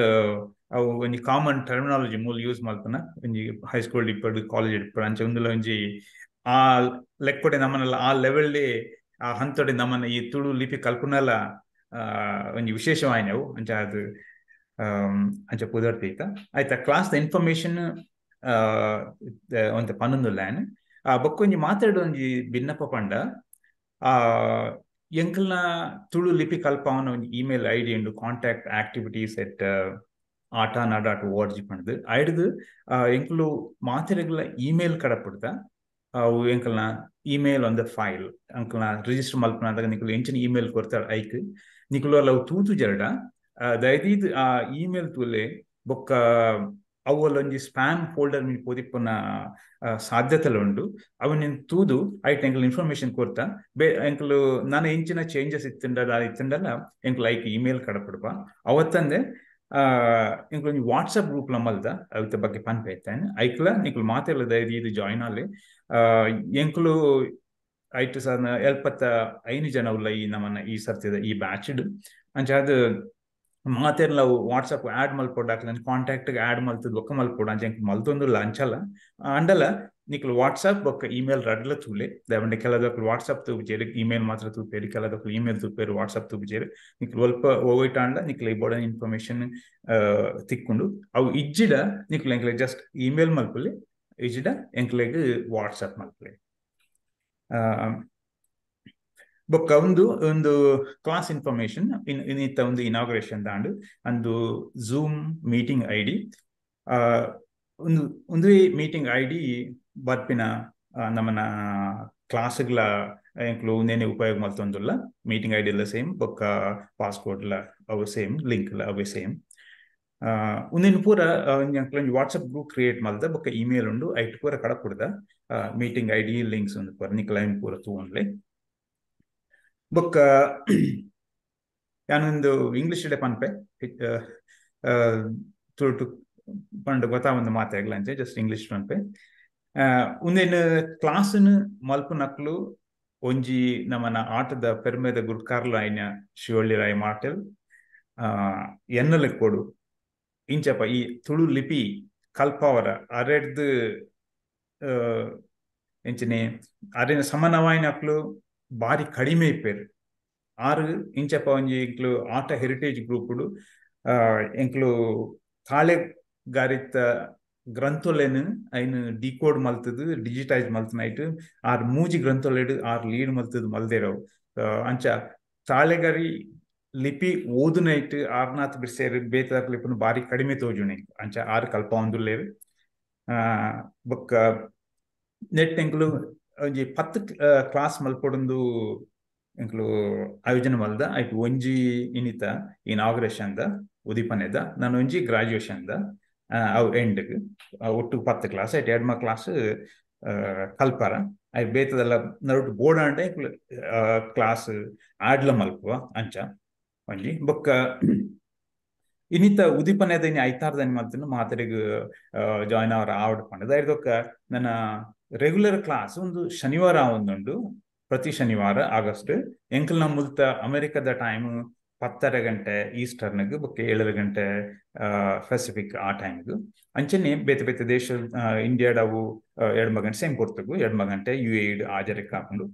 ಅವು ಒಂಜಿ ಕಾಮನ್ ಟರ್ಮಿನಾಲಜಿ ಮೂಲ ಯೂಸ್ ಮಲ್ಪನ ಒಂಜಿ ಹೈಸ್ಕೂಲ್ ಇಪ್ಪಡು ಕಾಲೇಜ್ ಇಪ್ಪಡು ಅಂಚ ಒಂದುಲ ಒಂಜಿ ಆ ಲೆಕ್ಕೊಡೆ ನಮ್ಮನೆಲ್ಲ ಆ ಲೆವೆಲ್ ಆ ಹಂತೊಡೆ ನಮ್ಮನ್ನ ಈ ತುಳು ಲಿಪಿ ಕಲ್ಪನೆಲ್ಲ ಒಂಜಿ ವಿಶೇಷವಾಯಿನವು ಅಂಚ ಅದು ಅಂಚ ಪುದರ್ತೀತ ಆಯ್ತಾ. ಕ್ಲಾಸ್ ಇನ್ಫಾರ್ಮೇಶನ್ ಒಂತ ಪನ್ನೊಂದು ಲ್ಯಾನ್ ಬೊಕ್ಕ ಒಂಜಿ ಮಾತಾಡೋ ಒಂಜಿ ಭಿನ್ನಪ್ಪ ಪಂಡ ಆ ಎಂಕಲ್ನ ತುಳು ಲಿಪಿ ಕಲ್ಪಾವನ ಒಂಜಿ ಇಮೇಲ್ I D ಉಂಡು contact@activities@aatana.org ಪಂಡ್ದು ಐಡ್ದು ಎಂಕಲು ಮಾತೆರೆಗ್ಲ ಇಮೇಲ್ ಕಡಪಡ್ದ ಅವು ಎಂಕಲ್ನ ಇಮೇಲ್ ಒಂದು ಫೈಲ್ ಅಂಕಲ್ನ ರಿಜಿಸ್ಟರ್ ಮಲ್ಪನಾದಾಗ ನಿಕುಲು ಎಂಚಿನ ಇಮೇಲ್ ಕೊರ್ತಾರ ಐಕ್ ನಿಕುಲು ಅಲ್ಲ ತೂತು ಜರಡ ದಯದೀದ್ ಆ ಇಮೇಲ್ ತೂಲೆ ಬೊಕ್ಕ ಅವಲೊಂಜಿ ಸ್ಪ್ಯಾಮ್ ಫೋಲ್ಡರ್ ಮೀನ್ ಪೋದಿಪ್ಪುನ ಸಾಧ್ಯತೆಲು ಉಂಡು. ಅವನ್ ತೂದು ಐಟ್ ಎಂಕಲ್ ಇನ್ಫಾರ್ಮೇಶನ್ ಕೊರ್ತಾ ಬೇ ಎಂಕಲು ನಾನು ಎಂಚಿನ ಚೇಂಜಸ್ ಇತ್ತಂಡ ಇತ್ತಂಡಲ್ಲ ಎಂಕಲ್ ಐಕ್ ಇಮೇಲ್ ಕಡಪಡ್ಪ. ಅವತ್ತಂದೆ ಎಂಕಲ್ ಒಂಜಿ ವಾಟ್ಸಪ್ ಗ್ರೂಪ್ ಮಲ್ದ ಅವಿತ ಬಗ್ಗೆ ಪನ್ಪೆ ಇತ್ತಾನೆ ಐಕ್ಲ ನಿಕುಲು ಮಾತೆಲ್ಲ ದಯದೀದ್ ಜಾಯಿನ್ ಆಲೆ. ಎಂಕಲು ಐಟ್ ಸರ್ 75 ಜನ ಉಲ್ಲ ಈ ನಮ್ಮನ್ನ ಈ ಸರ್ತಿದ ಈ ಬ್ಯಾಚ್ಡ್ ಅಂಚ ಅದು ಮಾತೆರ್ಲ ವಾಟ್ಸಪ್ ಆ್ಯಡ್ ಮಲ್ಪೊಡು ಅಕ್ಲೆನ ಕಾಂಟ್ಯಾಕ್ಟ್ ಆ್ಯಡ್ ಮಲ್ತದ ಬೊಕ್ಕ ಮಲ್ಪೊಡು ಅಂಚ ಎಂಕ್ ಮಲ್ತೊಂದುಲ್ಲ ಅಂಚಲ ಅಂಡಲ ನಿಕ್ಲು ವಾಟ್ಸಪ್ ಬೊಕ್ಕ ಇಮೇಲ್ ರಡ್ಲ ತೂಲೆ ದಯವಂಡೆ ಕೆಲದಕ್ಲು ವಾಟ್ಸಪ್ ತೂಪುಜೇರು ಇಮೇಲ್ ಮಾತ್ರ ತೂಪೇರು ಕೆಲದಕ್ಲು ಇಮೇಲ್ ತೂಪೇರು ವಾಟ್ಸಪ್ ತೂಪುಜೇರು ನಿಕ್ಲು ಒಲ್ಪ ಒಯ್ಟ ಅಂಡ ನಿಕ್ಲು ಈ ಬೋರ್ಡ್ ಇನ್ಫಾರ್ಮೇಶನ್ ತಿಕ್ಕೊಂಡು ಅವು ಇಜ್ಜಿಡ ನಿಕ್ಲು ಎಂಕ್ಲೆ ಜಸ್ಟ್ ಇಮೇಲ್ ಮಲ್ಪುಲೆ ಇಜ್ಜಿಡ ಎಂಕ್ಲೆಗ್ ವಾಟ್ಸಪ್ ಮಲ್ಪುಲೆ. ಬೊಕ್ಕ ಒಂದು ಒಂದು ಕ್ಲಾಸ್ ಇನ್ಫಾರ್ಮೇಶನ್ ಇನ್ನಿತ್ತ ಒಂದು ಇನಾಗ್ರೇಷನ್ ದಾಂಡು ಅಂದು ಝೂಮ್ ಮೀಟಿಂಗ್ I D ಒಂದು ಒಂದು ಮೀಟಿಂಗ್ I D ಬರ್ಪಿನ ನಮ್ಮನ ಕ್ಲಾಸ್ಗಳ ಎಂಕ್ಲು ಒಂದೇನೆ ಉಪಯೋಗ ಮಲ್ತೊಂದುಲ್ಲ ಮೀಟಿಂಗ್ I D ಎಲ್ಲ ಸೇಮ್ ಬೊಕ್ಕ ಪಾಸ್ಕೋಡ್ಲ ಅವು ಸೇಮ್ ಲಿಂಕ್ಲ ಅವೇ ಸೇಮ್. ಒಂದೇನು ಪೂರ ಒಂಜಿ ವಾಟ್ಸಪ್ ಗ್ರೂಪ್ ಕ್ರಿಯೇಟ್ ಮಲ್ದ ಬೊಕ್ಕ ಇಮೇಲ್ ಉಂಡು ಐಟ್ ಪೂರ ಕಡಪುಡ್ದ ಮೀಟಿಂಗ್ I D links ಒಂದು ಪೂರ ನಿಕ್ಲೈನ್ ಪೂರ ತೂವೊನ್ಲೆ. ಬೊಕ್ಕ ಯಾನೊಂದು ಇಂಗ್ಲಿಷ್ ಇಡೆ ಪನ್ಪೆ ತುಳುಟು ಪಂಡ ಗೊತ್ತಾ ಒಂದು ಮಾತಾಗ್ಲ ಅಂಚೆ ಜಸ್ಟ್ ಇಂಗ್ಲಿಷ್ ಪನ್ಪೆ. ಒಂದೇನು ಕ್ಲಾಸ್ನು ಮಲ್ಪುನಕ್ಲು ಒಂಜಿ ನಮ್ಮನ ಆಟದ ಪೆರ್ಮೆದ ಗುರ್ಕಾರ್ಲು ಆಯ್ನ ಶಿವಳ್ಳಿ ರಾಯ್ ಮಾಟೆಲ್ ಎನ್ನಲೆ ಕೊಡು ಇಂಚಪ್ಪ ಈ ತುಳು ಲಿಪಿ ಕಲ್ಪಾವರ ಅರೆಡ್ದು ಎಂಚನೆ ಅರೆನ ಸಮನವಾಯಿನಕ್ಲು ಬಾರಿ ಕಡಿಮೆ ಇಪ್ಪೇರು ಆರು ಇಂಚಪ್ಪ ಒಂಜಿ ಎಂಕ್ಲು ಆಟ ಹೆರಿಟೇಜ್ ಗ್ರೂಪ್ಡು ಎಂಕ್ಲು ತಾಳೆಗಾರಿತ ಗ್ರಂಥೊಲೆನ್ ಐನ್ ಡಿಕೋಡ್ ಮಲ್ತದು ಡಿಜಿಟೈಸ್ ಮಲ್ತನೈಟ್ ಆರ್ ಮೂಜಿ ಗ್ರಂಥೊಲೆಡ್ ಆರ್ ಲೀಡ್ ಮಲ್ತದು ಮಲ್ದೇರವು. ಅಂಚ ತಾಳೆಗರಿ ಲಿಪಿ ಓದುನೈಟ್ ಆರ್ನಾಥ್ ಬಿರ್ಸೇರ್ ಬೇತದ ಲಿಪಿನ ಬಾರಿ ಕಡಿಮೆ ತೋಜುಣೆ ಅಂಚ ಆರ್ ಕಲ್ಪ ಒಂದುಲ್ಲೇರು. ಬೊಕ್ಕ ನೆಟ್ ಎಂಕುಲು ಒಂಜಿ 10 ಕ್ಲಾಸ್ ಮಲ್ಪೊಡೊಂದು ಎಂಕುಲು ಆಯೋಜನೆ ಮಲ್ದ. ಐಟ್ ಒಂಜಿ ಇನಿತ ಇನಾಗ್ರೇಷನ್ ದ ಉದಿಪನೆದ, ನಾನು ಒಂಜಿ ಗ್ರಾಜುಯೇಷನ್ ದ ಅವು ಎಂಡ್ಗ್ ಒಟ್ಟು 10 ಕ್ಲಾಸ್. ಐಟ್ ಎಡ್ಮ ಕ್ಲಾಸ್ ಕಲ್ಪಾರ I ಬೇತದೆಲ್ಲ ನಡುಟು ಬೋರ್ಡ್ ಆಂಡ ಎಂಕುಲು ಕ್ಲಾಸ್ ಆಡ್ಲ ಮಲ್ಪುವ ಅಂಚ ಒಂಜಿ. ಬೊಕ್ಕ ಇನ್ನಿತ ಉದಿಪನೆದ ಇನಿ ಐತಾರ್ದನಿ ಮಲ್ತಿನ ಮಾತೆರೆಗ್ ಜಾಯಿನ್ ಅವರ ಆವಡ್ ಪಂಡದ. ಐರ್ದೊಕ್ಕ ನನ್ನ ರೆಗ್ಯುಲರ್ ಕ್ಲಾಸ್ ಒಂದು ಶನಿವಾರ ಒಂದುಂಡು, ಪ್ರತಿ ಶನಿವಾರ ಆಗಸ್ಟ್. ಎಂಕಲ್ನ ಮುಲ್ತ ಅಮೆರಿಕದ ಟೈಮ್ 10:30 ಗಂಟೆ ಈಸ್ಟರ್ನ್ಗ್, ಬೊಕ್ಕ 7:30 ಗಂಟೆ ಪೆಸಿಫಿಕ್ ಆ ಟೈಮ್ಗ್. ಅಂಚನೆ ಬೇತೆ ಬೇತೆ ದೇಶ ಇಂಡಿಯಾಡವು 2 ಗಂಟೆ ಸೇಮ್ ಕೊರ್ತಗು, 2 ಗಂಟೆ ಯು ಎ ಆಜರಕ್ಕೆ ಹಾಕೊಂಡು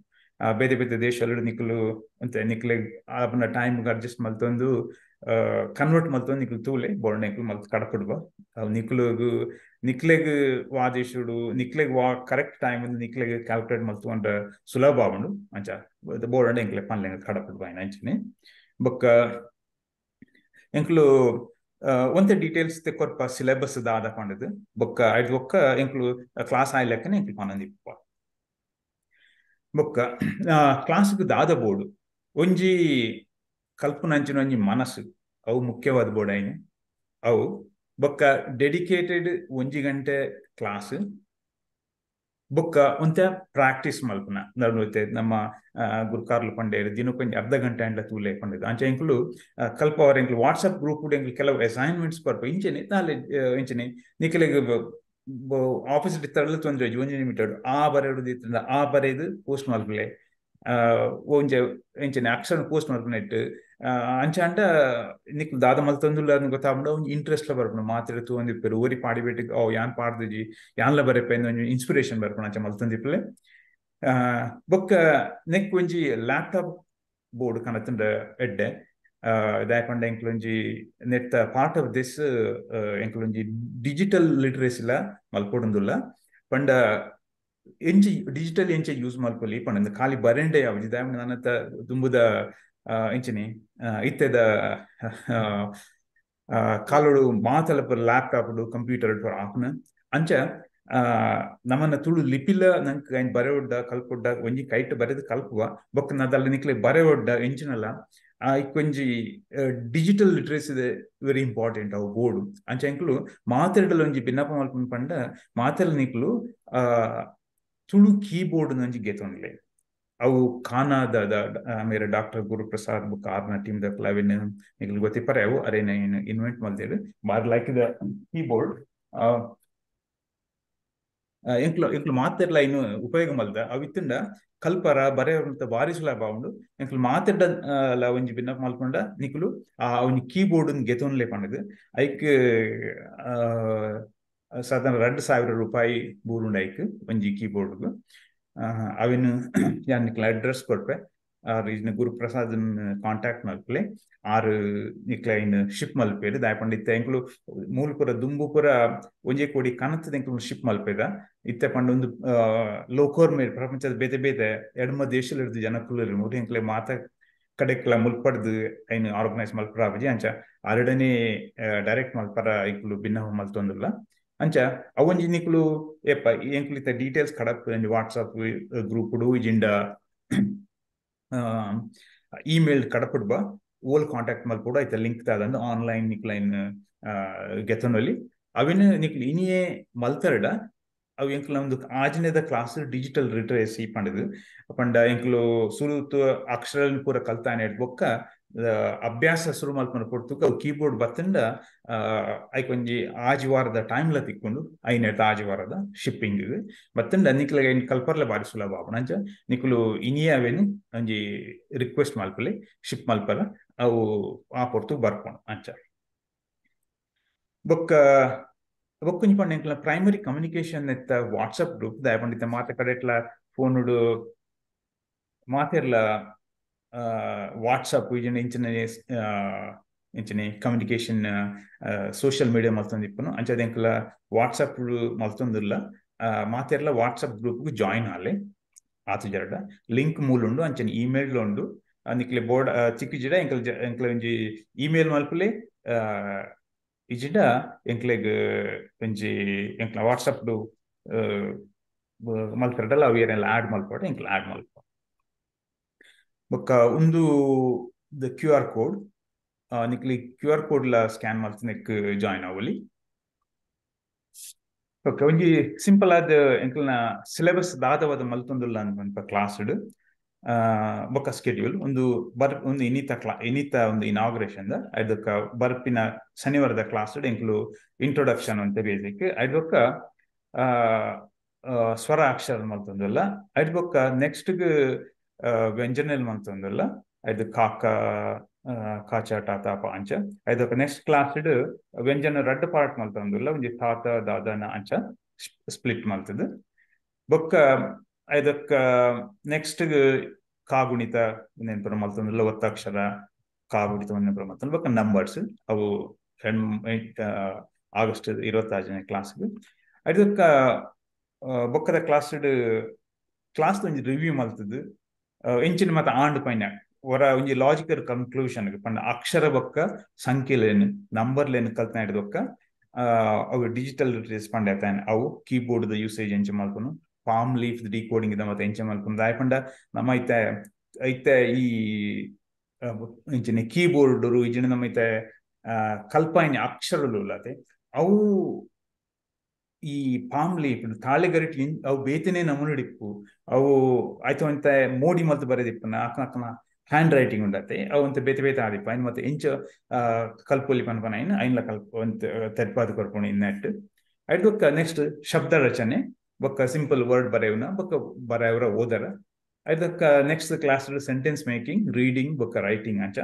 ಬೇತೆ ಬೇತೆ ದೇಶಗಳು ನಿಕ್ಕಲು ಅಂತೆ ನಿಕ್ಲೆ ಆಪನ ಟೈಮ್ಗೆ ಅಡ್ಜಸ್ಟ್ ಮಲ್ತೊಂದು ಕನ್ವರ್ಟ್ ಮಲ್ತೊಂದು ನಿಕ್ಲು ತೂಲೆ ಬೋರ್ಡ್ ನಿಕ್ಲು ಮಲ್ತ್ ಕಡಪುಡುವ ನಿಕ್ಲುಗು ನಿಕ್ಲೆಗ್ ವಾ ದೇಶಡು ನಿಕ್ಲೆಗ್ ವಾ ಕರೆಕ್ಟ್ ಟೈಮ್ ನಿಕ್ಲೆಗ್ ಕ್ಯಾಲ್ಕುಲೇಟ್ ಮಲ್ತೊಂಡ ಸುಲಭ ಆವುಂಡು. ಅಂಚ ಬೋರ್ಡ್ ಎಂಕ್ಲೆ ಪನ್ಲೆ ಕಡಪುಡುವ ಅಂಚನೆ. ಬೊಕ್ಕ ಎಂಕ್ಲು ಒಂತೆ ಡೀಟೇಲ್ಸ್ ಕೊರ್ಪ ಸಿಲೆಬಸ್ ದಾದ ಪಂಡದು. ಬೊಕ್ಕ ಐದು ಬೊಕ್ಕ ಎಂಕ್ಲು ಕ್ಲಾಸ್ ಆಯ್ಲೆಕ್ಕನೆ ಎಂಕ್ಲು ಪನೊಂದಿಪ್ಪ. ಬೊಕ್ಕ ಕ್ಲಾಸ್ಗ್ ದಾದ ಬೋರ್ಡು ಒಂಜಿ ಕಲ್ಪನಂಚಿನ ಒಂಜಿ ಮನಸ್ಸು ಅವು ಮುಖ್ಯವಾದ ಬೋರ್ಡ್ ಐನು ಅವು. ಬೊಕ್ಕ ಡೆಡಿಕೇಟೆಡ್ 1 ಗಂಟೆ ಕ್ಲಾಸ್, ಬೊಕ್ಕ ಒಂತೆ ಪ್ರಾಕ್ಟೀಸ್ ಮಲ್ಪುನ ನಡುವೆ ನಮ್ಮ ಗುರುಕಾರ್ಲು ಪಂಡೇರು ದಿನಕ್ಕೊಂಜಿ ಅರ್ಧ ಗಂಟೆ ಅಂಡ ತೂಲೆ ಪಂಡೇರು. ಅಂಚ ಎಂಕುಲು ಕಲ್ಪವರ ಎಂಕುಲು ವಾಟ್ಸಪ್ ಗ್ರೂಪ್ ಎಂಕುಲು ಕೆಲವು ಅಸೈನ್ಮೆಂಟ್ಸ್ ಕೊರ್ಪ ಇಂಚನೆ ನಾಲೆ ಇಂಚನೆ ನಿಕಲೆಗ್ ಆಫೀಸ್ ಇತ್ತರಲ್ಲ ತೊಂದರೆ ಒಂಜಿ ನಿಮಿಟಡು ಆ ಬರೆಯುಡು ಇತ್ತಂಡ ಆ ಬರೆದು ಪೋಸ್ಟ್ ಮಲ್ಪಲೆ ಒಂಜೆ ಇಂಚನೆ ಅಕ್ಷರ ಪೋಸ್ಟ್ ಮಲ್ಪನೆಟ್ ಅಂಚ ಅಂಡ ನಿಕ್ಲು ದಾದ ಮಲ್ತೊಂದುಲ್ಲ ಗೊತ್ತಾಪುಂಡು. ಒಂಜಿ ಇಂಟ್ರೆಸ್ಟ್ ಲ ಬರ್ಪುಂಡು ಮಾತ್ರ ತೂವೊಂದಿಪ್ಪೆರ್ ಓರಿ ಪಾಡಿಬೇಟಿಗ್ ಓ ಯಾನ್ ಪಾಡ್ದಿಜಿ ಯಾನ್ಲ ಬರೆಪೆ ಒಂಜಿ ಇನ್ಸ್ಪಿರೇಷನ್ ಬರ್ಪುಂಡು ಅಂಚ ಮಲ್ತೊಂದಿಪ್ಪಲೆ. ಬೊಕ್ಕ ನೆಕ್ ಒಂಜಿ ಲ್ಯಾಪ್ಟಾಪ್ ಬೋರ್ಡ್ ಕನತುಂಡ ಎಡ್ಡೆ ದಾಯೆ ಪಂಡ ಎಂಕ್ಲೊಂಜಿ ನೆತ್ತ ಪಾರ್ಟ್ ಆಫ್ this ಎಂಕ್ಲೊಂಜಿ ಡಿಜಿಟಲ್ ಲಿಟರೇಸಿಲ ಮಲ್ಪೊಡುಂದುಲ್ಲ. ಪಂಡ ಎಂಚಿ ಡಿಜಿಟಲ್ ಎಂಚ ಯೂಸ್ ಮಲ್ಪೊಲಿ ಪಂಡ ಖಾಲಿ ಬರೆಂಡೆ ಯಾವಜಿ ದಾಯೆ ಪಂಡ ನನ್ನತ ದುಂಬುದ ಇಂಚನೆ ಇತ್ತೆದ ಕಾಲೋಡು ಮಾತಲ ಪೂರ ಲ್ಯಾಪ್ಟಾಪ್ ಕಂಪ್ಯೂಟರ್ ಪೂರ ಆಪುನ. ಅಂಚ ನಮ್ಮನ್ನ ತುಳು ಲಿಪಿಲ ನಂಕ್ ಐನ್ ಬರೆವೊಡ್ಡ ಕಲ್ಪೊಡ್ಡ ಒಂಜಿ ಕೈಟ್ ಬರೆದು ಕಲ್ಪುವ. ಬೊಕ್ಕ ನದಲ್ಲಿ ನಿಕ್ಲೆ ಬರೆವೊಡ್ಡ ಎಂಚಿನಲ ಇಕ್ಕೊಂಜಿ ಡಿಜಿಟಲ್ ಲಿಟರೇಸಿ ವೆರಿ ಇಂಪಾರ್ಟೆಂಟ್ ಅವು ಬೋರ್ಡು. ಅಂಚ ಎಂಕುಲು ಮಾತೆರಡಲ ಒಂಜಿ ಬಿನ್ನಪ ಮಲ್ಪುನ ಪಂಡ ಮಾತೆರ್ಲ ನಿಕ್ಲು ತುಳು ಕೀಬೋರ್ಡ್ ಒಂಜಿ ಗೆತೊನ್ಲೆ. ಅವು ಕಾನಾದ ಮೇರೆ ಡಾಕ್ಟರ್ ಗುರುಪ್ರಸಾದ್ ಬುಕ್ ಆರ್ನ ಟೀಮ್ ದಕ್ಲ ಅವೆನ್ ನಿಕ್ಲು ಗೊತ್ತಿಪ್ಪರೆ ಅವು ಅರೇನ ಇನ್ವೆಂಟ್ ಮಲ್ದೇರು bar like the keyboard. ಎಂಕ್ಲು ಎಂಕ್ಲು ಮಾತೆರ್ಲ ಇನ್ನು ಉಪಯೋಗ ಮಲ್ದ ಅವು ಇತ್ತುಂಡ ಕಲ್ಪರ ಬರೆಯವಂತ ಬಾರಿ ಸುಲಭ ಉಂಡು. ಎಂಕ್ಲು ಮಾತೆರ್ಡ ಒಂಜಿ ಬಿನ್ನಪ ಮಲ್ಪುಂಡ ನಿಕ್ಲು ಆ ಒಂಜಿ ಕೀಬೋರ್ಡ್ ಗೆತೊನ್ಲೆ ಪಂಡದು. ಐಕ್ ಸಾಧಾರಣ 2000 ರೂಪಾಯಿ ಬೂರುಂಡು ಐಕ್ ಒಂಜಿ ಕೀಬೋರ್ಡ್ಗು. ಅವಿನ ಯಾನ್ ನಿಕ್ಲ ಅಡ್ರೆಸ್ ಕೊರ್ಪೆ ಆರ್ ಇಜ್ನ ಗುರುಪ್ರಸಾದ್ ಕಾಂಟ್ಯಾಕ್ಟ್ ಮಲ್ಪಲೆ ಆರ್ ನಿಕ್ಲ ಇನ್ ಶಿಪ್ ಮಲ್ಪೇರು. ದಾಯೆ ಪಂಡ ಇತ್ತೆ ಎಂಕ್ಲು ಮೂಲ ಪೂರ ದುಂಬು ಪೂರ ಒಂಜೇ ಕೋಡಿ ಕನತದ ಎಂಕ್ಲು ಶಿಪ್ ಮಲ್ಪೇದ. ಇತ್ತೆ ಪಂಡ ಒಂದು ಲೋಕೋರ್ ಮೇರ್ ಪ್ರಪಂಚದ ಬೇತೆ ಬೇತೆ ಎಡ್ಮ ದೇಶದಲ್ಲಿ ಜನಕುಲು ಮೂರು ಎಂಕ್ಲೆ ಮಾತ ಕಡೆಕ್ಲ ಮುಲ್ಪಡ್ದು ಐನ್ ಆರ್ಗನೈಸ್ ಮಲ್ಪರ ಆಪುಜಿ. ಅಂಚ ಆರಡನೆ ಡೈರೆಕ್ಟ್ ಮಲ್ಪರ ಎಂಕ್ಲು ಭಿನ್ನ ಮಲ್ತೊಂದುಲ್ಲ. ಅಂಚ ಅವೊಂಜಿ ನಿಕ್ಲು ಏಪ ಎಂಕ್ಲು ಇತ್ತೆ ಡೀಟೇಲ್ಸ್ ಕಡಪ್ ಒಂಜಿ ವಾಟ್ಸಪ್ ಗ್ರೂಪ್ ಇಜಿಂಡ ಇಮೇಲ್ ಕಡಪುಡ್ಬ ಓಲ್ ಕಾಂಟ್ಯಾಕ್ಟ್ ಮಲ್ಪೊಡು. ಐತ ಲಿಂಕ್ ತಾದಂದು ಆನ್ಲೈನ್ ನಿಕ್ಲೈನ್ ಗೆತೊನೊಲಿ. ಅವಿನ ನಿಕ್ಲು ಇನಿಯೇ ಮಲ್ತರಡ ಅವು ಎಂಕ್ಲ ಒಂದು ಆಜನೇದ ಕ್ಲಾಸ್ ಡಿಜಿಟಲ್ ಲಿಟರೇಸಿ ಪಂಡದು. ಪಂಡ ಎಂಕ್ಲು ಸುರುತು ಅಕ್ಷರ ಪೂರ ಕಲ್ತಾನೆ ಬೊಕ್ಕ ಅಭ್ಯಾಸ ಶುರು ಮಲ್ಪನ ಪೊರ್ತುಕ ಅವು ಕೀಬೋರ್ಡ್ ಬತ್ತಂಡ ಐಕ್ ಒಂಜಿ ಆಜಿ ವಾರದ ಟೈಮ್ಲ ತಿಕ್ಕೊಂಡು ಐನೆಟ್ ಆಜಿ ವಾರದ ಶಿಪ್ಪಿಂಗ್ ಬತ್ತಂಡ ನಿಕ್ಲ ಐನ್ ಕಲ್ಪರ್ಲ ಬಾರಿ ಸುಲಭ ಆಪುಂಡು. ಅಂಚ ನಿಕ್ಲು ಇನಿಯೇ ಅವೇನು ಒಂಜಿ ರಿಕ್ವೆಸ್ಟ್ ಮಲ್ಪಲೆ ಶಿಪ್ ಮಲ್ಪಲ ಅವು ಆ ಪೊರ್ತು ಬರ್ಪುಂಡು. ಅಂಚ ಬೊಕ್ಕ ಬೊಕ್ಕೊಂಜಿ ಪಂಡ ಎಂಕ್ಲ ಪ್ರೈಮರಿ ಕಮ್ಯುನಿಕೇಶನ್ ಎತ್ತ ವಾಟ್ಸಪ್ ಗ್ರೂಪ್ ದಾಯೆ ಪಂಡ ಇತ್ತೆ ಮಾತ ಕಡೆಟ್ಲ ಫೋನುಡು ಮಾತೆರ್ಲ ವಾಟ್ಸಪ್ ಇಂಚಿನ ಇಂಚನೆ ಕಮ್ಯುನಿಕೇಶನ್ ಸೋಷಿಯಲ್ ಮೀಡಿಯಾ ಮಲ್ತೊಂದು ಇಪ್ಪುನು ಅಂಚಾದ್ ಎಂಕುಲ ವಾಟ್ಸಪ್ ಮಲ್ತೊಂದುಲ್ಲ ಮಾತೆರ್ಲ ವಾಟ್ಸಪ್ ಗ್ರೂಪ್ ಜಾಯಿನ್ ಆಲೆ ಆತು ಜರಡ ಲಿಂಕ್ ಮೂಲುಂಡು ಅಂಚನೆ ಇಮೇಲ್ ಉಂಡು ನಿಕ್ಲೆ ಬೋರ್ಡ್ ಚಿಕ್ಕಿಜಿಡ ಎಂಕಲ್ ಎಂಕಲ ಒಂಜಿ ಇಮೇಲ್ ಮಲ್ಪುಲೆ ಇಜಿಡ ಎಂಕ್ಲೆಗ್ ಒಂಜಿ ಎಂಕ್ಲ ವಾಟ್ಸಪ್ ಮಲ್ಪರಡಲ್ಲ ಅವು ಏರೆಲ್ಲ ಆಡ್ ಮಲ್ಪಡ ಎಂಕ್ಲ ಆಡ್ ಮಲ್ಪ ಬೊಕ್ಕ ಒಂದು ದ ಕ್ಯೂ ಆರ್ ಕೋಡ್ ನಿಕ್ಲಿ ಕ್ಯೂ ಆರ್ ಕೋಡ್ ಲ ಸ್ಕ್ಯಾನ್ ಮಲ್ತ್ ಜಾಯಿನ್ ಆವೊಲಿ. ಓಕೆ, ಒಂಜಿ ಸಿಂಪಲ್ ಆದ್ ಎಂಕಲ್ನ ಸಿಲೆಬಸ್ ದಾದವಾದ ಮಲ್ತೊಂದುಲ್ಲ ಅನ್ಪನ್ಪ ಕ್ಲಾಸ್ ಬೊಕ್ಕ ಸ್ಕೆಡ್ಯೂಲ್ ಒಂದು ಒಂದು ಇನಿತ ಇನಿತ ಒಂದು ಇನಾಗ್ರೇಷನ್ ಅದಕ್ಕ ಬರ್ಪಿನ ಶನಿವಾರದ ಕ್ಲಾಸ್ ಎಂಕ್ಲು ಇಂಟ್ರೊಡಕ್ಷನ್ ಅಂತ ಬೇಸಿಕ್ ಅದ್ ಬೊಕ್ಕ ಸ್ವರ ಅಕ್ಷರ ಮಲ್ತೊಂದುಲ್ಲ ಅದ್ ಬೊಕ್ಕ ನೆಕ್ಸ್ಟ್ ವ್ಯಂಜನ ಮಲ್ತೊಂದುಲ್ಲ ಅದು ಕಾಕ ಕಾಚ ಟಾತ ಅಂಚ ಅದಕ್ಕ ನೆಕ್ಸ್ಟ್ ಕ್ಲಾಸ್ ವ್ಯಂಜನ ರಡ್ಡ್ ಪಾರ್ಟ್ ಮಲ್ತೊಂದುಲ್ಲ ಒಂಜಿ ತಾತ ದಾದನ ಅಂಚ ಸ್ಪ್ಲಿಟ್ ಮಲ್ತದ ಬೊಕ್ಕ ಅದಕ್ಕ ನೆಕ್ಸ್ಟ್ ಕಾಗುಣಿತ ನೆನಪು ಮಲ್ತೊಂದುಲ್ಲ ಒತ್ತಾಕ್ಷರ ಕಾಗುಣಿತ ನೆನಪು ಮಲ್ತೊಂದು ಬೊಕ್ಕ ನಂಬರ್ಸ್ ಅವು ಆಗಸ್ಟ್ 26ನೇ ಕ್ಲಾಸ್ಗೆ ಅದಕ್ಕ ಬೊಕ್ಕದ ಕ್ಲಾಸ್ ಕ್ಲಾಸ್ ಒಂಜಿ ರಿವ್ಯೂ ಮಲ್ತದ್ದು ಎಂಚಿನ ಮತ್ತೆ ಆಂಡ್ ಪೈನ ಹೊರ ಒಂಜಿ ಲಾಜಿಕಲ್ ಕನ್ಕ್ಲೂಷನ್ ಪಂಡ ಅಕ್ಷರ ಬೊಕ್ಕ ಸಂಖ್ಯೆಲೇನು ನಂಬರ್ಲೇನು ಕಲ್ತನ ಹಿಡಿದೊಕ್ಕ ಅವು ಡಿಜಿಟಲ್ ರೆಸ್ಪಾಂಡ್ ಆಯ್ತಾನೆ ಅವು ಕೀಬೋರ್ಡ್ the usage ಎಂಚ ಮಲ್ಪುನು ಪಾಮ್ ಲೀಫ್ ಡಿಕೋಡಿಂಗ್ ಇದ ಮತ್ತೆ ಎಂಚ ಮಲ್ಪುನು ದಾಯ ಪಂಡ ನಮ್ಮ ಐತೆ ಐತೆ ಈ ಇಂಚಿನ ಕೀಬೋರ್ಡ್ ಇಜಿನ ನಮ್ಮ ಐತೆ ಕಲ್ಪಾಯಿನ ಅಕ್ಷರలు ಉಲ್ಲತೆ ಅವು ಈ ಪಾಮ್ ಲೀಫ್ ತಾಳೆಗರಿಟ್ ಅವು ಬೇತನೆ ನಮೂನಿಡಿಪ್ಪು ಅವು ಆಯ್ತು ಅಂತ ಮೋಡಿ ಮಲ್ತು ಬರೆದಿಪ್ಪನ ಅಕ್ಕನ ಹ್ಯಾಂಡ್ ರೈಟಿಂಗ್ ಉಂಡತೆ ಅವು ಅಂತ ಬೇತೆ ಬೇತೆ ಆದಿಪ್ಪ ಐನ್ ಮತ್ತೆ ಇಂಚ ಕಲ್ಪೊಲಿ ಪನ್ಪನ ಐನ್ ಐನ್ಲ ಕಲ್ಪ ಅಂತ ತೆರ್ಪಾದ ಕೊರ್ಪುಣು ಇನ್ನೆಟ್ ಐದು ನೆಕ್ಸ್ಟ್ ಶಬ್ದ ರಚನೆ ಬೊಕ್ಕ ಸಿಂಪಲ್ ವರ್ಡ್ ಬರೆಯುವನ ಬೊಕ್ಕ ಬರೆಯವರ ಓದರ ಐದಕ್ಕ next class sentence making reading ಬೊಕ್ಕ ರೈಟಿಂಗ್ ಅಂಚ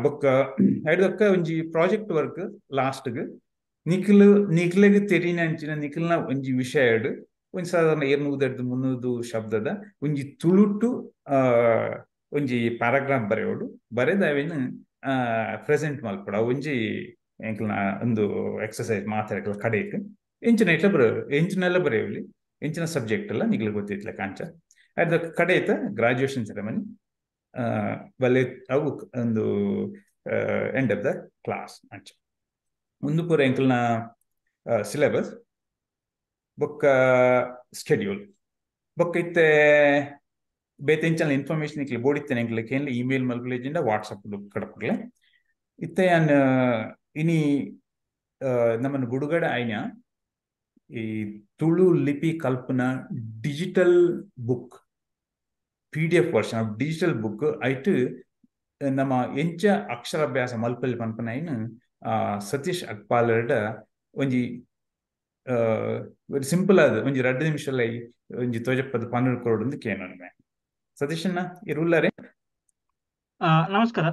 ಬೊಕ್ಕ ಐದಕ್ಕ ಒಂಜಿ ಪ್ರಾಜೆಕ್ಟ್ ವರ್ಕ್ ಲಾಸ್ಟ್ಗ್ ನಿಖಿಲ್ ನಿಖಿಲೆಗ್ ತೆರಿನ ಅಂಚಿನ ನಿಖಿಲ್ನ ಒಂಜಿ ವಿಷಯ ಒಂಜಿ ಸಾಧಾರಣ 200 300 ಶಬ್ದದ ಒಂಜಿ ತುಳುಟು ಒಂಜಿ ಪ್ಯಾರಾಗ್ರಾಫ್ ಬರೆಯೋಡು ಬರೆದ ಅವೇನು ಪ್ರೆಸೆಂಟ್ ಮಲ್ಪಡ ಒಂಜಿ ಎಂಕಲ್ನ ಒಂದು ಎಕ್ಸಸೈಸ್ ಮಾತಾಡಕಲ್ಲ ಕಡೆಕ್ ಎಂಚಿನ ಇಟ್ಲ ಬರೋ ಎಂಚಿನೆಲ್ಲ ಬರೆಯವಲಿ ಎಂಚಿನ ಸಬ್ಜೆಕ್ಟ್ ಎಲ್ಲ ನಿಗ್ಲಿಗೆ ಗೊತ್ತಿತ್ಲ ಕಾಂಚ ಅದ ಕಡೆ ಐತ ಗ್ರಾಜುಯೇಷನ್ ಸೆರೆಮನಿ ಬಲ್ಲೆ ಅವು ಒಂದು ಎಂಡ್ ಆಫ್ the class ಅಂಚ ಒಂದು ಪೂರ ಎಂಕಲ್ನ ಸಿಲೆಬಸ್ ಬೊಕ್ಕ ಸ್ಕೆಡ್ಯೂಲ್ ಬೊಕ್ಕ ಇತ್ತೆ ಬೇತೆ ಇಂಚನ ಇನ್ಫಾರ್ಮೇಶನ್ ಇಕ್ಲೆ ಬೋಡಿತ್ತೇನೆ ಎಂಕ್ಲೆ ಕೇನ್ಲೆ ಇಮೇಲ್ ಮಲ್ಪುಲೆ ವಾಟ್ಸಪ್ ಕಡಪುಗ್ಲೆ ಇತ್ತೆ ಯಾನ್ ಇನಿ ನಮ್ಮನ್ನು ಬುಡುಗಡೆ ಆಯ್ನ ಈ ತುಳು ಲಿಪಿ Kalpana digital book PDF version of digital book ಐಟ್ ನಮ್ಮ ಎಂಚ ಅಕ್ಷರಾಭ್ಯಾಸ ಮಲ್ಪಲ್ಲಿ ಪನ್ಪನ ಐನ್ ಸತೀಶ್ ಅಕ್ಪಾಲರ್ಡ ಒಂಜಿ ಸಿಂಪಲ್ ಆದ ಒಂಜಿ 2 ನಿಮಿಷ ಒಂಜಿ ತೋಜಪ್ಪದ 12 ಕರೋಡ್ ಒಂದು ಕೇನೊಮ್ಮೆ ಸತೀಶಣ್ಣ ಇರುಲ್ಲರೇ. ನಮಸ್ಕಾರ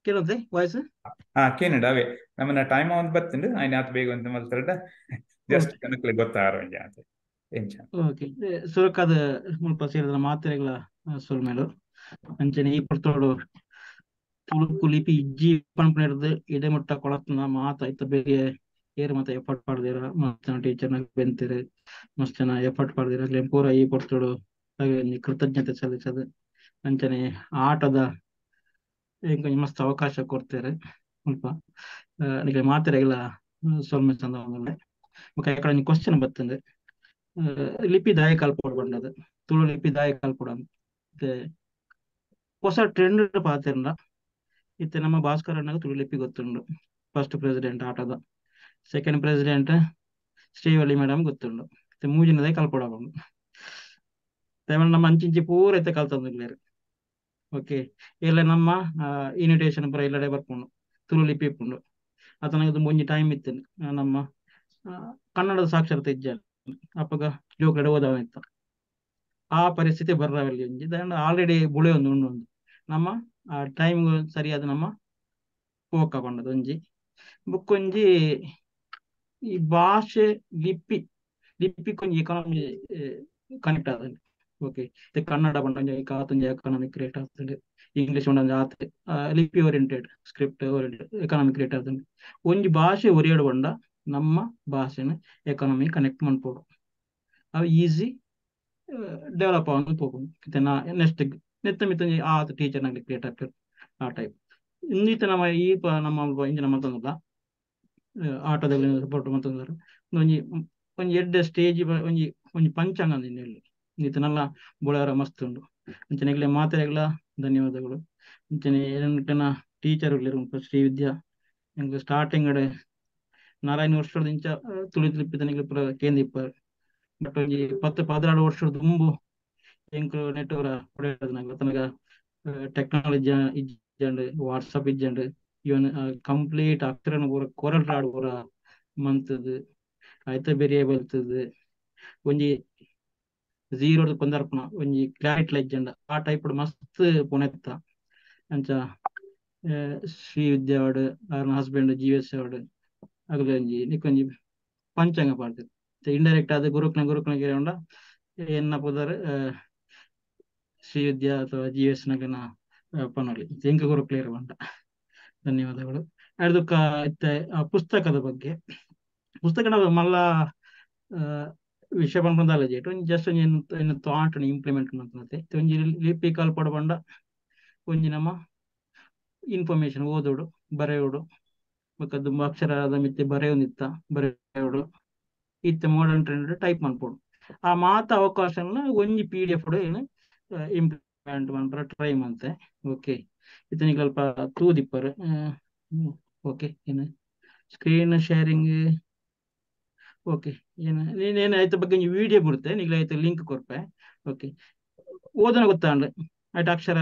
ಕೇಳುತ್ತೆ ವಾಯ್ಸ್? ಹಾ ಕೇನಡ ಅವೇ ನಮ್ಮನ್ನ ಟೈಮ್ ಒಂದು ಬತ್ತಂಡು ಆಯ್ನ ಆತ ಬೇಗ ಅಂತ ಮಲ್ತಾರಡ ಜಸ್ಟ್ ಕನಕ್ಲೆ ಗೊತ್ತಾರ ಒಂಜಿ ಆತ ಎಂಚ. ಓಕೆ, ಸುರಕಾದ ಮುಲ್ಪ ಸೇರಿದ ಮಾತ್ರೆಗಳ ಸೊಲ್ಮೇಲು ಅಂಚನೆ ಈ ಪೊರ್ತೋಡು ತುಳುಕು ಲಿಪಿ ಇಜ್ಜಿ ಪನ್ಪುನ ಇಡೆ ಮುಟ್ಟ ಕೊಳತ್ನ ಮಾತ ಇತ್ತ ಬೇರೆ ಏರು ಮತ್ತೆ ಎಫರ್ಟ್ ಪಡ್ದಿರ ಮಸ್ತ್ ಜನ ಟೀಚರ್ನ ಬೆಂತಿರು ಮಸ್ತ್ ಜನ ಎಫರ್ಟ್ ಪಡ್ದಿರ ಪೂರ ಈ ಪೊರ್ತೋಡು ಕೃತಜ್ಞತೆ ಸಲ್ಲಿಸದು ಅಂಚನೆ ಆಟದ ಮಸ್ತ್ ಅವಕಾಶ ಕೊಡ್ತಾರೆ ಮುಲ್ಪ ನಿಮಗೆ ಮಾತ್ರೆಗಳ ಸೊಲ್ಮೆ ಚಂದ ಬೊಕ ಒಂಜಿ ಕ್ವಶನ್ ಬತ್ತಂದೆ ಲಿಪಿ ದಾಯ ಕಲ್ಪೊಡು ಬಂಡದು ತುಳು ಲಿಪಿ ದಾಯ ಕಲ್ಪೊಡು ಅಂತ ಹೊಸ ಟ್ರೆಂಡ್ ಪಾತೆರ್ನ ಇತ್ತೆ ನಮ್ಮ ಭಾಸ್ಕರ್ ಅಣ್ಣಗ ತುಳು ಲಿಪಿ ಗೊತ್ತುಂಡು ಫಸ್ಟ್ ಪ್ರೆಸಿಡೆಂಟ್ ಆಟದ ಸೆಕೆಂಡ್ ಪ್ರೆಸಿಡೆಂಟ್ ಶ್ರೀವಳ್ಳಿ ಮೇಡಮ್ ಗೊತ್ತುಂಡು ಇತ್ತೆ ಮೂಜಿನದೇ ಕಲ್ಪೊಡು ನಮ್ಮ ಅಂಚಿಂಚಿ ಪೂರ ಇತ್ತೆ ಕಲ್ತೊಂದುಲ್ಲೆರ್. ಓಕೆ, ಇಲ್ಲ ನಮ್ಮ ಇನ್ವಿಟೇಷನ್ ಪೂರ ಇಲ್ಲಡೆ ಬರ್ಪುಂಡು ತುಳು ಲಿಪಿ ಇಪ್ಪುಂಡು ಅತನಗ ಒಂಜಿ ಟೈಮ್ ಇತ್ತು ನಮ್ಮ ಕನ್ನಡದ ಸಾಕ್ಷರತೆ ಇಜ್ಜ ಅಪಗ ಜೋಕುಲೆಡ್ ಓದವ ಇತ್ತ ಆ ಪರಿಸ್ಥಿತಿ ಬರ್ರವಲ್ಲಿ ಒಂಜಿ ಆಲ್ರೆಡಿ ಬುಳೆ ಒಂದು ಉಂಡು ಒಂದು ನಮ್ಮ ಆ ಟೈಮ್ ಸರಿಯಾದ ನಮ್ಮ ಪೋಕ ಪಂಡದ ಒಂಜಿ ಬೊಕ್ಕೊಂಜಿ ಈ ಭಾಷೆ ಲಿಪಿ ಲಿಪಿ ಕೊಂಜಿ ಎಕಾನಮಿ ಕನೆಕ್ಟ್ ಆದಂಡು. ಓಕೆ, ಕನ್ನಡ ಪಂಡ ಒಂಜಿ ಕಾತೊಂಜಿ ಎಕಾನಮಿ ಕ್ರಿಯೇಟ್ ಆಗ್ತದೆ ಇಂಗ್ಲೀಷ್ ಪಂಡ ಆತ್ ಲಿಪಿ oriented script oriented economy create ಆತುಂಡು. ಒಂಜಿ ಭಾಷೆ ಒರಿಯಡು ಪಂಡ ನಮ್ಮ ಭಾಷೆನ ಎಕಾನಮಿ ಕನೆಕ್ಟ್ ಮನ್ಪೊಡು ಅವು ಈಸಿ ಡೆವಲಪ್ ಆವೊಂದು ಪೋಪುಂಡು. ಇತ್ತೆ ನೆಕ್ಸ್ಟ್ ನೆತ್ತ ಮಿತ್ತ್ ಒಂಜಿ ಆತ್ ಟೀಚರ್ ನಗ್ಲಿ ಕ್ರಿಯೇಟ್ ಆಪೆರ್ ಆ ಟೈಪ್. ಇಂದಿತ್ತ ನಮ್ಮ ಈ ನಮ್ಮ ಇಂಚಿನ ಮಲ್ತೊಂದುಲ್ಲ ಆಟೋದಲ್ಲಿ ಸಪೋರ್ಟ್ ಮಲ್ತೊಂದುಲ್ಲೆರ್. ಒಂಜಿ ಒಂಜಿ ಎಡ್ಡೆ ಸ್ಟೇಜ್ ಒಂಜಿ ಒಂಜಿ ಪಂಚಾಂಗ ಅಂದ್ ಇತ್ತೆ ನಲ್ಲ ಬುಳಾರ ಮಸ್ತ್ ಉಂಡು. ಅಂಚನೆ ಎಗ್ಲೆ ಮಾತೆರೆಗ್ಲ ಧನ್ಯವಾದಗಳು. ಅಂಚನೆ ಎನ್ನ ಟೀಚರ್ ಉಲ್ಲೆರ್ ಶ್ರೀ ವಿದ್ಯಾ ಎಂಕ್ ಸ್ಟಾರ್ಟಿಂಗ್ ನಾರಾಯಣ ವರ್ಷದ ಇಂಚ ತುಳು ಲಿಪಿತ ನಿಕ್ಲೆ ಪೂರ ಕೇಂದಿಪ್ಪರ್. ಬಟ್ ಒಂಜಿ 10 14 ವರ್ಷದ ದುಂಬು ಎಂಕ್ ನೆಟ್ ಪೂರ ತನಗ ಟೆಕ್ನಾಲಜಿ ಇಜ್ಜಂಡ್, ವಾಟ್ಸಪ್ ಇಜ್ಜಂಡ್, ಇವನ್ ಕಂಪ್ಲೀಟ್ ಅಕ್ಷರನ ಪೂರ ಕೊರಲ್ ರಾಡ್ ಪೂರ ಮಂತದ್ ಐತ ಬೆರಿಯ ಬಲ್ತದ್ ಒಂಜಿ ಝೀರೋ ಕೊಂದರ್ಪುನ ಒಂಜಿ ಕ್ಲಾರಿಟಿ ಇಜ್ಜಂಡ್ ಆ ಟೈಪ್ ಮಸ್ತ್ ಪುಣೆತ್ತ. ಅಂಚ ಶ್ರೀ ವಿದ್ಯಾ ಅವಡ್ ಆರ್ನ ಹಸ್ಬೆಂಡ್ ಜಿ ಎಸ್ ಅವಡ್ ಅಗಲ ಒಂಜಿ ನಿಕ್ಕೊಂಜಿ ಪಂಚಾಂಗ ಪಾಡ್ದೆರ್. ಇಂಡೈರೆಕ್ಟ್ ಆದ್ ಗುರುಕ್ನ ಗುರುಕ್ನ ಗಿರೌಂಡ ಎನ್ನ ಪುದರ್ ಶ್ರೀ ವಿದ್ಯಾ ಅಥವಾ ಜಿ ಎಸ್ ನಗನ ಪನೊಲಿ ಎಂಕ ಗುರುಕ್ಲೇರ್ ಪಂಡ. ಧನ್ಯವಾದಗಳು. ಅರ್ದಕ್ಕ ಇತ್ತೆ ಆ ಪುಸ್ತಕದ ಬಗ್ಗೆ, ಪುಸ್ತಕ ಮಲ್ಲ ವಿಷಯ ಪನ್ಪುನದಾಲ ಜೇಟ್ ಒಂಜಿ ಜಸ್ಟ್ ಒಂಜಿ ಎನ್ನ ಥಾಟ್ ಇಂಪ್ಲಿಮೆಂಟ್ ಮಲ್ತುನತೆ. ಒಂಜಿ ಲಿಪಿ ಕಲ್ಪೊಡು ಪಂಡ ಒಂಜಿ ನಮ್ಮ ಇನ್ಫಾರ್ಮೇಶನ್ ಓದೋಡು ಬರೆಯೋಡು ಬೊಕ್ಕ ದುಂಬು ಅಕ್ಷರದ ಮಿತ್ತೆ ಬರೆಯೊಂದಿತ್ತ ಬರೆಯೋಡು ಇತ್ತೆ ಮಾಡರ್ನ್ ಟ್ರೆಂಡ್ ಟೈಪ್ ಮನ್ಪೊಡು. ಆ ಮಾತ ಅವಕಾಶನ ಒಂಜಿ ಪಿ ಡಿ ಎಫ್ ಏನು ಇಂಪ್ಲಿಮೆಂಟ್ ಮನ್ಪರ ಟ್ರೈ ಮಂತೆ. ಓಕೆ ಇತ್ತೆ ನಿಕ್ಲ್ ಅಲ್ಪ ತೂದಿಪ್ಪರ್. ಓಕೆ ಏನು ಸ್ಕ್ರೀನ್ ಶೇರಿಂಗ್ ಓಕೆ ಏನು ನೀನೇನು ಐತ ಬಗ್ಗೆ ಒಂಜಿ ವಿಡಿಯೋ ಬರುತ್ತೆ ನಿಕ್ಲೆ ಐತ ಲಿಂಕ್ ಕೊರ್ಪೆ. ಓಕೆ ಓದನ ಗೊತ್ತಾಂಡ್ ಐಟ್ ಅಕ್ಷರ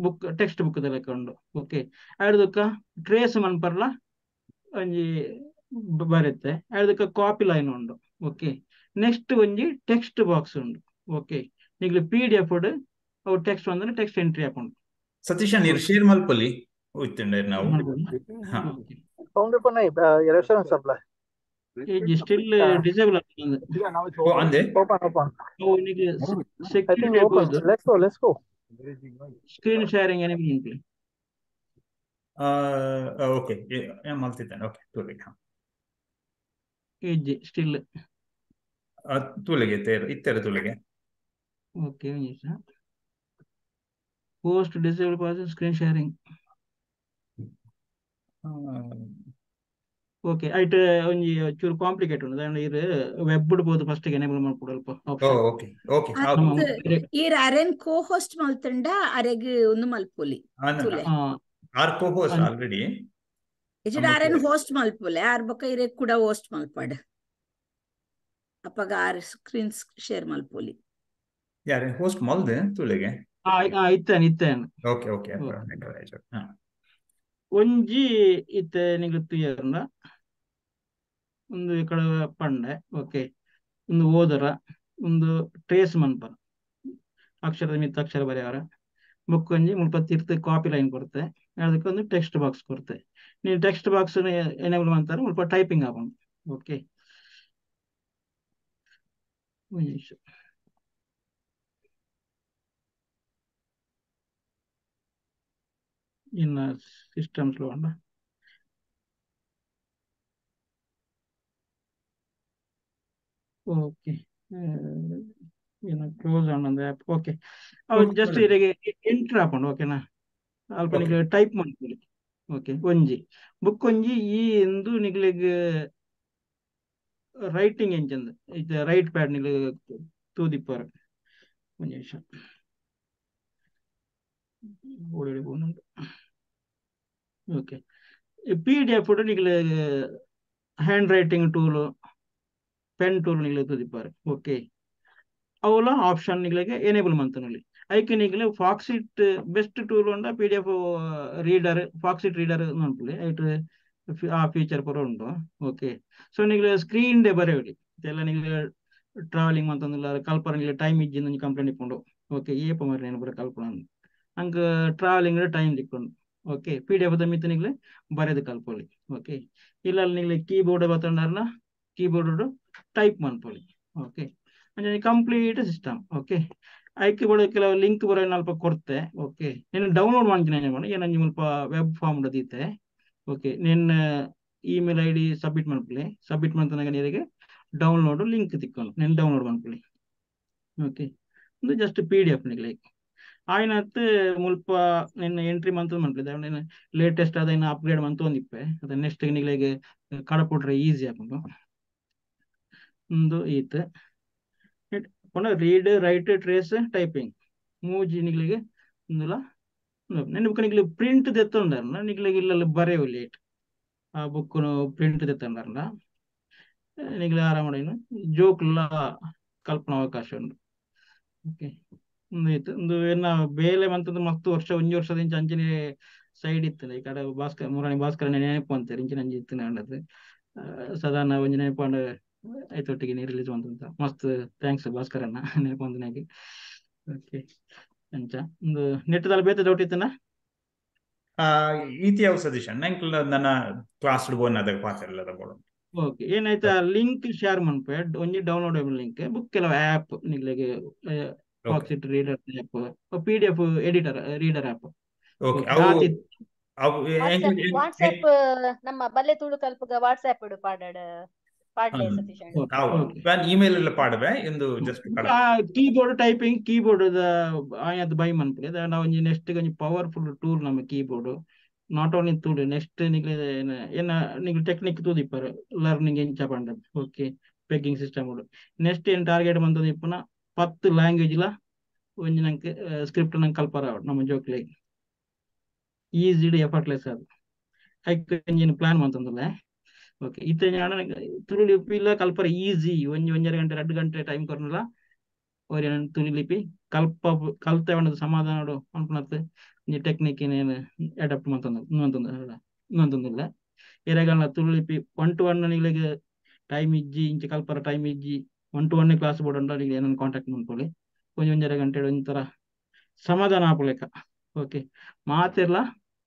ಬುಕ್ ಟೆಕ್ಸ್ಟ್ ಬುಕ್ ಲೆಕ್ಕ ಉಂಡು. ಓಕೆ ಐಡ್ದಕ್ಕ ಟ್ರೇಸ್ ಮನ್ಪರ್ಲ ಒಂಜಿ ಬರುತ್ತೆ. ಐಡ್ದಕ್ಕ ಕಾಪಿ ಲೈನ್ ಉಂಡು. ಓಕೆ ನೆಕ್ಸ್ಟ್ ಒಂಜಿ ಟೆಕ್ಸ್ಟ್ ಬಾಕ್ಸ್ ಉಂಡು. ಓಕೆ ನಿಕ್ಲೆ ಪಿ ಡಿ ಎಫ್ ಅವು ಟೆಕ್ಸ್ಟ್ ಬಂದ್ರೆ ಟೆಕ್ಸ್ಟ್ ಎಂಟ್ರಿ ಹಾಕೊಂಡು. ಸತೀಶ್ ನೀರು ಶೇರ್ ಮಲ್ಪೊಲಿ ನಾವು ಸ್ಟಿಲ್ ಡಿಸೇಬಲ್ ಅಂದೆ security screen sharing enable ಉಂಟು. ಓಕೆ ಮಲ್ತಿದ್ದೇನೆ. ಓಕೆ ತೂಲೆಗೆ ಇಜ್ಜಿ still ತೂಲೆಗೆ ಇತ್ತೆರ ತೂಲೆಗೆ. Okay post disable pass screen sharing. Okay ಐಟ್ ಒಂಜಿ ಚೂರು ಕಾಂಪ್ಲಿಕೇಟ್ ಉಂಡು ದಾಯೆ ಇರ್ ವೆಬ್ ಡ್ ಪೋದು ಫಸ್ಟ್ ಎನೇಬಲ್ ಮಲ್ಪೊಡು ಅಲ್ಪ ಆಪ್ಷನ್. ಓಕೆ ಓಕೆ ಈರ್ ಅರೆನ್ ಕೋ ಹೋಸ್ಟ್ ಮಲ್ತಂಡ ಅರೆಗ್ ಒಂದು ಮಲ್ಪೊಲಿ ಆರ್ co host already ಇಜಡ Aron host ಮಲ್ಪೊಲೆ ಆರ್ ಬೊಕ ಇರೆ ಕೂಡ ಹೋಸ್ಟ್ ಮಲ್ಪಡ್ ಅಪಗ ಆರ್ ಸ್ಕ್ರೀನ್ ಶೇರ್ ಮಲ್ಪೊಲಿ. ಯಾರೆ ಹೋಸ್ಟ್ ಮಲ್ದೆ ತುಲೆಗೆ ಇತ್ತೇನೆ ಇತ್ತೇನೆ. ಓಕೆ ಓಕೆ ಒಂಜಿ ಇತ್ತೆ ನಿಂಗೆ ತುಯರ್ನ ಒಂದು ಕಡೆ ಪಂಡೆ. ಓಕೆ ಒಂದು ಓದರ ಒಂದು ಟ್ರೇಸ್ ಮನ್ಪರ ಅಕ್ಷರದ ಮಿತ್ತ ಅಕ್ಷರ ಬರೆಯವರ ಬುಕ್ ಒಂಜಿ ಮುಲ್ಪ ತಿರ್ತು ಕಾಪಿ ಲೈನ್ ಕೊಡ್ತೆ ಅದಕ್ಕೆ ಒಂದು ಟೆಕ್ಸ್ಟ್ ಬಾಕ್ಸ್ ಕೊಡ್ತೆ. ನೀನು ಟೆಕ್ಸ್ಟ್ ಬಾಕ್ಸ್ ಎನೇಬಲ್ ಅಂತಾರೆ ಮುಲ್ಪ ಟೈಪಿಂಗ್ ಆಪುಂಡು. ಓಕೆ ಒಂಜಿ ನಿಮಿಷ ಇನ್ನು ಸಿಸ್ಟಮ್ ಸ್ಲೋ ಉಂಡ. ಓಕೆ ಏನು ಕ್ಲೋಸ್ ಆಂಡ್ ಆ್ಯಪ್. ಓಕೆ ಅವು ಜಸ್ಟ್ ಇರೆಗೆ ಎಂಟ್ರ್ ಆಪುಂಡು. ಓಕೆನಾ ಅಲ್ಪ ನಿಕ್ಲೆ ಟೈಪ್ ಮನ್ಪೊಲಿ. ಓಕೆ ಒಂಜಿ ಬುಕ್ ಒಂಜಿ ಈ ಇಂದು ನಿಕ್ಲೆಗ್ ರೈಟಿಂಗ್ ಎಂಚಂದ್ ಇತ್ತೆ ರೈಟ್ ಪ್ಯಾಡ್ ನಿಕ್ಲೆ ತೂದಿಪ್ಪರ್. ಒಂಜಿ ನಿಮಿಷ ಓಡೋಡಿ ಪೋನುಂಡು. ಓಕೆ ಪಿ ಡಿ ಎಫ್ ನಿಕ್ಲೆ hand writing tool pen tool ನಿಕ್ಲೆ ತೂದಿಪ್ಪರ್. ಓಕೆ ಅವುಲ ಆಪ್ಷನ್ ನಿಕ್ಲೆಗ್ ಎನೇಬಲ್ ಮಂತುನೊಲಿ. ಐಕ್ ನಿಕ್ಲೆ ಫಾಕ್ಸಿಟ್ ಬೆಸ್ಟ್ ಟೂಲ್ ಉಂಡ P D F reader Foxit reader ಮನ್ಪುಲೆ ಐಟ್ ಆ ಫೀಚರ್ ಪೂರ ಉಂಡು. ಓಕೆ ಸೊ ನಿಕ್ಲೆ ಸ್ಕ್ರೀನ್ ಡೇ ಬರೆಯೊಲಿ ಇದೆಲ್ಲ ನಿಕ್ಲೆ ಟ್ರಾವೆಲಿಂಗ್ ಮಂತೊಂದುಲ್ಲ ಕಲ್ಪರ ನಿಕ್ಲೆ ಟೈಮ್ ಇಜ್ಜಿ ಒಂಜಿ ಕಂಪ್ಲೇಂಟ್ ಇಪ್ಪುಂಡು. ಓಕೆ ಏಪ ಮರ್ರೆ ಪೂರ ಕಲ್ಪುನ ಅಂಕ್ ಟ್ರಾವೆಲಿಂಗ್ ಟೈಮ್ ತಿಕ್ಕೊಂಡು. ಓಕೆ ಪಿ ಡಿ ಎಫ್ ದ ಮಿತ್ತ್ ನಿಕ್ಲೆ ಬರೆದು ಕಲ್ಪೊಲಿ. ಓಕೆ ಇಲ್ಲ ನಿಕ್ಲೆ ಕೀಬೋರ್ಡ್ ಬತ್ತೊಂಡರ್ಲ ಕೀಬೋರ್ಡ್ ಟೈಪ್ ಮನ್ಪೊಲಿ. ಓಕೆ ಅಂಚನೆ ಕಂಪ್ಲೀಟ್ ಸಿಸ್ಟಮ್. ಓಕೆ ಐಕ್ ಬಡ ಕೆಲವು ಲಿಂಕ್ ಬರೋ ಅಲ್ಪ ಕೊರ್ತೆ. ಓಕೆ, నేను ಡೌನ್ಲೋಡ್ ಮಾಡ್ತೀನಿ ಮೇಡಮ್, ಏನಂಜಿ ಮುಲ್ಪ ವೆಬ್ ಫಾರ್ಮ್ ದೀತೆ. ಓಕೆ, ನಿನ್ನ ಇಮೇಲ್ I D submit ಮಾಡ್ಕೊಳ್ಳಿ. ಸಬ್ಮಿಟ್ ಮಾಡ್ತಾನಾಗ ನೀರಿಗೆ ಡೌನ್ಲೋಡ್ ಲಿಂಕ್ ತಿಕ್ಕೊಂಡು నేను ಡೌನ್ಲೋಡ್ ಮಾಡ್ಕೊಳ್ಳಿ. ಓಕೆ, ಒಂದು ಜಸ್ಟ್ PDF ನಿಗ್ಲಿ ಆಯ್ನತ್ ಮುಲ್ಪ ನಿನ್ನ ಎಂಟ್ರಿ ಮಂತ್ ಮನ್ಪುಲೆ నేను ಲೇಟೆಸ್ಟ್ ಅದೇನು ಅಪ್ಗ್ರೇಡ್ ಮಂತ್ ಒಂದಿಪ್ಪೆ ಅದ ನೆಕ್ಸ್ಟ್ ನಿಗ್ಲಿಗೆ ಕಡಪುಟ್ರೆ ಈಸಿ ಆಪುಂಡು. ಒಂದು ಈತ್ ರೀಡ್ ರೈಟ್ ಟ್ರೇಸ್ ಟೈಪಿಂಗ್ ಮೂಜಿ ನಿಗ್ಲಿಗೆ ಒಂದುಲ ನೆನ್ ಬುಕ್ ನಿಗ್ಲಿ ಪ್ರಿಂಟ್ ದೆತ್ತೊಂಡಾರನ ನಿಗ್ಲಿಗೆ ಇಲ್ಲ ಬರೆಯು ಲೇಟ್ ಆ ಬುಕ್ ಪ್ರಿಂಟ್ ದೆತ್ತೊಂಡಾರನ ನಿಗ್ಲಿ ಆರಾಮ ಜೋಕ್ಲ ಕಲ್ಪನಾ ಅವಕಾಶ ಉಂಟು. ಓಕೆ, ಒಂದು ಇತ್ತು ಒಂದು ಏನ ಬೇಲೆ ಮಂತದ್ದು ಮಸ್ತ್ ವರ್ಷ ಒಂಜಿ ವರ್ಷದ ಇಂಚ ಅಂಚನೆ ಸೈಡ್ ಇತ್ತು. ಈ ಕಡೆ ಭಾಸ್ಕರ್ ಮುರಾಣಿ ಭಾಸ್ಕರ ನೆನಪು ಅಂತಾರೆ ಇಂಚಿನ ಅಂಜಿ ಇತ್ತು ಅಂಡದು ಸಾಧಾರಣ ಒಂಜಿ ನೆನಪು ಐತೊಟ್ಟಿಗೆ ರಿಲೀಸ್ ಬಂತಂತ ಮಸ್ತ್ thanks ಭಾಸ್ಕರಣ್ಣ ನೆನಪು ಅಂದನಾಗಿ. ಓಕೆ, ಅಂಚ ಒಂದು ನೆಟ್ಟದಲ್ಲಿ ಬೇತೆ ಡೌಟ್ ಇತ್ತನ ಈತಿ ಯಾವ ಸತೀಶ್ ಅಣ್ಣ ನನ್ನ ಕ್ಲಾಸ್ ಬೋನ್ ಅದಕ್ಕೆ ಪಾತ್ರ ಎಲ್ಲ ತಗೊಳ್ಳೋಣ. ಓಕೆ, ಏನಾಯ್ತಾ ಲಿಂಕ್ ಶೇರ್ ಮನ್ಪೆ ಒಂಜಿ ಡೌನ್ಲೋಡ್ ಲಿಂಕ್ ಬುಕ್ ಕೆಲವು app ನಿಗ್ಲಿಗೆ Foxit reader app, PDF editor reader app. Okay, WhatsApp ನಮ್ಮ ಬಲ್ಲೆ ತುಳು ಕಲ್ಪಗ ವಾಟ್ಸ್ಆಪ್ ಇಡು ಪಾಡಡ ಪಾಡ್ಲೆ ಸತೀಶ್ ಅಣ್ಣ ಇಮೇಲ್ ಎಲ್ಲ ಪಾಡವೆ ಇಂದು ಜಸ್ಟ್ ಕೀಬೋರ್ಡ್ ಟೈಪಿಂಗ್ ಕೀಬೋರ್ಡ್ ಆಯದ್ ಬೈ ಮನ್ಪುಲೆ ನಾವು ಒಂಜಿ ನೆಕ್ಸ್ಟ್ ಒಂಜಿ ಪವರ್ಫುಲ್ ಟೂಲ್ ನಮ್ಮ keyboard. Not only Tulu next ನಿಗ್ಲೆ ಏನ ನಿಗ್ಲೆ ಟೆಕ್ನಿಕ್ ತೂದಿಪ್ಪರು ಲರ್ನಿಂಗ್ ಎಂಚ ಪಂಡ. ಓಕೆ, ಪೆಗ್ಗಿಂಗ್ ಸಿಸ್ಟಮ್ ನೆಕ್ಸ್ಟ್ ಏನ್ ಟಾರ್ಗೆಟ್ ಬಂತದ ಇಪ್ಪುನ 10 ಲ್ಯಾಂಗ್ವೇಜ್ ಲ ಒಂಜಿ ನಂಗೆ ಸ್ಕ್ರಿಪ್ಟ್ ನಂಗೆ ಕಲ್ಪರ ನಮ್ಮ ಜೋಕ್ಲೆ ಈಸಿ ಎಫರ್ಟ್ಲೆಸ್ ಅದು ಐಕ್ ಒಂಜಿನ ಪ್ಲಾನ್ ಮಂತಂದಲ್ಲ. ಓಕೆ, ಇತ್ತೆ ತುಳು ಲಿಪಿ ಇಲ್ಲ ಕಲ್ಪರ ಈಸಿ ಒಂಜಿ ಒಂಜರ ಗಂಟೆ 2 ಗಂಟೆ ಟೈಮ್ ಕೊರ್ನಲ್ಲ ಅವ್ರ ತುಳು ಲಿಪಿ ಕಲ್ಪ ಕಲ್ತೆ ಒಂದು ಸಮಾಧಾನ ಅನ್ಪುನತ್ ಒಂಜಿ ಟೆಕ್ನಿಕ್ ಏನೇನು ಅಡಾಪ್ಟ್ ಮಂತಂದಿಲ್ಲ. ಎರೆಗಲ್ಲ ತುಳು ಲಿಪಿ 1 to 1 ನಿಗ್ಲಿಗೆ ಟೈಮ್ ಇಜ್ಜಿ ಇಂಚ ಕಲ್ಪರ ಟೈಮ್ ಇಜ್ಜಿ 1 to 1 class board ಉಂಟು ಏನನ್ನು ಕಾಂಟ್ಯಾಕ್ಟ್ ಮಾಡ್ಕೊಳ್ಳಿ ಒಂಜಿ ಒಂಜರ ಗಂಟೆ ಒಂಥರ ಸಮಾಧಾನ ಆಪುಲೆಕ. ಓಕೆ, ಮಾತೆರ್ಲ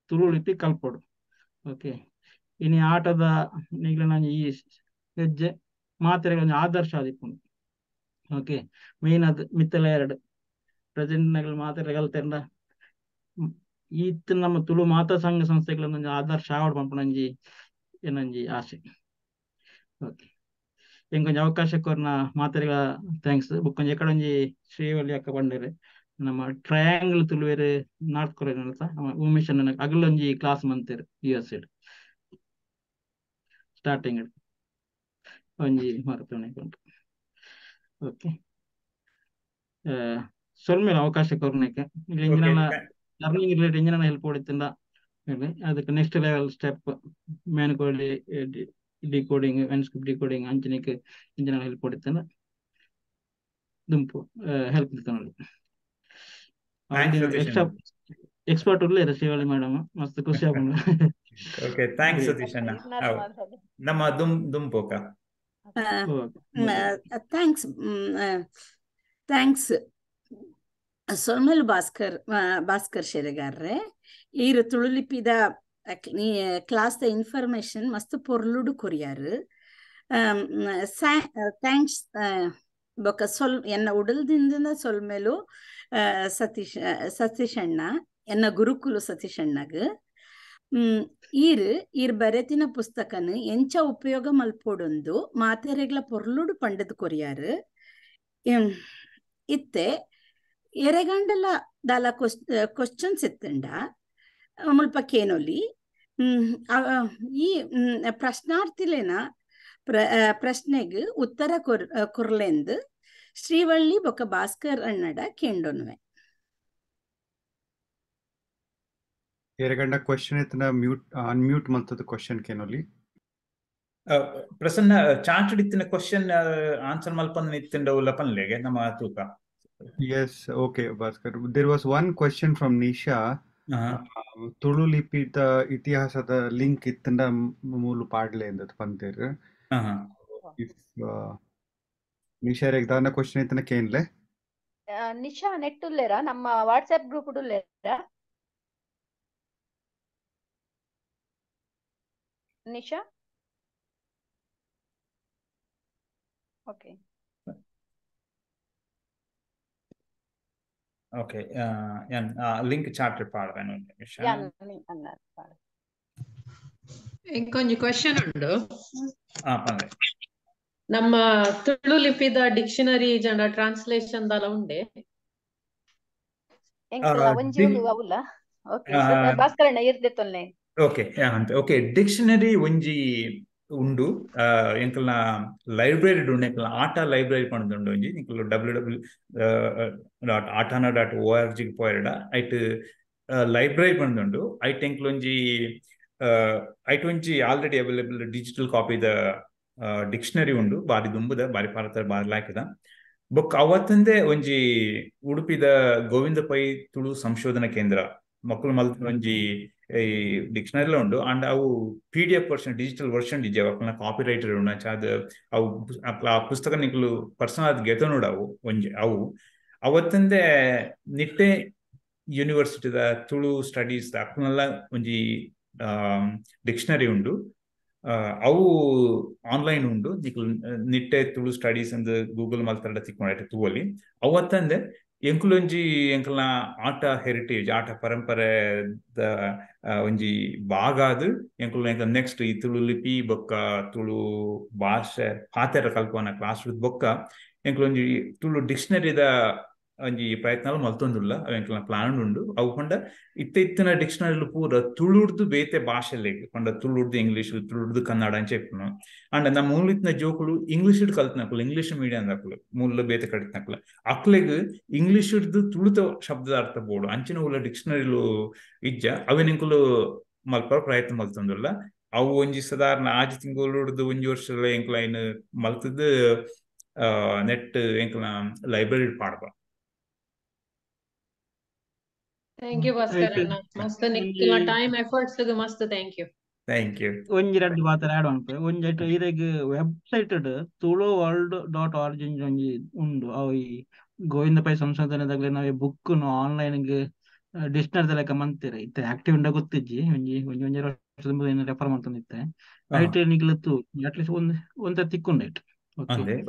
ತುಳು ಲಿಪಿ ಕಲ್ಪೊಡು. ಓಕೆ, ಇನಿ ಆಟದ ನಿಗ್ಲ ನಾನು ಈ ಹೆಜ್ಜೆ ಮಾತೆರೆಗ್ ಒಂಜಿ ಆದರ್ಶ ಆದಿಪ್ಪುಂಡು. ಓಕೆ, ಮೇನ್ ಅದು ಮಿತ್ತಲ ಎರಡು ಪ್ರೆಸೆಂಟ್ ನಗಲ್ ಮಾತೆರೆ ಕಲ್ತೆಂಡ ಈತ್ ನಮ್ಮ ತುಳು ಮಾತಾ ಸಂಘ ಸಂಸ್ಥೆಗಳ ಒಂಜಿ ಆದರ್ಶ ಆವಡ್ ಪನ್ಪುನ ಒಂಜಿ ಏನೊಂಜಿ ಆಸೆ. ಓಕೆ, ಎಂಕೊಂಜಿ ಅವಕಾಶ ಕೊರ್ನ ಮಾತೆರೆಗಳ thanks. ಬೊಕ್ಕ ಒಂಜಿ ಎಕಡೆ ಒಂಜಿ ಶ್ರೀವಳ್ಳಿ ಅಕ್ಕ ಪಂಡೆರ್ ನಮ್ಮ ಟ್ರಯಾಂಗಲ್ ತುಳುವೆರ್ ನಾರ್ತ್ ಕೊರಿಯನ್ ಅಂತ ನಮ್ಮ ಉಮೇಶ್ ಅಣ್ಣನ ಅಗಲೊಂಜಿ ಕ್ಲಾಸ್ ಮಂತೆರ್ US starting ಒಂಜಿ ಮರತೊನೆ ಉಂಟು. ಓಕೆ, ಸೊಲ್ಮೇಲೆ ಅವಕಾಶ ಕೊರ್ನೆಕ್ಕೆ ಇಂಜಿನ ಲರ್ನಿಂಗ್ ರಿಲೇಟೆಡ್ ಇಂಜಿನ ಹೆಲ್ಪ್ ಹೊಡಿತಿಂದ ಅದಕ್ಕೆ ನೆಕ್ಸ್ಟ್ ಲೆವೆಲ್ ಸ್ಟೆಪ್ ಮ್ಯಾನ್ಕೋಲಿ ಡಿಕೋಡಿಂಗ್ ಮ್ಯಾನ್ಸ್ಕ್ರಿಪ್ಟ್ ಡಿಕೋಡಿಂಗ್ ಅಂಚನೆಕ್ ಇಂಜಿನ ಹೆಲ್ಪ್ ಹೊಡಿತಿಂದ ದುಂಪು ಹೆಲ್ಪ್ ನೋಡಿ. ಎಕ್ಸ್ಪರ್ಟ್ ಉಲ್ಲೇರ ಶ್ರೀವಳ್ಳಿ ಮೇಡಮ್ ಮಸ್ತ್ ಖುಷಿ ಆಪುಂಡು. ಓಕೆ, thanks Satish ಅಣ್ಣ. ನಮ್ಮ ದುಂಪೋಕ thanks thanks ಸೊಲ್ಮೆಲ್ ಭಾಸ್ಕರ್ ಭಾಸ್ಕರ್ ಶೆರೆಗಾರ್ರೆ ಈರು ತುಳುಲಿಪಿದ ಕ್ಲಾಸ್ the information ಮಸ್ತ್ ಪೊರ್ಲುಡು ಕೊರಿಯಾರು. Thanks ಬೊಕ ಸೊಲ್ ಎನ್ನ ಉಡಲ್ದಿಂದ ಸೊಲ್ಮೆಲು ಸತೀಶ್ ಸತೀಶ್ ಅಣ್ಣ ಎನ್ನ ಗುರುಕುಲು ಸತೀಶ್ ಅಣ್ಣಗ್. ಈರ್ ಈರ್ ಬರೆತಿನ ಪುಸ್ತಕನು ಎಂಚ ಉಪಯೋಗ ಮಲ್ಪೊಡೊಂದು ಮಾತೆರೆಗ್ಲ ಪೊರ್ಲುಡು ಪಂಡದ್ ಕೊರಿಯಾರು. ಇತ್ತೆ ಎರೆಗಂಡಲ ದಾಲ ಕ್ವಶನ್ಸ್ ಇತ್ತಂಡ ಮುಲ್ಪ ಕೇನೊಲಿ ಈ ಪ್ರಶ್ನಾರ್ಥಿಲೇನ ಪ್ರಶ್ನೆಗ್ ಉತ್ತರ ಕೊರ್ಲೆಂದು ಶ್ರೀವಳ್ಳಿ ಬೊಕ ಭಾಸ್ಕರ್ ಅಣ್ಣಡ ಕೇಂಡೊನ್ವೆ. ಎರೆಗಂಡ ಕ್ವಶನ್ ಇತ್ತನ ಮ್ಯೂಟ್ ಅನ್ಮ್ಯೂಟ್ ಮಂತದ ಕ್ವಶನ್ ಕೇನೊಲಿ. ಪ್ರಸನ್ನ ಚಾಟ್ ಇತ್ತಿನ ಕ್ವಶನ್ ಆನ್ಸರ್ ಮಲ್ಪಂದ ಇತ್ತಿಂಡ ಉಲ್ಲ ಪನ್ಲೆಗೆ ನಮ್ಮ ತೂಕ. Yes, okay, Bhaskar. There was one question from Nisha. Tulu ಲಿಪಿದ ಇತಿಹಾಸದ ಲಿಂಕ್ ಇತ್ತಂಡ ಮೂಲು ಪಾಡ್ಲೆ ಎಂದತ್ ಪಂತೇರು. If Nisha ರೆಗ್ ದಾನ ಕ್ವಶನ್ ಇತ್ತನ ಕೇನ್ಲೆ. ನಿಶಾ ನೆಟ್ ಉಲ್ಲೇರಾ ನಮ್ಮ ವಾಟ್ಸ್ಆಪ್ ಗ್ರೂಪ್ ಉಲ್ಲೇರಾ ನಿಶಾ? ಓಕೆ. ಓಕೆ, ಯಾನ್ ಲಿಂಕ್ ಚಾಟ್ ಪಾಡ್ವೆ ಒಂಜಿ ನಿಮಿಷ. ಯಾನ್ ಅನ್ನ ಪಾಡ್. ಇಂಕೊಂಜಿ ಕ್ವೆಶನ್ ಉಂಡು. ಪನ್ಲೆ. ನಮ್ಮ ತುಳು ಲಿಪಿದ ಡಿಕ್ಷನರಿ ಜನ ಟ್ರಾನ್ಸ್ಲೇಷನ್ ದಾಲ ಉಂಡೆ? ಎಂಕಲ್ಲ ಒಂಜಿ ಉಂಡು ಅವುಲ. ಓಕೆ ಭಾಸ್ಕರಣ್ಣ ಇರ್ದೆ ತೊಲ್ಲೆ. ಓಕೆ ಅಂತ ಓಕೆ, ಡಿಕ್ಷನರಿ ಒಂಜಿ ಉಂಡು ಎಂಕಲ್ನ ಲೈಬ್ರರಿ ಉಂಡು, ಎಂಕಲ್ನ ಆಟ ಲೈಬ್ರರಿ ಪಂಡುಂಡು ಒಂಜಿ. ಎಂಕಲ್ www.aatana.org ಪೋಯರ್ಡ ಐಟ್ ಲೈಬ್ರರಿ ಪಂಡುಂಡು. ಐಟ್ ಎಂಕಲ್ ಒಂಜಿ ಐಟ್ ಒಂಜಿ ಆಲ್ರೆಡಿ ಅವೈಲೇಬಲ್ ಡಿಜಿಟಲ್ ಕಾಪಿದ ಡಿಕ್ಷನರಿ ಉಂಡು, ಬಾರಿ ದುಂಬುದ ಬಾರಿ ಪಾರತ ಬಾರಿ ಲಾಯ್ಕದ. ಬೊಕ್ಕ ಅವತ್ತಂದೆ ಒಂಜಿ ಉಡುಪಿದ ಗೋವಿಂದ ಪೈ ತುಳು ಸಂಶೋಧನಾ ಕೇಂದ್ರ ಮಕ್ಕಳು ಮಲ್ತ ಒಂಜಿ ಈ ಡಿಕ್ಷನರಿಲ ಉಂಡು. ಅಂಡ್ ಅವು PDF version, digital version ಇಜ್ಜೆ, ಅಕ್ಲನ ಕಾಪಿ ರೈಟರ್ ಉಂಡು. ಅದು ಅವು ಆ ಪುಸ್ತಕ ನಿಕ್ಲು ಪರ್ಸನಲ್ ಆದ್ ಗೆತೊನುಡು ಅವು ಒಂಜಿ. ಅವು ಅವತ್ತಂದೆ ನಿಟ್ಟೆ ಯೂನಿವರ್ಸಿಟಿದ ತುಳು ಸ್ಟಡೀಸ್ ಅಕ್ಲನೆಲ್ಲ ಒಂಜಿ ಡಿಕ್ಷನರಿ ಉಂಡು, ಅವು ಆನ್ಲೈನ್ ಉಂಡು. ನಿಕ್ಲು ನಿಟ್ಟೆ ತುಳು ಸ್ಟಡೀಸ್ ಅಂದ್ ಗೂಗಲ್ ಮಲ್ತಡ ತಿಕ್ಕೊಂಡ ತೂವೊಲಿ. ಅವತ್ತಂದೆ ಎಂಕುಲೊಂಜಿ ಎಂಕಲ್ನ ಆಟ ಹೆರಿಟೇಜ್, ಆಟ ಪರಂಪರೆದ ಒಂಜಿ ಭಾಗ ಅದು ಎಂಕುಲು. ಎಂಕಲ್ ನೆಕ್ಸ್ಟ್ ಈ ತುಳು ಲಿಪಿ ಬೊಕ್ಕ ತುಳು ಭಾಷೆ ಪಾತೆರ ಕಲ್ಪನ ಕ್ಲಾಸ್ ಬೊಕ್ಕ ಎಂಕುಲೊಂಜಿ ತುಳು ಡಿಕ್ಷನರಿದ ಒಂಜಿ ಪ್ರಯತ್ನ ಮಲ್ತೊಂದುಲ್ಲ. ಅವು ಎಂಕಲ್ನ ಪ್ಲಾನ್ ಉಂಡು. ಅವು ಪಂಡ ಇತ್ತ ಇತ್ತಿನ ಡಿಕ್ಷನರಿಲು ಪೂರ ತುಳುಡ್ದು ಬೇತೆ ಭಾಷೆಲೆಗ್ ಪಂಡ ತುಳುಡ್ದು ಇಂಗ್ಲೀಷ್, ತುಳುಡ್ದು ಕನ್ನಡ ಅಂಚ ಇಪ್ಪುನು. ಅಂಡ ನಮ್ಮ ಮೂಲಿತ್ತಿನ ಜೋಕುಲು ಇಂಗ್ಲೀಷ್ ಕಲ್ತನಕುಲು, ಇಂಗ್ಲೀಷ್ ಮೀಡಿಯಂ ದಕುಲು ಮೂಲ ಬೇತೆ ಕಡಿತನಕುಲು, ಅಕ್ಲೆಗ್ ಇಂಗ್ಲೀಷ್ ತುಳುತ ಶಬ್ದದ ಅರ್ಥ ಬೋಡು ಅಂಚಿನ ಉಲ್ಲ ಡಿಕ್ಷನರಿಲು ಇಜ್ಜ. ಅವೆನಿಂಕುಲು ಮಲ್ಪರ ಪ್ರಯತ್ನ ಮಲ್ತೊಂದುಲ್ಲ. ಅವು ಒಂಜಿ ಸಾಧಾರಣ ಆಜಿ ತಿಂಗೊಳುಡ್ದು ಒಂಜಿ ವರ್ಷ ಎಂಕುಲು ಐನ್ ಮಲ್ತದ್ದು ನೆಟ್ ಎಂಕಲ್ನ ಲೈಬ್ರರಿ ಪಾಡ್ಪ. Thank you ಭಾಸ್ಕರಣ್ಣ, ಮಸ್ತ್ ನಿಕ್ಲ ಟೈಮ್ ಎಫರ್ಟ್ಸ್ ಗ್ ಮಸ್ತ್ thank you. Thank you. ಒಂಜಿ ರಡ್ಡ್ ಪಾತೆರ ಆಡ್ ಮನ್ಪೆ. ಒಂಜಿ ಐಟ್ ಇರೆಗ್ ವೆಬ್ಸೈಟ್ tuluworld.org ಒಂಜಿ ಉಂಡು. ಅವು ಈ ಗೋವಿಂದ ಪೈ ಸಂಶೋಧನೆದಾಗಲೆ ನಾವೇ ಬುಕ್ ಆನ್ಲೈನ್ ಗ್ ಡಿಕ್ಷನರಿ ಲೆಕ್ಕ ಮಂತೆರ್. ಇತ್ತೆ ಆಕ್ಟಿವ್ ಉಂಡ ಗೊತ್ತಿಜ್ಜಿ, ಒಂಜಿ ಒಂಜಿ ಒಂಜಿ ವರ್ಷದ ರೆಫರ್ ಮಂತೊಂದಿತ್ತೆ. ಐಟ್ ನಿಕ್ಲು ತೂ ಅಟ್ಲೀಸ್ಟ್ ಒಂದ್ ಒಂತ ತಿಕ್ಕುಂಡು ಐಟ್.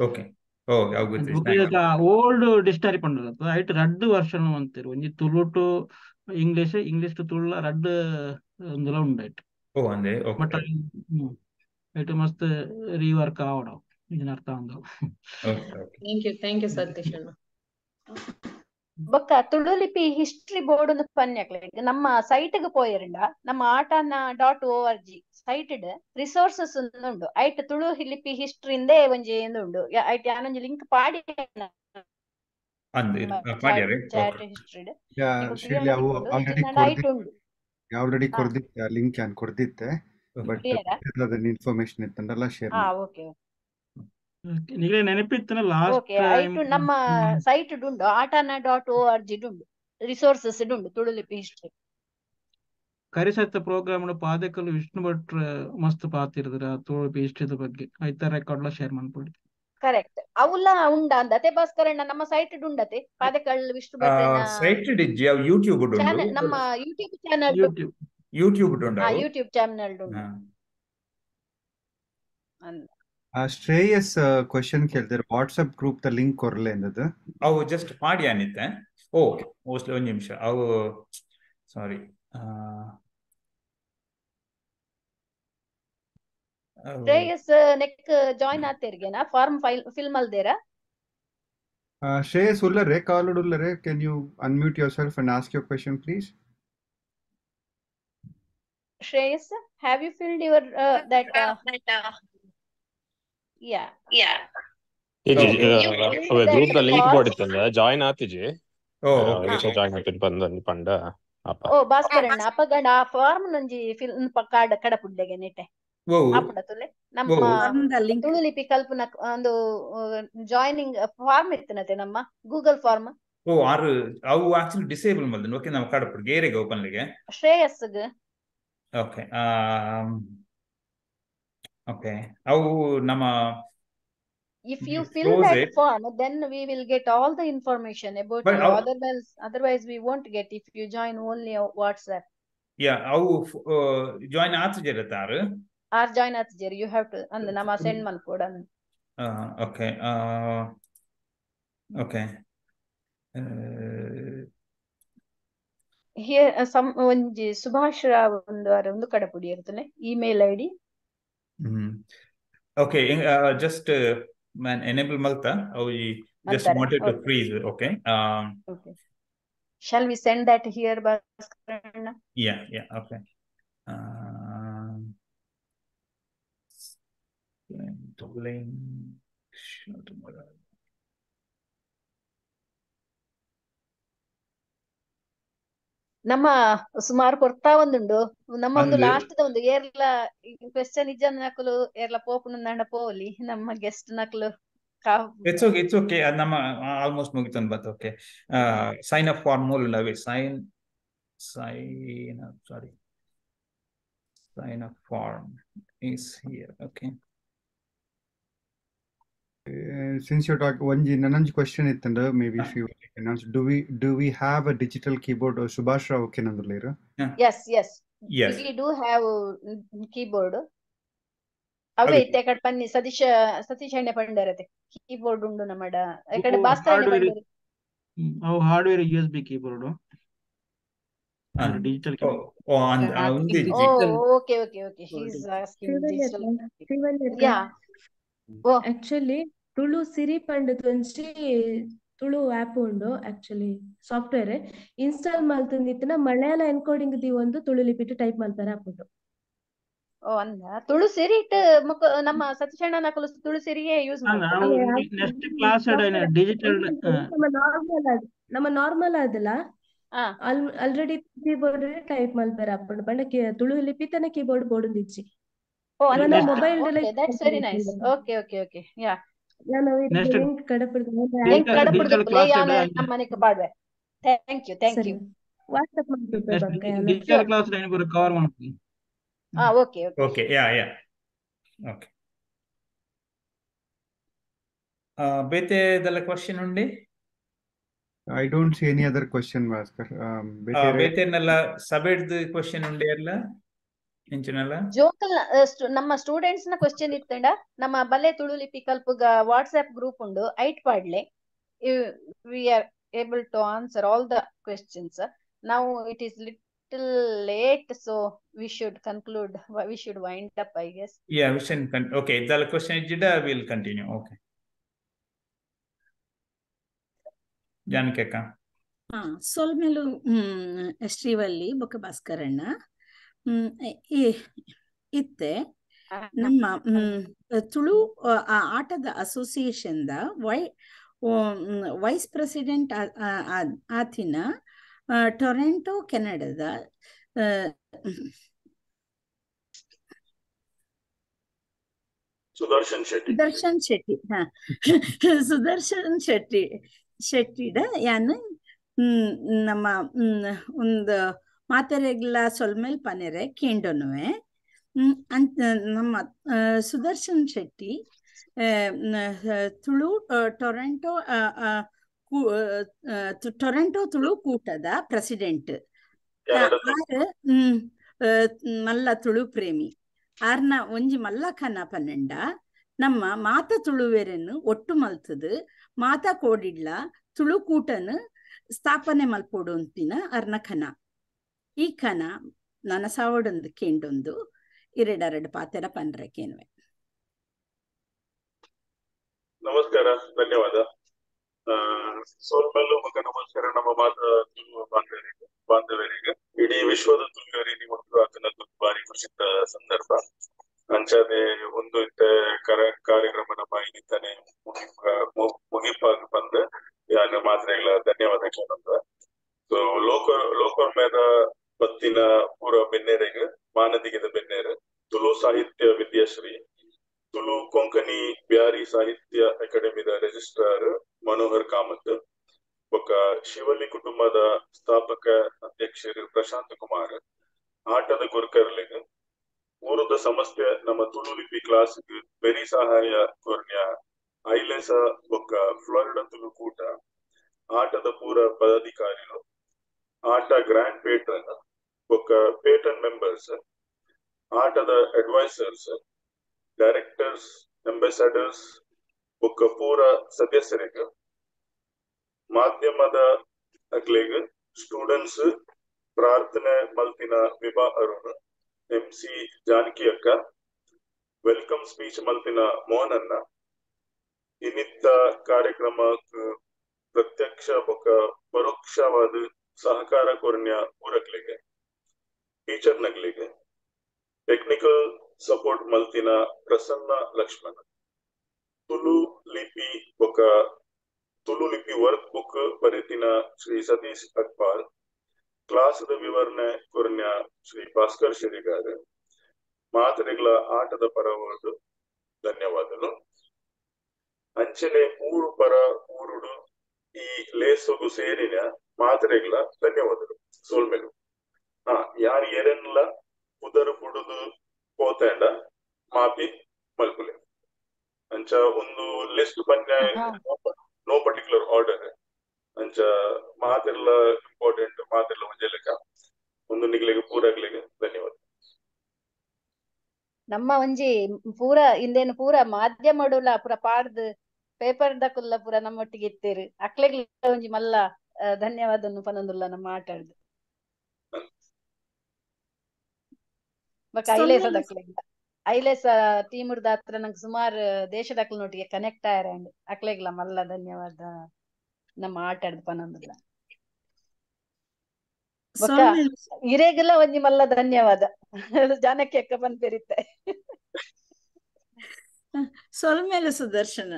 ಓಕೆ ಓಲ್ಡ್ ಡಿಕ್ಷನರಿ ಪಂಡಲ್ಲ ಐಟ್ ರಡ್ಡ್ ವರ್ಷನ್ ಮಂತೆರ್. ಒಂಜಿ Tulu to English, English to Tulu ರಡ್ಡ್ ಒಂದುಲ ಉಂಡು ಐಟ್. ಬಟ್ ಐಟ್ ಮಸ್ತ್ ರೀವರ್ಕ್ ಆವಡ ಇದನ್ನ ಅರ್ಥ ಅಂದವು. Thank you, thank you Satish ಅಣ್ಣ. ಬೊಕ್ಕ ತುಳು ಲಿಪಿ ಹಿಸ್ಟ್ರಿ ಬೋರ್ಡ್ ಪನ್ಯಕ್ಲೆ ನಮ್ಮ ಸೈಟ್ ಗ್ ಪೋಯೆರಂಡ ನಮ್ಮ ಆಟನ .org site resources ಉಂಡು. ಐಟ್ ತುಳು ಲಿಪಿ ಹಿಸ್ಟ್ರಿ ಇಂದೇ ಒಂಜಿ ಉಂಡು. ಐಟ್ ಯಾನೊಂಜಿ ಲಿಂಕ್ ಪಾಡಿ ಚಾಟ್ ಹಿಸ್ಟ್ರಿ ಆಲ್ರೆಡಿ ಕೊರ್ದಿತ್ತೆ, ಲಿಂಕ್ ಯಾನ್ ಕೊರ್ದಿತ್ತೆ, ಬಟ್ ಅದನ್ನ ಇನ್ಫಾರ್ಮೇಶನ್ ಇತ್ತಂಡಲ್ಲ ಶೇರ್. ಓಕೆ ನಿಗಲೆ ನೆನಪಿತ್ತನ ಲಾಸ್ಟ್ ಓಕೆ ಐಟ್ ನಮ್ಮ ಸೈಟ್ ಉಂಡು aatana.org ಉಂಡು, ರಿಸೋರ್ಸಸ್ ಉಂಡು ತುಳು ಲಿಪಿ ಹಿಸ್ಟ್ರಿ. ಕರಿಸತ್ತ ಪ್ರೋಗ್ರಾಮ್ ಪಾದಕಲು ವಿಷ್ಣು ಭಟ್ರು ಮಸ್ತ್ ಪಾತಿರ್ದ್ರ ತುಳು ಲಿಪಿ ಹಿಸ್ಟ್ರಿದ ಬಗ್ಗೆ ಐತ ರೆಕಾರ್ಡ್ ಲ ಶೇರ್ ಮಾಡ್ಕೊಳ್ಳಿ. ಕರೆಕ್ಟ್, ಅವುಲ ಉಂಡ ಅಂದತೆ ಭಾಸ್ಕರಣ್ಣ ನಮ್ಮ ಸೈಟ್ ಉಂಡತೆ ಪಾದಕಲ್ ವಿಷ್ಣು ಭಟ್ರನ ಸೈಟ್ ಇಜ್ಜಿ, ಅವು ಯೂಟ್ಯೂಬ್ ಉಂಡು, ನಮ್ಮ ಯೂಟ್ಯೂಬ್ ಚಾನೆಲ್, ಯೂಟ್ಯೂಬ್ ಉಂಡು, ಯೂಟ್ಯೂಬ್ ಚಾನೆಲ್ ಉಂಡು. ಶ್ರೇಯಸ್ ಕ್ವೆಶ್ಚನ್ ಕೇಳ್ತಾರೆ, ವಾಟ್ಸ್ಆಪ್ ಗ್ರೂಪ್ the link ಕೊರ್ಲೆ ಅಂದದು. ಅವು ಜಸ್ಟ್ ಪಾಡಿ ಅನಿತ್ತೆ. ಓ ಮೋಸ್ಟ್ಲಿ ಒಂದು ನಿಮಿಷ, ಅವು ಸಾರಿ ಶ್ರೇಯಸ್ ನೆಕ್ ಜಾಯಿನ್ ಆತೇರ್ಗೆನಾ ಫಾರ್ಮ್ ಫೈಲ್ ಫಿಲ್ ಮಲ್ದೇರಾ? ಶ್ರೇಯಸ್ ಉಲ್ಲರೆ ಕಾಲ್ ಉಲ್ಲರೆ, can you unmute yourself and ask your question please? Shreyas, have you filled your that yeah yeah group the link board join ಆತಿಜಿ. ಜಾಯಿನ್ ಆತಿದ್ ಬಂದ ಪಂಡ ಓ ಭಾಸ್ಕರಣ್ಣ ಅಪಗಂಡ ಆ ಫಾರ್ಮ್ ನಂಜಿ ಫಿಲ್ ಕಾರ್ಡ್ ಕಡಪುಡ್ಲೆಗೆ ನೆಟೆ ಆಪುಂಡ ತುಲೆ ನಮ್ಮ ತುಳು ಲಿಪಿ ಕಲ್ಪನ ಒಂದು ಜಾಯಿನಿಂಗ್ ಫಾರ್ಮ್ ಇತ್ತನತೆ ನಮ್ಮ ಗೂಗಲ್ ಫಾರ್ಮ್. ಓ ಆರು ಅವು ಆಕ್ಚುಲಿ ಡಿಸೇಬಲ್ ಮಲ್ದನ್. ಓಕೆ ನಾವು ಕಡಪುಡ್ ಗೇರೆಗೆ ಓಪನ್ ಲಿಗೆ ಶ್ರೇಯಸ್ಗೆ. ಓಕೆ ಓಕೆ ಅವು ನಮ್ಮ If you fill that form, then we will get all the information about you. Otherwise we won't get if you join only WhatsApp. Yeah, ಅವು ಜಾಯಿನ್ ಆತುಜೆರ್ ಆರ್ ಜಾಯಿನ್ ಆತುಜೆರ್, you have to ಅಂದ್ ನಮ್ಮ ಸೆಂಡ್ ಮಲ್ಪೊಡು ಅಂದ್. ಓಕೆ ಓಕೆ Here some ಒಂಜಿ ಸುಭಾಷ್ ರಾವ್ ಒಂದು ಒಂದು ಕಡಪುಡಿ ಇರ್ತದೆ email ID. Okay, just man enable Malta. Oh, we just wanted to freeze. Okay. Okay. Shall we send that here, Bhaskaranna? Yeah. Yeah. Okay. Link. ನಮ್ಮ ಸುಮಾರು ಕೊಡ್ತಾ ಒಂದುಂಡು ನಮ್ಮ ಒಂದು ಲಾಸ್ಟ್ ಒಂದು ಏರ್ಲ ಕ್ವೆಶ್ಚನ್ ಇಜ್ಜ ನಕಲು ಏರ್ಲ ಪೋಪುನ ನಂಡ ಪೋಲಿ ನಮ್ಮ ಗೆಸ್ಟ್ ನಕಲು. It's okay, it's okay. ನಮ್ಮ ಆಲ್ಮೋಸ್ಟ್ ಮುಗಿತನ್ but okay. Sign up form ಮೂಲವೇ sign up, sorry, sign up form is here. Okay. Since you're talking, one nananji question ittanda, maybe if you can answer, do we have a digital keyboard or Subhash Rao kenandulera? Yes, yes, yes, we do have keyboard. Ave itte akade panni Satish Satish henne pandarate keyboard undu namada akade Bhaskar henne pandare. Av hardware USB keyboard digital keyboard. Oh, and oh, okay, okay, okay, he is asking digital. Yeah. Actually Tulu Siri ಪಂಡದೊಂಜಿ ತುಳು app ಉಂಡು ಆಕ್ಚುಲಿ ಸಾಫ್ಟ್ವೇರ್ ಇನ್ಸ್ಟಾಲ್ ಮಲ್ತಂದಿತ್ತಿನ ಮಲಯಾಳ ಎನ್ಕೋಡಿಂಗ್ the ಒಂದು ತುಳು ಲಿಪಿಟ್ ಟೈಪ್ ಮಲ್ತಾರೆ ಆಪ್ ಉಂಡು. ಓ ಅಂದ ತುಳು ಸಿರಿ ನಮ್ಮ ಸತೀಶಣ್ಣ ನಕಲು ತುಳು ಸಿರಿಯೇ ಯೂಸ್ ಮಾಡ್ತಾರೆ. ನೆಕ್ಸ್ಟ್ ಕ್ಲಾಸ್ ಡಿಜಿಟಲ್ ನಮ್ಮ ನಾರ್ಮಲ್ ನಮ್ಮ ನಾರ್ಮಲ್ ಅದಲ್ಲ ಆಲ್ರೆಡಿ ಕೀಬೋರ್ಡ್ ಟೈಪ್ ಮಲ್ಪೆರೆ ಆಪುಂಡು ಪಂಡ ತುಳು ಲಿಪಿತನ ಕೀಬೋರ್ಡ್ ಬೋರ್ಡ್ ಇಜ್ಜಿ. Oh, mobile, okay, that's very nice. Okay, okay, okay. Yeah. Next link thank you, thank you. WhatsApp digital class line ಪೂರ ಕವರ್ ಮಾಡ್ತೀನಿ. Okay, okay, okay. Yeah, yeah, okay. ಬೇತೆ ದಲ್ಲ ಕ್ವೆಶ್ಚನ್ ಉಂಡಿ? I don't see any other question, Bhaskar. ಬೇತೆನೆಲ್ಲ ಸಬೆಡ್ದು ಕ್ವೆಶ್ಚನ್ ಉಂಡಿ ಅಲ್ಲ ಜೋಕಲ್ ನಮ್ಮ ಸ್ಟೂಡೆಂಟ್ಸ್ ನ ಕ್ವೆಶ್ಚನ್ ಇತ್ತಂಡ ನಮ್ಮ ಬಲೆ ತುಳು ಲಿಪಿ ಕಲ್ಪುಗ ವಾಟ್ಸ್ಆಪ್ ಗ್ರೂಪ್ ಉಂಡು ಐಟ್ ಪಾಡ್ಲೆ. We are able to answer all the questions. Now it is little late, so we should conclude, we should wind up, I guess. Yeah, we should okay, the question ಇಜ್ಜಿಡ will continue. Okay ಜಾನಕಕ್ಕ. ಸೊಲ್ಮೆಲು ಶ್ರೀವಲ್ಲಿ ಬೊಕ್ಕ ಭಾಸ್ಕರಣ್ಣ ಇತ್ತೆ ನಮ್ಮ ತುಳು ಆಟದ ಅಸೋಸಿಯೇಷನ್ the vice president ಆತಿನ ಟೊರೆಂಟೊ ಕೆನಡಾದ ಸುದರ್ಶನ್ ಶೆಟ್ಟಿ ಸುದರ್ಶನ್ ಶೆಟ್ಟಿ ಸುದರ್ಶನ್ ಶೆಟ್ಟಿ ಶೆಟ್ಟಿಡ ಯಾನ್ ನಮ್ಮ ಒಂದು ಮಾತೆರೆಗ್ಲ ಸೊಲ್ಮೇಲ್ ಪನೆರೆ ಕೇಂಡೊನುವೆ ಅಂತ ನಮ್ಮ ಸುದರ್ಶನ್ ಶೆಟ್ಟಿ ತುಳು ಟೊರೆಂಟೊ ಟೊರೆಂಟೊ ತುಳು ಕೂಟದ ಪ್ರೆಸಿಡೆಂಟ್ ಆರ್ ಮಲ್ಲ ತುಳು ಪ್ರೇಮಿ ಆರ್ನ ಒಂಜಿ ಮಲ್ಲ ಕನ ಪನ್ನೆಂಡ ನಮ್ಮ ಮಾತ ತುಳುವೆರನ್ನು ಒಟ್ಟು ಮಲ್ತದು ಮಾತ ಕೋಡಿಡ್ಲ ತುಳು ಕೂಟನು ಸ್ಥಾಪನೆ ಮಲ್ಪೊಡು ಅಂತಿನ ಅರ್ನ ಕನ. ಈ ಕನ ನನಸಾವಡೊಂದು ಕೇಂಡೊಂದು ಇರೆಡರಡು ಪಾತೆರ ಪನ್ರಕೇನುವೆ. ನಮಸ್ಕಾರ, ಧನ್ಯವಾದ. ಸೋಲ್ಮಲ್ಲು ಮಗ ನಮಸ್ಕಾರ ನಮ್ಮ ಮಾತ ತುಳು ಬಾಂಧವರಿಗೆ ಇಡೀ ವಿಶ್ವದ ತುಳುವರಿಗೆ ಒಂದು ಆತನ ಬಾರಿ ಖುಷಿತ ಸಂದರ್ಭ. ಅಂಚಾದೆ ಒಂದು ಇತ್ತ ಕಾರ್ಯಕ್ರಮ ನಮ್ಮ ಇನ್ನಿತಾನೆ ಮುಗಿಪಾಗ ಬಂದು ಯಾನು ಮಾತ್ರ ಧನ್ಯವಾದ ಕೇಳಂತ. ಸೊ ಲೋಕೋರ್ಮೇದ ಬತ್ತಿನ ಪೂರ ಬೆನ್ನೇರೆಗ್ ಮಾನದಿಗದ ಬೆನ್ನೇರು ತುಳು ಸಾಹಿತ್ಯ ವಿದ್ಯಾಶ್ರೀ ತುಳು ಕೊಂಕಣಿ ಬ್ಯಾರಿ ಸಾಹಿತ್ಯ ಅಕಾಡೆಮಿದ ರಿಜಿಸ್ಟ್ರಾರ್ ಮನೋಹರ್ ಕಾಮತ್ ಬೊಕ್ಕ ಶಿವಲಿ ಕುಟುಂಬದ ಸ್ಥಾಪಕ ಅಧ್ಯಕ್ಷರು ಪ್ರಶಾಂತ್ ಕುಮಾರ್ ಆಟದ ಗುರುಕರ್ಲಿಗ್ ಊರದ ಸಂಸ್ಥೆ ನಮ್ಮ ತುಳು ಲಿಪಿ ಕ್ಲಾಸ್ ಬೆರಿ ಸಹಾಯ ಕೊರ್ನ್ಯ ಐಲೆಸ ಬೊಕ್ಕ ಫ್ಲಾರಿಡಾ ತುಳು ಕೂಟ ಆಟದ ಪೂರ ಪದಾಧಿಕಾರಿಗಳು ಆಟ ಗ್ರ್ಯಾಂಡ್ ಪೇಟ್ರನ್ ಬೊಕ್ಕ ಪೇಟನ್ ಮೆಂಬರ್ಸ್ ಆಟದ ಅಡ್ವೈಸರ್ಸ್ ಡೈರೆಕ್ಟರ್ಸ್ ಅಂಬಾಸಿಡರ್ಸ್ ಬೊಕ್ಕ ಪೂರ ಸದಸ್ಯರಿಗೆ ಮಾಧ್ಯಮದ ಅಕ್ಲೆಗ್ ಸ್ಟೂಡೆಂಟ್ಸ್ ಪ್ರಾರ್ಥನೆ ಮಲ್ತಿನ ವಿಭಾ ಅರುಣ್, ಎಂಸಿ ಜಾನಕಿ ಅಕ್ಕ, welcome speech ಮಲ್ತಿನ ಮೋಹನನ್ನ, ಇನ್ನಿತ್ತ ಕಾರ್ಯಕ್ರಮ ಪ್ರತ್ಯಕ್ಷ ಬೊಕ ಪರೋಕ್ಷವಾದ ಸಹಕಾರ ಕೊರ್ನ್ಯ ಪೂರಕ್ಲಿಗೆ, ಟೀಚರ್ ನಗ್ಲಿಗೆ, ಟೆಕ್ನಿಕಲ್ ಸಪೋರ್ಟ್ ಮಲ್ತಿನ ಪ್ರಸನ್ನ ಲಕ್ಷ್ಮಣ, ತುಳು ಲಿಪಿ ಬೊಕ ತುಳು ಲಿಪಿ ವರ್ಕ್ ಬುಕ್ ಬರೆತಿನ ಶ್ರೀ ಸತೀಶ್ ಅಕ್ಪಾಲ್, ಕ್ಲಾಸದ ವಿವರಣೆ ಕೊರ್ನ್ಯ ಶ್ರೀ ಭಾಸ್ಕರ್ ಶೆರಿಗಾರ್, ಮಾತರೆಗಳ ಆಟದ ಪರವಾದ ಧನ್ಯವಾದಗಳು. ಅಂಚನೆ ಊರು ಪರ ಊರುಡು ಈ ಲೇಸೊಗು ಸೇರಿನ ಮಾತರೆಗಳ ಧನ್ಯವಾದಗಳು ಸೋಲ್ಮೇಲು. ಹಾ, ಯಾರು ಏರೆನ್ಲ ಪುದರ್ ಬುಡುದು ಪೋತೇಂಡ ಮಾಪಿ ಮಲ್ಪುಲೆ. ಅಂಚ ಒಂದು ಲಿಸ್ಟ್ ಬನ್ಯ, ನೋ ಪರ್ಟಿಕ್ಯುಲರ್ ಆರ್ಡರ್. ಅಂಚ ಮಾತೆರ್ಲ ಇಂಪಾರ್ಟೆಂಟ್, ಮಾತೆರ್ಲ ಒಂಜೆ ಲೆಕ್ಕ. ಒಂದು ನಿಗ್ಲಿಗೆ ಪೂರಾಗ್ಲಿಗೆ ಧನ್ಯವಾದ. ನಮ್ಮ ಒಂಜಿ ಪೂರ ಇಂದೇನು ಪೂರ ಮಾಧ್ಯಮಡುಲ ಪೂರ ಪಾಡ್ದು ಪೇಪರ್ ದಕುಲ್ಲ ಪೂರ ನಮ್ಮೊಟ್ಟಿಗೆ ಇತ್ತೇರು ಅಕ್ಲೆಗ್ಲ ಒಂಜಿ ಮಲ್ಲ ಧನ್ಯವಾದ ಪನೊಂದುಲ್ಲ ನಮ್ಮ ಆಟಾಡ್ದು. ಬೊಕ ಐಲೇಸ ದಕ್ಲೆಗ್ಲ, ಐಲೇಸ ಟೀಮ್ ಹತ್ರ ನಂಗೆ ಸುಮಾರು ದೇಶದಕ್ಲನೊಟ್ಟಿಗೆ ಕನೆಕ್ಟ್ ಆಯರ ಅಕ್ಲೆಗ್ಲ ಮಲ್ಲ ಧನ್ಯವಾದ ನಮ್ಮ ಆಟಾಡ್ದು ಪನೊಂದುಲ್ಲ. ಬೊಕ ಇರೇಗೆಲ್ಲ ಒಂಜಿ ಮಲ್ಲ ಧನ್ಯವಾದ ಜಾನಕಿ ಅಕ್ಕ ಪನ್ಪೆರಿತ್ತೆ. ಸೊಲ್ಮೇಲೆ ಸುದರ್ಶನ್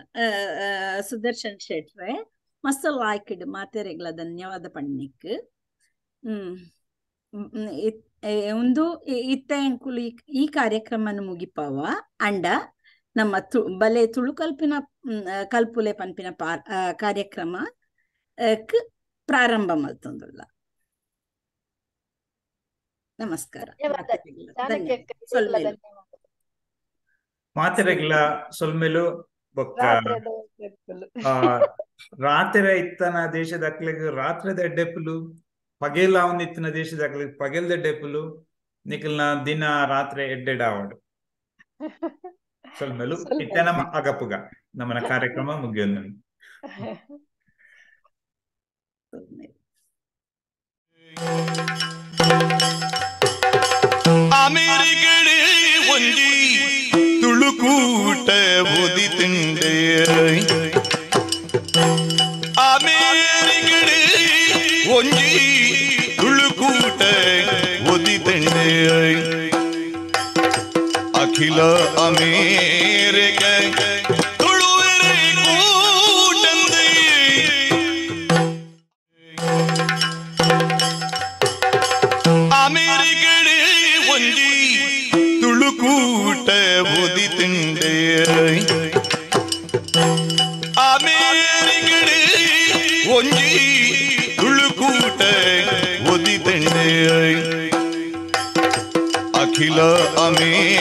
ಸುದರ್ಶನ್ ಶೆಟ್ರೆ ಮಸ್ತ್ ಲಾಯ್ಕ್ಡ್ ಮಾತೆರೆಗ್ಲ ಧನ್ಯವಾದ ಪಣ್ಣಿಕ್. ಒಂದು ಇತ್ತ ಎಂಕುಲು ಈ ಕಾರ್ಯಕ್ರಮನ ಮುಗಿಪಾವ ಅಂಡ ನಮ್ಮ ಬಲೆ ತುಳು ಕಲ್ಪಿನ ಕಲ್ಪುಲೆ ಪನ್ಪಿನ ಕಾರ್ಯಕ್ರಮ ಪ್ರಾರಂಭ ಮಲ್ತೊಂದುಲ್ಲ. ನಮಸ್ಕಾರ. ಮಾತೆರೆಗ್ಲ ಸೊಲ್ಮೆಲು ಬೊಕ್ಕ ರಾತ್ರಿ ಇತ್ತನ ದೇಶದ ಅಕ್ಲೆಗ್ ರಾತ್ರಿದ ಎಡ್ಡೆಪುಲು, ಪಗೆಲ ಇತ್ತಿನ ದೇಶದ ಅಕ್ಲೆಗ್ ಪಗೆಲ್ದ ಎಡ್ಡೆಪುಲು, ನಿಕಲ್ನ ದಿನ ರಾತ್ರಿ ಎಡ್ಡೆಡಾವಡು ಸೊಲ್ಮೆಲು. ಇತ್ತ ನಮ್ಮ ಅಗಪುಗ ನಮ್ಮನ ಕಾರ್ಯಕ್ರಮ ಮುಗಿಯೊಂದು. ಅಮೆರಿಕಡೆ ಒಂಜಿ ತುಳುಕೂಟ ಉದಿತುಂಡೆ, ಅಮೆರಿಕಡೆ ಒಂಜಿ ತುಳುಕೂಟ ಉದಿತುಂಡೆ, ಅಖಿಲ ಅಮೇರಿಕ ತುಳುವೆರೆ ಕೂಟಂದೆ. ಅಮೆರಿಕಡೆ ಒಂಜಿ ತುಳುಕೂಟ ಉದಿತುಂಡೆ, ಅಮೆರಿಕಡೆ ಒಂಜಿ ತುಳುಕೂಟ ಉದಿತುಂಡೆ, ಅಖಿಲ ಅಮೇರಿಕ